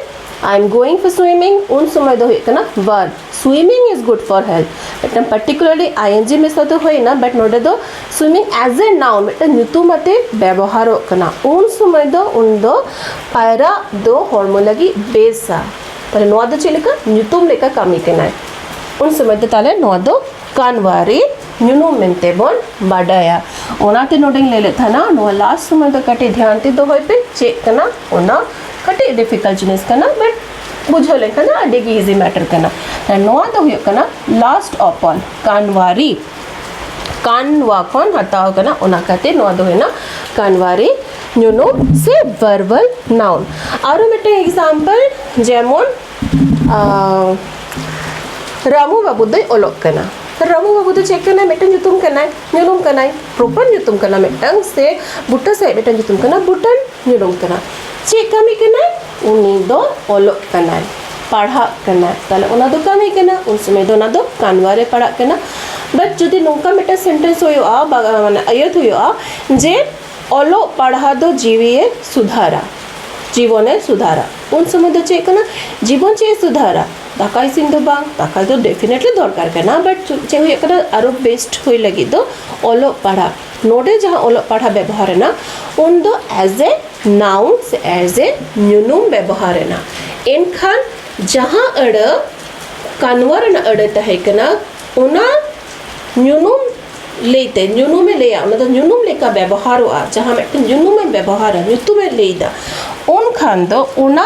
I am going for swimming. ᱩᱱ ᱥᱚᱢᱚᱭ ᱫᱚ ᱦᱩᱭᱩᱜ ᱠᱟᱱᱟ verb. swimming is good for health. ᱢᱤᱫᱴᱟᱝ particularly ing ᱢᱮᱥᱟ ᱫᱚ ᱦᱩᱭᱱᱟ, but ᱱᱚᱰᱮ ᱫᱚ swimming as a noun, ᱢᱤᱫᱴᱟᱝ ᱧᱩᱛᱩᱢ ᱟᱛᱮ ᱵᱮᱵᱚᱦᱟᱨᱚᱜ ᱠᱟᱱᱟ᱾ ᱩᱱ ᱥᱚᱢᱚᱭ ᱫᱚ, ᱩᱱ ᱫᱚ ᱯᱟᱭᱨᱟᱜ ᱫᱚ ᱦᱚᱲᱢᱚ ᱞᱟᱹᱜᱤᱫ ᱵᱮᱥᱟ᱾ ᱛᱟᱦᱞᱮ ᱱᱚᱣᱟ ᱫᱚ ᱪᱮᱫ ᱞᱮᱠᱟ? ᱧᱩᱛᱩᱢ ᱞᱮᱠᱟ ᱠᱟᱹᱢᱤ ᱠᱟᱱᱟᱭ᱾ ᱩᱱ ᱥᱚᱢᱚᱭ ᱫᱚ ᱛᱟᱦᱞᱮ ᱱᱚᱣᱟ ᱫᱚ ᱠᱟᱱᱣᱟᱨᱤ ᱧᱩᱱᱩᱢ ᱢᱮᱱᱛᱮ ᱵᱚᱱ ᱵᱟᱰᱟᱭᱟ᱾ ᱚᱱᱟᱛᱮ ᱱᱚᱰᱮᱧ ᱞᱟᱹᱭ ᱞᱮᱫ ᱛᱟᱦᱮᱱᱟ, ᱱᱚᱣᱟ last ᱥᱚᱢᱚᱭ ᱫᱚ ᱠᱟᱹᱴᱤᱡ ᱫᱷᱮᱭᱟᱱ ᱛᱮ ᱫᱚᱦᱚᱭ ᱯᱮ᱾ ᱪᱮᱫ ᱠᱟᱱᱟ? ᱚᱱᱟ ᱠᱟᱹᱴᱤᱡ difficult ᱡᱤᱱᱤᱥ ᱠᱟᱱᱟ, but ᱵᱩᱡᱷᱟᱹᱣ ᱞᱮᱱᱠᱷᱟᱱ ᱫᱚ ᱟᱹᱰᱤ ᱜᱮ easy matter ᱠᱟᱱᱟ᱾ ᱟᱨ ᱱᱚᱣᱟ ᱫᱚ ᱦᱩᱭᱩᱜ ᱠᱟᱱᱟ last ᱚᱯᱚᱱ, ᱠᱟᱱᱣᱟᱨᱤ᱾ ᱠᱟᱱᱣᱟ ᱠᱷᱚᱱ ᱦᱟᱛᱟᱣ ᱠᱟᱱᱟ, ᱚᱱᱟ ᱠᱷᱟᱹᱛᱤᱨ ᱱᱚᱣᱟ ᱫᱚ ᱦᱩᱭᱱᱟ ᱠᱟᱱᱣᱟᱨᱤ ᱧᱩᱱᱩᱢ ᱥᱮ verbal noun᱾ ᱟᱨᱚ ᱢᱤᱫᱴᱮᱱ example, ᱡᱮᱢᱚᱱ, ᱟᱸ, ᱨᱟᱢᱩ ᱵᱟᱹᱵᱩ ᱫᱚᱭ ᱚᱞᱚᱜ ᱠᱟᱱᱟ᱾ ᱨᱟᱢᱩ ᱵᱟᱹᱵᱩ ᱫᱚ ᱪᱮᱫ ᱠᱟᱱᱟᱭ? ᱢᱤᱫᱴᱟᱝ ᱧᱩᱛᱩᱢ ᱠᱟᱱᱟᱭ, ᱧᱩᱱᱩᱢ ᱠᱟᱱᱟᱭ, proper ᱧᱩᱛᱩᱢ ᱠᱟᱱᱟ ᱢᱤᱫᱴᱟᱝ, ᱥᱮ ᱵᱩᱴᱟᱹ ᱥᱟᱹᱦᱤᱡ ᱢᱤᱫᱴᱟᱝ ᱧᱩᱛᱩᱢ ᱠᱟᱱᱟ, ᱵᱩᱴᱟᱹᱱ ᱧᱩᱱᱩᱢ ᱠᱟᱱᱟ᱾ ᱪᱮᱫ ᱠᱟᱹᱢᱤ ᱠᱟᱱᱟᱭ? ᱩᱱᱤ ᱫᱚ ᱚᱞᱚᱜ ᱠᱟᱱᱟᱭ᱾ ᱯᱟᱲᱦᱟᱜ ᱠᱟᱱᱟ, ᱛᱟᱦᱞᱮ ᱚᱱᱟ ᱫᱚ ᱠᱟᱹᱢᱤ ᱠᱟᱱᱟ, ᱩᱱ ᱥᱚᱢᱚᱭ ᱫᱚ ᱚᱱᱟ ᱫᱚ ᱠᱟᱱᱣᱟ ᱨᱮ ᱯᱟᱲᱟᱜ ᱠᱟᱱᱟ᱾ ᱵᱟᱴ ᱡᱩᱫᱤ ᱱᱚᱝᱠᱟ ᱢᱤᱫᱴᱮᱱ ᱥᱮᱱᱴᱮᱱᱥ ᱦᱩᱭᱩᱜᱼᱟ, ᱵᱟ-, ᱢᱟᱱᱮ ᱟᱹᱭᱟᱹᱛ ᱦᱩᱭᱩᱜᱼᱟ ᱡᱮ ᱚᱞᱚᱜ ᱯᱟᱲᱦᱟᱣ ᱫᱚ ᱡᱤᱣᱤᱭᱮ ᱥᱩᱫᱷᱟᱹᱨᱟ, ᱡᱤᱵᱚᱱᱮ ᱥᱩᱫᱷᱟᱹᱨᱟ, ᱩᱱ ᱥᱚᱢᱚᱭ ᱫᱚ ᱪᱮᱫ ᱠᱟᱱᱟ? ᱡᱤᱵᱚᱱ ᱪᱮᱫ ᱮ ᱥᱩᱫᱷᱟᱹᱨᱟ? ᱫᱟᱠᱟ ᱤᱥᱤᱱ ᱫᱚ ᱵᱟᱝ, ᱫᱟᱠᱟ ᱫᱚ ᱰᱮᱯᱷᱤᱱᱮᱴᱞᱤ ᱫᱚᱨᱠᱟᱨ ᱠᱟᱱᱟ, ᱵᱟᱴ ᱪᱮᱫ ᱦᱩᱭᱩᱜ ᱠᱟᱱᱟ, ᱟᱨᱚ ᱵᱮᱥᱴ ᱦᱩᱭ ᱞᱟᱹᱜᱤᱫ ᱫᱚ ᱚᱞᱚᱜ ᱯᱟᱲᱦᱟᱜ᱾ ᱱᱚᱰᱮ ᱡᱟᱦᱟᱸ ᱚᱞᱚᱜ ᱯᱟᱲᱦᱟᱜ ᱵᱮᱵᱚᱦᱟᱨ ᱮᱱᱟ, ᱩᱱ ᱫᱚ ᱮᱡ ᱮ ᱱᱟᱣᱩᱱ ᱥᱮ ᱮᱡ ᱮ ᱧᱩᱱᱩᱢ ᱵᱮᱵᱚᱦᱟᱨ ᱮᱱᱟ᱾ ᱮᱱᱠᱷᱟᱱ ᱡᱟᱦᱟᱸ ᱟᱹᱲᱟᱹ ᱠᱟᱱᱣᱟ ᱨᱮᱱᱟᱜ ᱟᱹᱲᱟᱹ ᱛᱟᱦᱮᱸ ᱠᱟᱱᱟ, ᱚᱱᱟ ᱧᱩᱱᱩᱢ ᱞᱟᱹᱭᱛᱮ, ᱧᱩᱱᱩᱢᱮ ᱞᱟᱹᱭᱟ, ᱚᱱᱟ ᱫᱚ ᱧᱩᱱᱩᱢ ᱞᱮᱠᱟ ᱵᱮᱵᱚᱦᱟᱨᱚᱜᱼᱟ, ᱡᱟᱦᱟᱸ ᱢᱤᱫᱴᱮᱱ ᱧᱩᱱᱩᱢᱮ ᱵᱮᱵᱚᱦᱟᱨᱟ, ᱧᱩᱛᱩᱢᱮ ᱞᱟᱹᱭᱫᱟ, ᱩᱱᱠᱷᱟᱱ ᱫᱚ ᱚᱱᱟ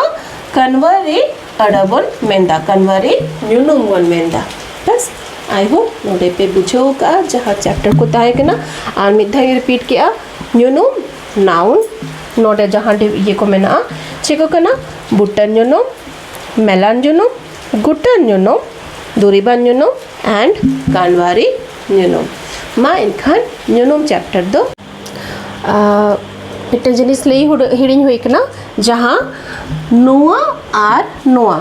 ᱠᱟᱱᱣᱟ ᱨᱮ ᱟᱹᱲᱟᱹ ᱵᱚᱱ ᱢᱮᱱᱫᱟ, ᱠᱟᱱᱣᱟ ᱨᱮ ᱧᱩᱱᱩᱢ ᱵᱚᱱ ᱢᱮᱱᱫᱟ᱾ ᱵᱟᱥ, ᱟᱭ ᱦᱳᱯ ᱱᱚᱰᱮ ᱯᱮ ᱵᱩᱡᱷᱟᱹᱣ ᱠᱟᱜᱼᱟ ᱡᱟᱦᱟᱸ ᱪᱮᱯᱴᱟᱨ ᱠᱚ ᱛᱟᱦᱮᱸ ᱠᱟᱱᱟ᱾ ᱟᱨ ᱢᱤᱫ ᱫᱷᱟᱣ ᱤᱧ ᱨᱤᱯᱤᱴ ᱠᱮᱜᱼᱟ, ᱧᱩᱱᱩᱢ, ᱱᱟᱣᱩᱱ, ᱱᱚᱰᱮ ᱡᱟᱦᱟᱸ ᱰᱷᱮᱨ ᱤᱭᱟᱹ ᱠᱚ ᱢᱮᱱᱟᱜᱼᱟ, ᱪᱮᱫ ᱠᱚ ᱠᱟᱱᱟ? ᱵᱩᱴᱟᱹᱱ ᱧᱩᱱᱩᱢ, ᱢᱮᱞᱟᱱ ᱧᱩᱱᱩᱢ, ᱜᱩᱴᱟᱹᱱ ᱧᱩᱱᱩᱢ, ᱫᱩᱨᱤᱵᱟᱱ ᱧᱩᱱᱩᱢ and ᱠᱟᱱᱣᱟᱨᱤ ᱧᱩᱱᱩᱢ᱾ ᱢᱟ ᱮᱱᱠᱷᱟᱱ ᱧᱩᱱᱩᱢ ᱪᱮᱯᱴᱟᱨ ᱫᱚ ᱟᱨ ᱢᱤᱫᱴᱮᱱ ᱡᱤᱱᱤᱥ ᱞᱟᱹᱭ ᱦᱩᱰ-, ᱦᱤᱲᱤᱧ ᱦᱩᱭ ᱠᱟᱱᱟ, ᱡᱟᱦᱟᱸ ᱱᱚᱣᱟ ᱟᱨ ᱱᱚᱣᱟ,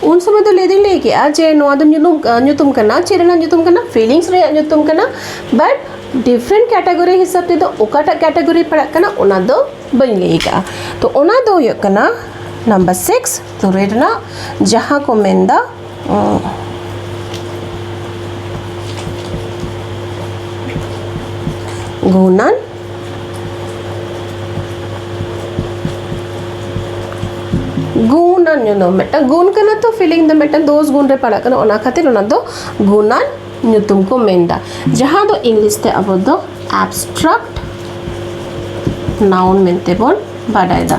ᱩᱱ ᱥᱚᱢᱚᱭ ᱫᱚ ᱞᱟᱹᱭ ᱫᱚᱧ ᱞᱟᱹᱭ ᱠᱮᱜᱼᱟ ᱡᱮ ᱱᱚᱣᱟ ᱫᱚ ᱧᱩᱛᱩᱢ, ᱧᱩᱛᱩᱢ ᱠᱟᱱᱟ, ᱪᱮᱫ ᱨᱮᱱᱟᱜ ᱧᱩᱛᱩᱢ ᱠᱟᱱᱟ? ᱯᱷᱤᱞᱤᱝᱥ ᱨᱮᱭᱟᱜ ᱧᱩᱛᱩᱢ ᱠᱟᱱᱟ, ᱵᱟᱴ ᱰᱤᱯᱷᱟᱨᱮᱱᱴ ᱠᱮᱴᱟᱜᱚᱨᱤ ᱦᱤᱥᱟᱹᱵ ᱛᱮᱫᱚ ᱚᱠᱟᱴᱟᱜ ᱠᱮᱴᱟᱜᱚᱨᱤ ᱯᱟᱲᱟᱜ ᱠᱟᱱᱟ ᱚᱱᱟ ᱫᱚ ᱵᱟᱹᱧ ᱞᱟᱹᱭ ᱠᱟᱜᱼᱟ᱾ ᱛᱚ ᱚᱱᱟ ᱫᱚ ᱦᱩᱭᱩᱜ ᱠᱟᱱᱟ ᱱᱟᱢᱵᱟᱨ ᱥᱤᱠᱥ, ᱛᱩᱨᱩᱭ ᱨᱮᱱᱟᱜ, ᱡᱟᱦᱟᱸ ᱠᱚ ᱢᱮᱱᱫᱟ, ᱩᱸ, ᱜᱩᱱᱟᱱ, ᱜᱩᱱᱟᱱ ᱧᱩᱱᱩᱢ, ᱢᱤᱫᱴᱟᱝ ᱜᱩᱱ ᱠᱟᱱᱟ ᱛᱚ, ᱯᱷᱤᱞᱤᱝ ᱫᱚ ᱢᱤᱫᱴᱟᱝ ᱫᱳᱥ ᱜᱩᱱ ᱨᱮ ᱯᱟᱲᱟᱜ ᱠᱟᱱᱟ, ᱚᱱᱟ ᱠᱷᱟᱹᱛᱤᱨ ᱚᱱᱟ ᱫᱚ ᱜᱩᱱᱟᱱ ᱧᱩᱛᱩᱢ ᱠᱚ ᱢᱮᱱᱫᱟ᱾ ᱡᱟᱦᱟᱸ ᱫᱚ ᱤᱝᱞᱤᱥ ᱛᱮ ᱟᱵᱚ ᱫᱚ ᱮᱵᱥᱴᱨᱟᱠᱴ ᱱᱟᱣᱩᱱ ᱢᱮᱱᱛᱮ ᱵᱚᱱ ᱵᱟᱰᱟᱭ ᱫᱟ᱾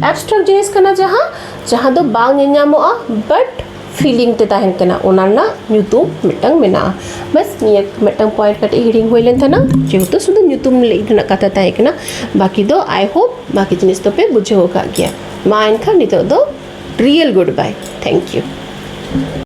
ᱮᱵᱥᱴᱨᱟᱠᱴ ᱡᱤᱱᱤᱥ ᱠᱟᱱᱟ ᱡᱟᱦᱟᱸ, ᱡᱟᱦᱟᱸ ᱫᱚ ᱵᱟᱝ ᱧᱮᱧᱟᱢᱚᱜᱼᱟ, ᱵᱟᱴ ᱯᱷᱤᱞᱤᱝ ᱛᱮ ᱛᱟᱦᱮᱱ ᱠᱟᱱᱟ, ᱚᱱᱟ ᱨᱮᱱᱟᱜ ᱧᱩᱛᱩᱢ ᱢᱤᱫᱴᱟᱝ ᱢᱮᱱᱟᱜᱼᱟ᱾ ᱵᱟᱥ, ᱱᱤᱭᱟᱹ ᱢᱤᱫᱴᱟᱝ ᱯᱚᱭᱮᱱᱴ ᱠᱟᱹᱴᱤᱡ ᱦᱤᱲᱤᱧ ᱦᱩᱭ ᱞᱮᱱ ᱛᱟᱦᱮᱱᱟ, ᱡᱮᱦᱮᱛᱩ ᱥᱩᱫᱷᱩ ᱧᱩᱛᱩᱢ ᱞᱟᱹᱭ ᱨᱮᱱᱟᱜ ᱠᱟᱛᱷᱟ ᱛᱟᱦᱮᱸ ᱠᱟᱱᱟ᱾ ᱵᱟᱠᱤ ᱫᱚ, ᱟᱭ ᱦᱳᱯ, ᱵᱟᱠᱤ ᱡᱤᱱᱤᱥ ᱫᱚᱯᱮ ᱵᱩᱡᱷᱟᱹᱣ ᱟᱠᱟᱫ ᱜᱮᱭᱟ᱾ ᱢᱟ ᱮᱱᱠᱷᱟᱱ ᱱᱤᱛᱚᱜ ᱫᱚ real good bye. Thank you.